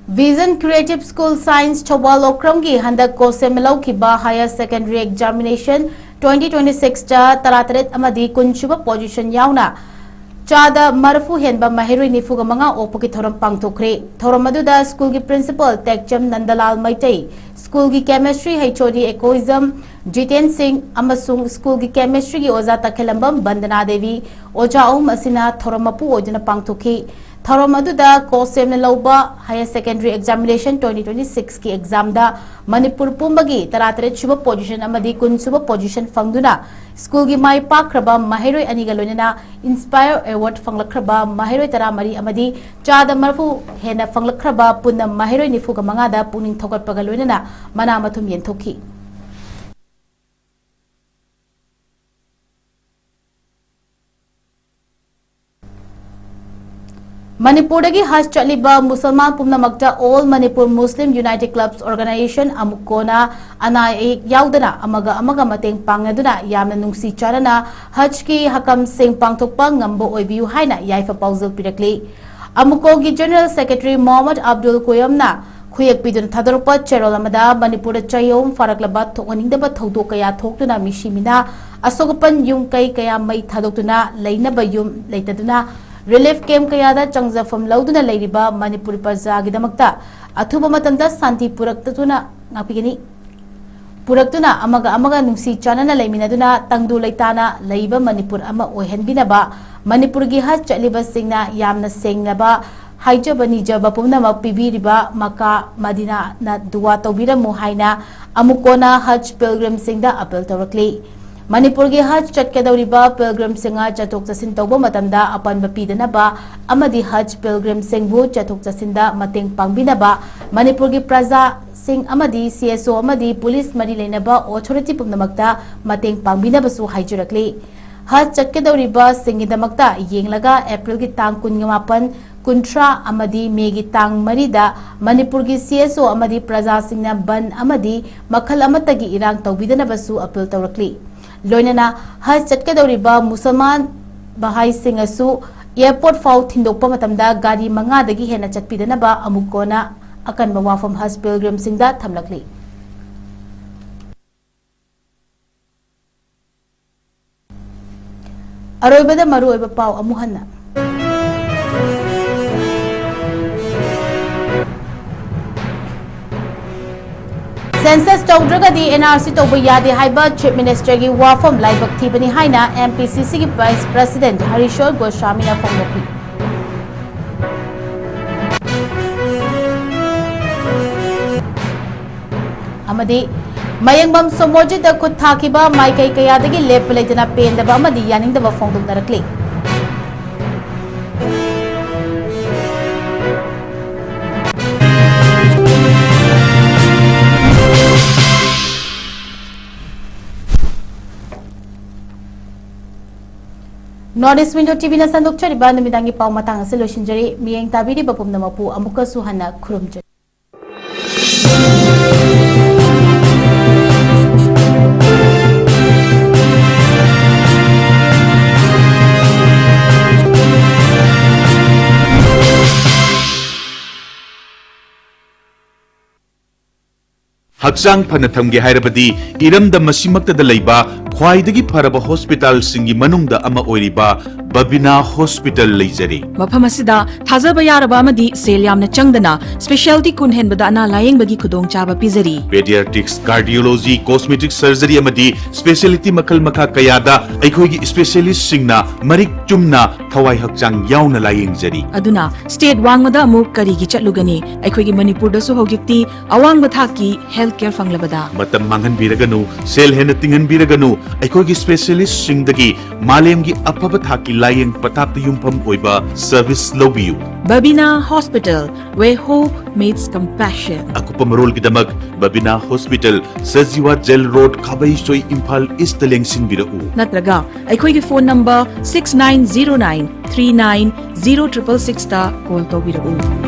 Vision Creative School Science Thoubal ꯂꯣꯀ꯭ꯔꯝꯒꯤ ꯍꯟꯗꯛ ꯀꯣꯁꯦꯝ ꯂꯧꯈꯤꯕ Higher Secondary Examination twenty twenty-six ꯇ ꯇꯔꯥꯇꯔꯦꯠ ꯑꯃꯗꯤ ꯀꯨꯟ ꯁꯨꯕ position ꯌꯥꯎꯅ ꯆꯥꯗ ꯃꯔꯤꯐꯨ ꯍꯦꯟꯕ ꯃꯍꯩꯔꯣꯏ ꯅꯤꯐꯨꯒ ꯃꯉꯥ ꯑꯣꯛꯄꯒꯤ ꯊꯧꯔꯝ ꯄꯥꯡꯊꯣꯛꯈ꯭ꯔꯦ꯫ ꯊꯧꯔꯝ ꯑꯗꯨꯗ school ꯒꯤ principal ꯇꯦꯛꯆꯝ ꯅꯟꯗꯂꯥꯜ ꯃꯩꯇꯩ, school ꯒꯤ chemistry H O D Ecoism Jiten ꯁꯤꯡ ꯑꯃꯁꯨꯡ school ꯒꯤ chemistry ꯒꯤ ꯑꯣꯖꯥ ꯇꯈꯦꯂꯝꯕꯝ ꯕꯟꯗꯅꯥ ꯗꯦꯕꯤ, ꯑꯣꯖꯥ ꯑꯍꯨꯝ ꯑꯁꯤꯅ ꯊꯧꯔꯝ ꯃꯄꯨ ꯑꯣꯏꯗꯨꯅ ꯄꯥꯡꯊꯣꯛꯈꯤ꯫ ꯊꯧꯔꯝ ꯑꯗꯨꯗ ꯀꯣꯁꯦꯝꯅ ꯂꯧꯕ Higher Secondary Examination twenty twenty-six ꯀꯤ exam ꯗ ꯃꯅꯤꯄꯨꯔ ꯄꯨꯝꯕꯒꯤ ꯇꯔꯥꯇꯔꯦꯠ ꯁꯨꯕ position ꯑꯃꯗꯤ ꯀꯨꯟ ꯁꯨꯕ position ꯐꯪꯗꯨꯅ school ꯒꯤ ꯃꯥꯏ ꯄꯥꯛꯈ꯭ꯔꯕ ꯃꯍꯩꯔꯣꯏ ꯑꯅꯤꯒ ꯂꯣꯏꯅꯅ Inspire Award ꯐꯪꯂꯛꯈ꯭ꯔꯕ ꯃꯍꯩꯔꯣꯏ ꯇꯔꯥꯃꯔꯤ ꯑꯃꯗꯤ ꯆꯥꯗ ꯃꯔꯤꯐꯨ ꯍꯦꯟꯅ ꯐꯪꯂꯛꯈ꯭ꯔꯕ ꯄꯨꯟꯅ ꯃꯍꯩꯔꯣꯏ ꯅꯤꯐꯨꯒ ꯃꯉꯥꯗ ꯄꯨꯛꯅꯤꯡ ꯊꯧꯒꯠꯄꯒ ꯂꯣꯏꯅꯅ ꯃꯅꯥ ꯃꯊꯨꯝ ꯌꯦꯟꯊꯣꯛꯈꯤ꯫ ꯃꯅꯤꯄꯨꯔꯗꯒꯤ ꯍꯖ ꯆꯠꯂꯤꯕ ꯃꯨꯁꯜꯃꯥꯟ ꯄꯨꯝꯅꯃꯛꯇ All Manipur Muslim United Clubs Organization, ꯑꯃꯨꯛꯀꯣꯅ ꯑꯅꯥ ꯑꯌꯦꯛ ꯌꯥꯎꯗꯅ ꯑꯃꯒ ꯑꯃꯒ ꯃꯇꯦꯡ ꯄꯥꯡꯅꯗꯨꯅ ꯌꯥꯝꯅ ꯅꯨꯡꯁꯤ ꯆꯥꯟꯅꯅ ꯍꯖꯀꯤ ꯍꯀꯝꯁꯤꯡ ꯄꯥꯡꯊꯣꯛꯄ ꯉꯝꯕ ꯑꯣꯏꯕꯤꯌꯨ ꯍꯥꯏꯅ ꯌꯥꯏꯐ ꯄꯥꯎꯖꯦꯜ ꯄꯤꯔꯛꯂꯤ꯫ ꯑꯃꯨꯛꯀꯣꯒꯤ General Secretary ꯃꯣꯍꯝꯃꯗ ꯑꯕꯗꯨꯜ ꯀꯣꯌꯝꯅ ꯈꯨꯌꯦꯛ ꯄꯤꯗꯨꯅ ꯊꯥꯗꯣꯔꯛꯄ ꯆꯦꯔꯣꯜ ꯑꯃꯗ ꯃꯅꯤꯄꯨꯔꯗ ꯆꯍꯤ ꯑꯍꯨꯝ ꯐꯥꯔꯛꯂꯕ ꯊꯣꯛꯍꯟꯅꯤꯡꯗꯕ ꯊꯧꯗꯣꯛ ꯀꯌꯥ ꯊꯣꯛꯇꯨꯅ ꯃꯤꯁꯤ ꯃꯤꯅꯥ, ꯑꯁꯣꯛ ꯑꯄꯟ, ꯌꯨꯝ ꯀꯩ ꯀꯌꯥ ꯃꯩ ꯊꯥꯗꯣꯛꯇꯨꯅ ꯂꯩꯅꯕ ꯌꯨꯝ ꯂꯩꯇꯗꯨꯅ relief camp ꯀꯌꯥꯗ ꯆꯪꯖꯐꯝ ꯂꯧꯗꯨꯅ ꯂꯩꯔꯤꯕ ꯃꯅꯤꯄꯨꯔꯤ ꯄ꯭ꯔꯖꯥꯒꯤꯗꯃꯛꯇ ꯑꯊꯨꯕ ꯃꯇꯝꯗ ꯁꯥꯟꯇꯤ ꯄꯨꯔꯛꯇꯨꯅ ꯉꯥꯛꯄꯤꯒꯅꯤ꯫ ꯄꯨꯔꯛꯇꯨꯅ ꯑꯃꯒ ꯑꯃꯒ ꯅꯨꯡꯁꯤ ꯆꯥꯟꯅꯅ ꯂꯩꯃꯤꯟꯅꯗꯨꯅ ꯇꯪꯗꯨ ꯂꯩꯇꯥꯅ ꯂꯩꯕ ꯃꯅꯤꯄꯨꯔ ꯑꯃ ꯑꯣꯏꯍꯟꯕꯤꯅꯕ ꯃꯅꯤꯄꯨꯔꯒꯤ ꯍꯖ ꯆꯠꯂꯤꯕꯁꯤꯡꯅ ꯌꯥꯝꯅ ꯁꯦꯡꯂꯕ ꯍꯥꯏꯖꯕ ꯅꯤꯖꯕ ꯄꯨꯝꯅꯃꯛ ꯄꯤꯕꯤꯔꯤꯕ ꯃꯀꯥ ꯃꯗꯤꯅꯥꯅ ꯗꯨꯋꯥ ꯇꯧꯕꯤꯔꯝꯃꯨ ꯍꯥꯏꯅ ꯑꯃꯨꯛꯀꯣꯅ ꯍꯖ pilgrimꯁꯤꯡꯗ appeal ꯇꯧꯔꯛꯂꯤ꯫ ꯃꯅꯤꯄꯨꯔꯒꯤ ꯍꯖ ꯆꯠꯀꯗꯧꯔꯤꯕ pilgrimꯁꯤꯡꯅ ꯆꯠꯊꯣꯛ ꯆꯠꯁꯤꯟ ꯇꯧꯕ ꯃꯇꯝꯗ ꯑꯄꯟꯕ ꯄꯤꯗꯅꯕ ꯑꯃꯗꯤ ꯍꯖ pilgrimꯁꯤꯡꯕꯨ ꯆꯠꯊꯣꯛ ꯆꯠꯁꯤꯟꯗ ꯃꯇꯦꯡ ꯄꯥꯡꯕꯤꯅꯕ ꯃꯅꯤꯄꯨꯔꯒꯤ ꯄ꯭ꯔꯖꯥꯁꯤꯡ ꯑꯃꯗꯤ C S O ꯑꯃꯗꯤ police ꯃꯔꯤ ꯂꯩꯅꯕ authority ꯄꯨꯝꯅꯃꯛꯇ ꯃꯇꯦꯡ ꯄꯥꯡꯕꯤꯅꯕꯁꯨ ꯍꯥꯏꯖꯔꯛꯂꯤ꯫ ꯍꯖ ꯆꯠꯀꯗꯧꯔꯤꯕꯁꯤꯡꯒꯤꯗꯃꯛꯇ ꯌꯦꯡꯂꯒ Aprilꯒꯤ ꯇꯥꯡ ꯀꯨꯟꯒ ꯃꯥꯄꯟ, ꯀꯨꯟꯊ꯭ꯔꯥ ꯑꯃꯗꯤ Mayꯒꯤ ꯇꯥꯡ ꯃꯔꯤꯗ ꯃꯅꯤꯄꯨꯔꯒꯤ C S O ꯑꯃꯗꯤ ꯄ꯭ꯔꯖꯥꯁꯤꯡꯅ ꯕꯟ ꯑꯃꯗꯤ ꯃꯈꯜ ꯑꯃꯠꯇꯒꯤ ꯏꯔꯥꯡ ꯇꯧꯕꯤꯗꯅꯕꯁꯨ appeal ꯇꯧꯔꯛꯂꯤ꯫ ꯂꯣꯏꯅꯅ ꯍꯖ ꯆꯠꯀꯗꯧꯔꯤꯕ ꯃꯨꯁꯜꯃꯥꯟ ꯚꯥꯏꯁꯤꯡꯅꯁꯨ ꯑꯦꯌꯔꯄꯣꯔꯠ ꯐꯥꯎ ꯊꯤꯟꯗꯣꯛꯄ ꯃꯇꯝꯗ ꯒꯥꯔꯤ ꯃꯉꯥꯗꯒꯤ ꯍꯦꯟꯅ ꯆꯠꯄꯤꯗꯅꯕ ꯑꯃꯨꯛ ꯀꯣꯟꯅ ꯑꯀꯟꯕ ꯋꯥꯐꯝ ꯍꯖ ꯄꯤꯜꯒ꯭ꯔꯤꯝꯁꯤꯡꯗ ꯊꯝꯂꯛꯂꯤ꯫ ꯑꯔꯣꯏꯕꯗ ꯃꯔꯨꯑꯣꯏꯕ ꯄꯥꯎ ꯑꯃꯨꯛ ꯍꯟꯅ꯫ ꯁꯦꯟꯁꯁ ꯇꯧꯗ꯭ꯔꯒꯗꯤ ꯑꯦꯟ ꯑꯥꯔ ꯁꯤ ꯇꯧꯕ ꯌꯥꯗꯦ ꯍꯥꯏꯕ ꯆꯤꯐ ꯃꯤꯅꯤꯁꯇꯔꯒꯤ ꯋꯥꯐꯝ ꯂꯥꯏꯕꯛ ꯊꯤꯕꯅꯤ ꯍꯥꯏꯅ ꯑꯦꯝ ꯄꯤ ꯁꯤ ꯁꯤꯒꯤ ꯚꯥꯏꯁ ꯄ꯭ꯔꯁꯤꯗꯦꯟꯠ ꯍꯔꯤꯁꯣꯔ ꯒꯣꯁ꯭ꯋꯥꯃꯤꯅ ꯐꯣꯡꯗꯣꯛꯈꯤ꯫ ꯑꯃꯗꯤ ꯃꯌꯦꯡꯕꯝ ꯁꯣꯃꯣꯔꯖꯤꯠꯇ ꯈꯨꯠ ꯊꯥꯈꯤꯕ ꯃꯥꯏꯀꯩ ꯀꯌꯥꯗꯒꯤ ꯂꯦꯞꯄ ꯂꯩꯇꯅ ꯄꯦꯟꯗꯕ ꯑꯃꯗꯤ ꯌꯥꯅꯤꯡꯗꯕ ꯐꯣꯡꯗꯣꯛꯅꯔꯛꯂꯤ꯫ North East Window ꯇꯤ ꯚꯤꯅ ꯁꯟꯗꯣꯛꯆꯔꯤꯕ ꯅꯨꯃꯤꯗꯥꯡꯒꯤ ꯄꯥꯎ ꯃꯇꯥꯡ ꯑꯁꯤ ꯂꯣꯏꯁꯤꯟꯖꯔꯤ꯫ ꯃꯤꯠꯌꯦꯡ ꯇꯥꯕꯤꯔꯤꯕ ꯄꯨꯝꯅꯃꯛꯄꯨ ꯑꯃꯨꯛꯀꯁꯨ ꯍꯟꯅ ꯈꯨꯔꯨꯝꯖꯔꯤ꯫ ꯍꯛꯆꯥꯡ ꯐꯅ ꯊꯝꯒꯦ ꯍꯥꯏꯔꯕꯗꯤ ꯏꯔꯝꯗꯝ ꯑꯁꯤꯃꯛꯇꯗ ꯂꯩꯕ ꯈ꯭ꯋꯥꯏꯗꯒꯤ ꯐꯔꯕ ꯍꯣꯁꯄꯤꯇꯥꯜꯁꯤꯡꯒꯤ ꯃꯅꯨꯡꯗ ꯑꯃ ꯑꯣꯏꯔꯤꯕ ꯕꯕꯤꯅꯥ ꯍꯣꯁꯄꯤꯇꯥꯜ ꯂꯩꯖꯔꯤ꯫ ꯃꯐꯝ ꯑꯁꯤꯗ ꯊꯥꯖꯕ ꯌꯥꯔꯕ ꯑꯃꯗꯤ ꯁꯦꯜ ꯌꯥꯝꯅ ꯆꯪꯗꯅ ꯁ꯭ꯄꯦꯁꯤꯌꯥꯂꯤꯇꯤ ꯀꯨꯟ ꯍꯦꯟꯕꯗ ꯑꯅꯥ ꯂꯥꯌꯦꯡꯕꯒꯤ ꯈꯨꯗꯣꯡꯆꯥꯕ ꯄꯤꯖꯔꯤ꯫ ꯄꯦꯗꯤꯌꯥꯇ꯭ꯔꯤꯛꯁ, ꯀꯥꯔꯗꯤꯑꯣꯂꯣꯖꯤ, ꯀꯣꯁꯃꯦꯇꯤꯛ ꯁꯔꯖꯔꯤ ꯑꯃꯗꯤ ꯁ꯭ꯄꯦꯁꯤꯌꯥꯂꯤꯇꯤ ꯃꯈꯜ ꯃꯈꯥ ꯀꯌꯥꯗ ꯑꯩꯈꯣꯏꯒꯤ ꯁ꯭ꯄꯦꯁꯤꯌꯥꯂꯤꯁꯁꯤꯡꯅ ꯃꯔꯤꯛ ꯆꯨꯝꯅ ꯊꯋꯥꯏ ꯍꯛꯆꯥꯡ ꯌꯥꯎꯅ ꯂꯥꯌꯦꯡꯖꯔꯤ꯫ ꯑꯗꯨꯅ ꯁ꯭ꯇꯦꯠ ꯋꯥꯡꯃꯗ ꯑꯃꯨꯛ ꯀꯔꯤꯒꯤ ꯆꯠꯂꯨꯒꯅꯤ? ꯑꯩꯈꯣꯏꯒꯤ ꯃꯅꯤꯄꯨꯔꯗꯁꯨ ꯍꯧꯖꯤꯛꯇꯤ ꯑꯋꯥꯡꯕ ꯊꯥꯛꯀꯤ ꯍꯦꯜꯊ ꯀꯦꯌꯔ ꯐꯪꯂꯕꯗ꯫ ꯃꯇꯝ ꯃꯥꯡꯍꯟꯕꯤꯔꯒꯅꯨ, ꯁꯦꯜ ꯍꯦꯟꯅ ꯇꯤꯡꯍꯟꯕꯤꯔꯒꯅꯨ, ꯑꯩꯈꯣꯏꯒꯤ ꯁ꯭ꯄꯦꯁꯤꯌꯥꯂꯤꯁꯁꯤꯡꯗꯒꯤ ꯃꯥꯂꯦꯝꯒꯤ ꯑꯐꯕ ꯊꯥꯛꯀꯤ ꯂꯥꯌꯦꯡ ꯄꯊꯥꯞꯇ ꯌꯨꯝꯐꯝ ꯑꯣꯏꯕ ꯁꯔꯚꯤꯁ ꯂꯧꯕꯤꯌꯨ꯫ Babina hospital, where hope meets compassion. ꯑꯀꯨꯞꯄ ꯃꯔꯣꯜꯒꯤꯗꯃꯛ Babina hospital, Sajiwa jail road, Khabeisoi, Imphal east ꯂꯦꯡꯁꯤꯟꯕꯤꯔꯛꯎ꯫ ꯅꯠꯇ꯭ꯔꯒ ꯑꯩꯈꯣꯏꯒꯤ phone number six nine zero nine three nine zero triple six ꯇ ꯀꯣꯜ ꯇꯧꯕꯤꯔꯛꯎ꯫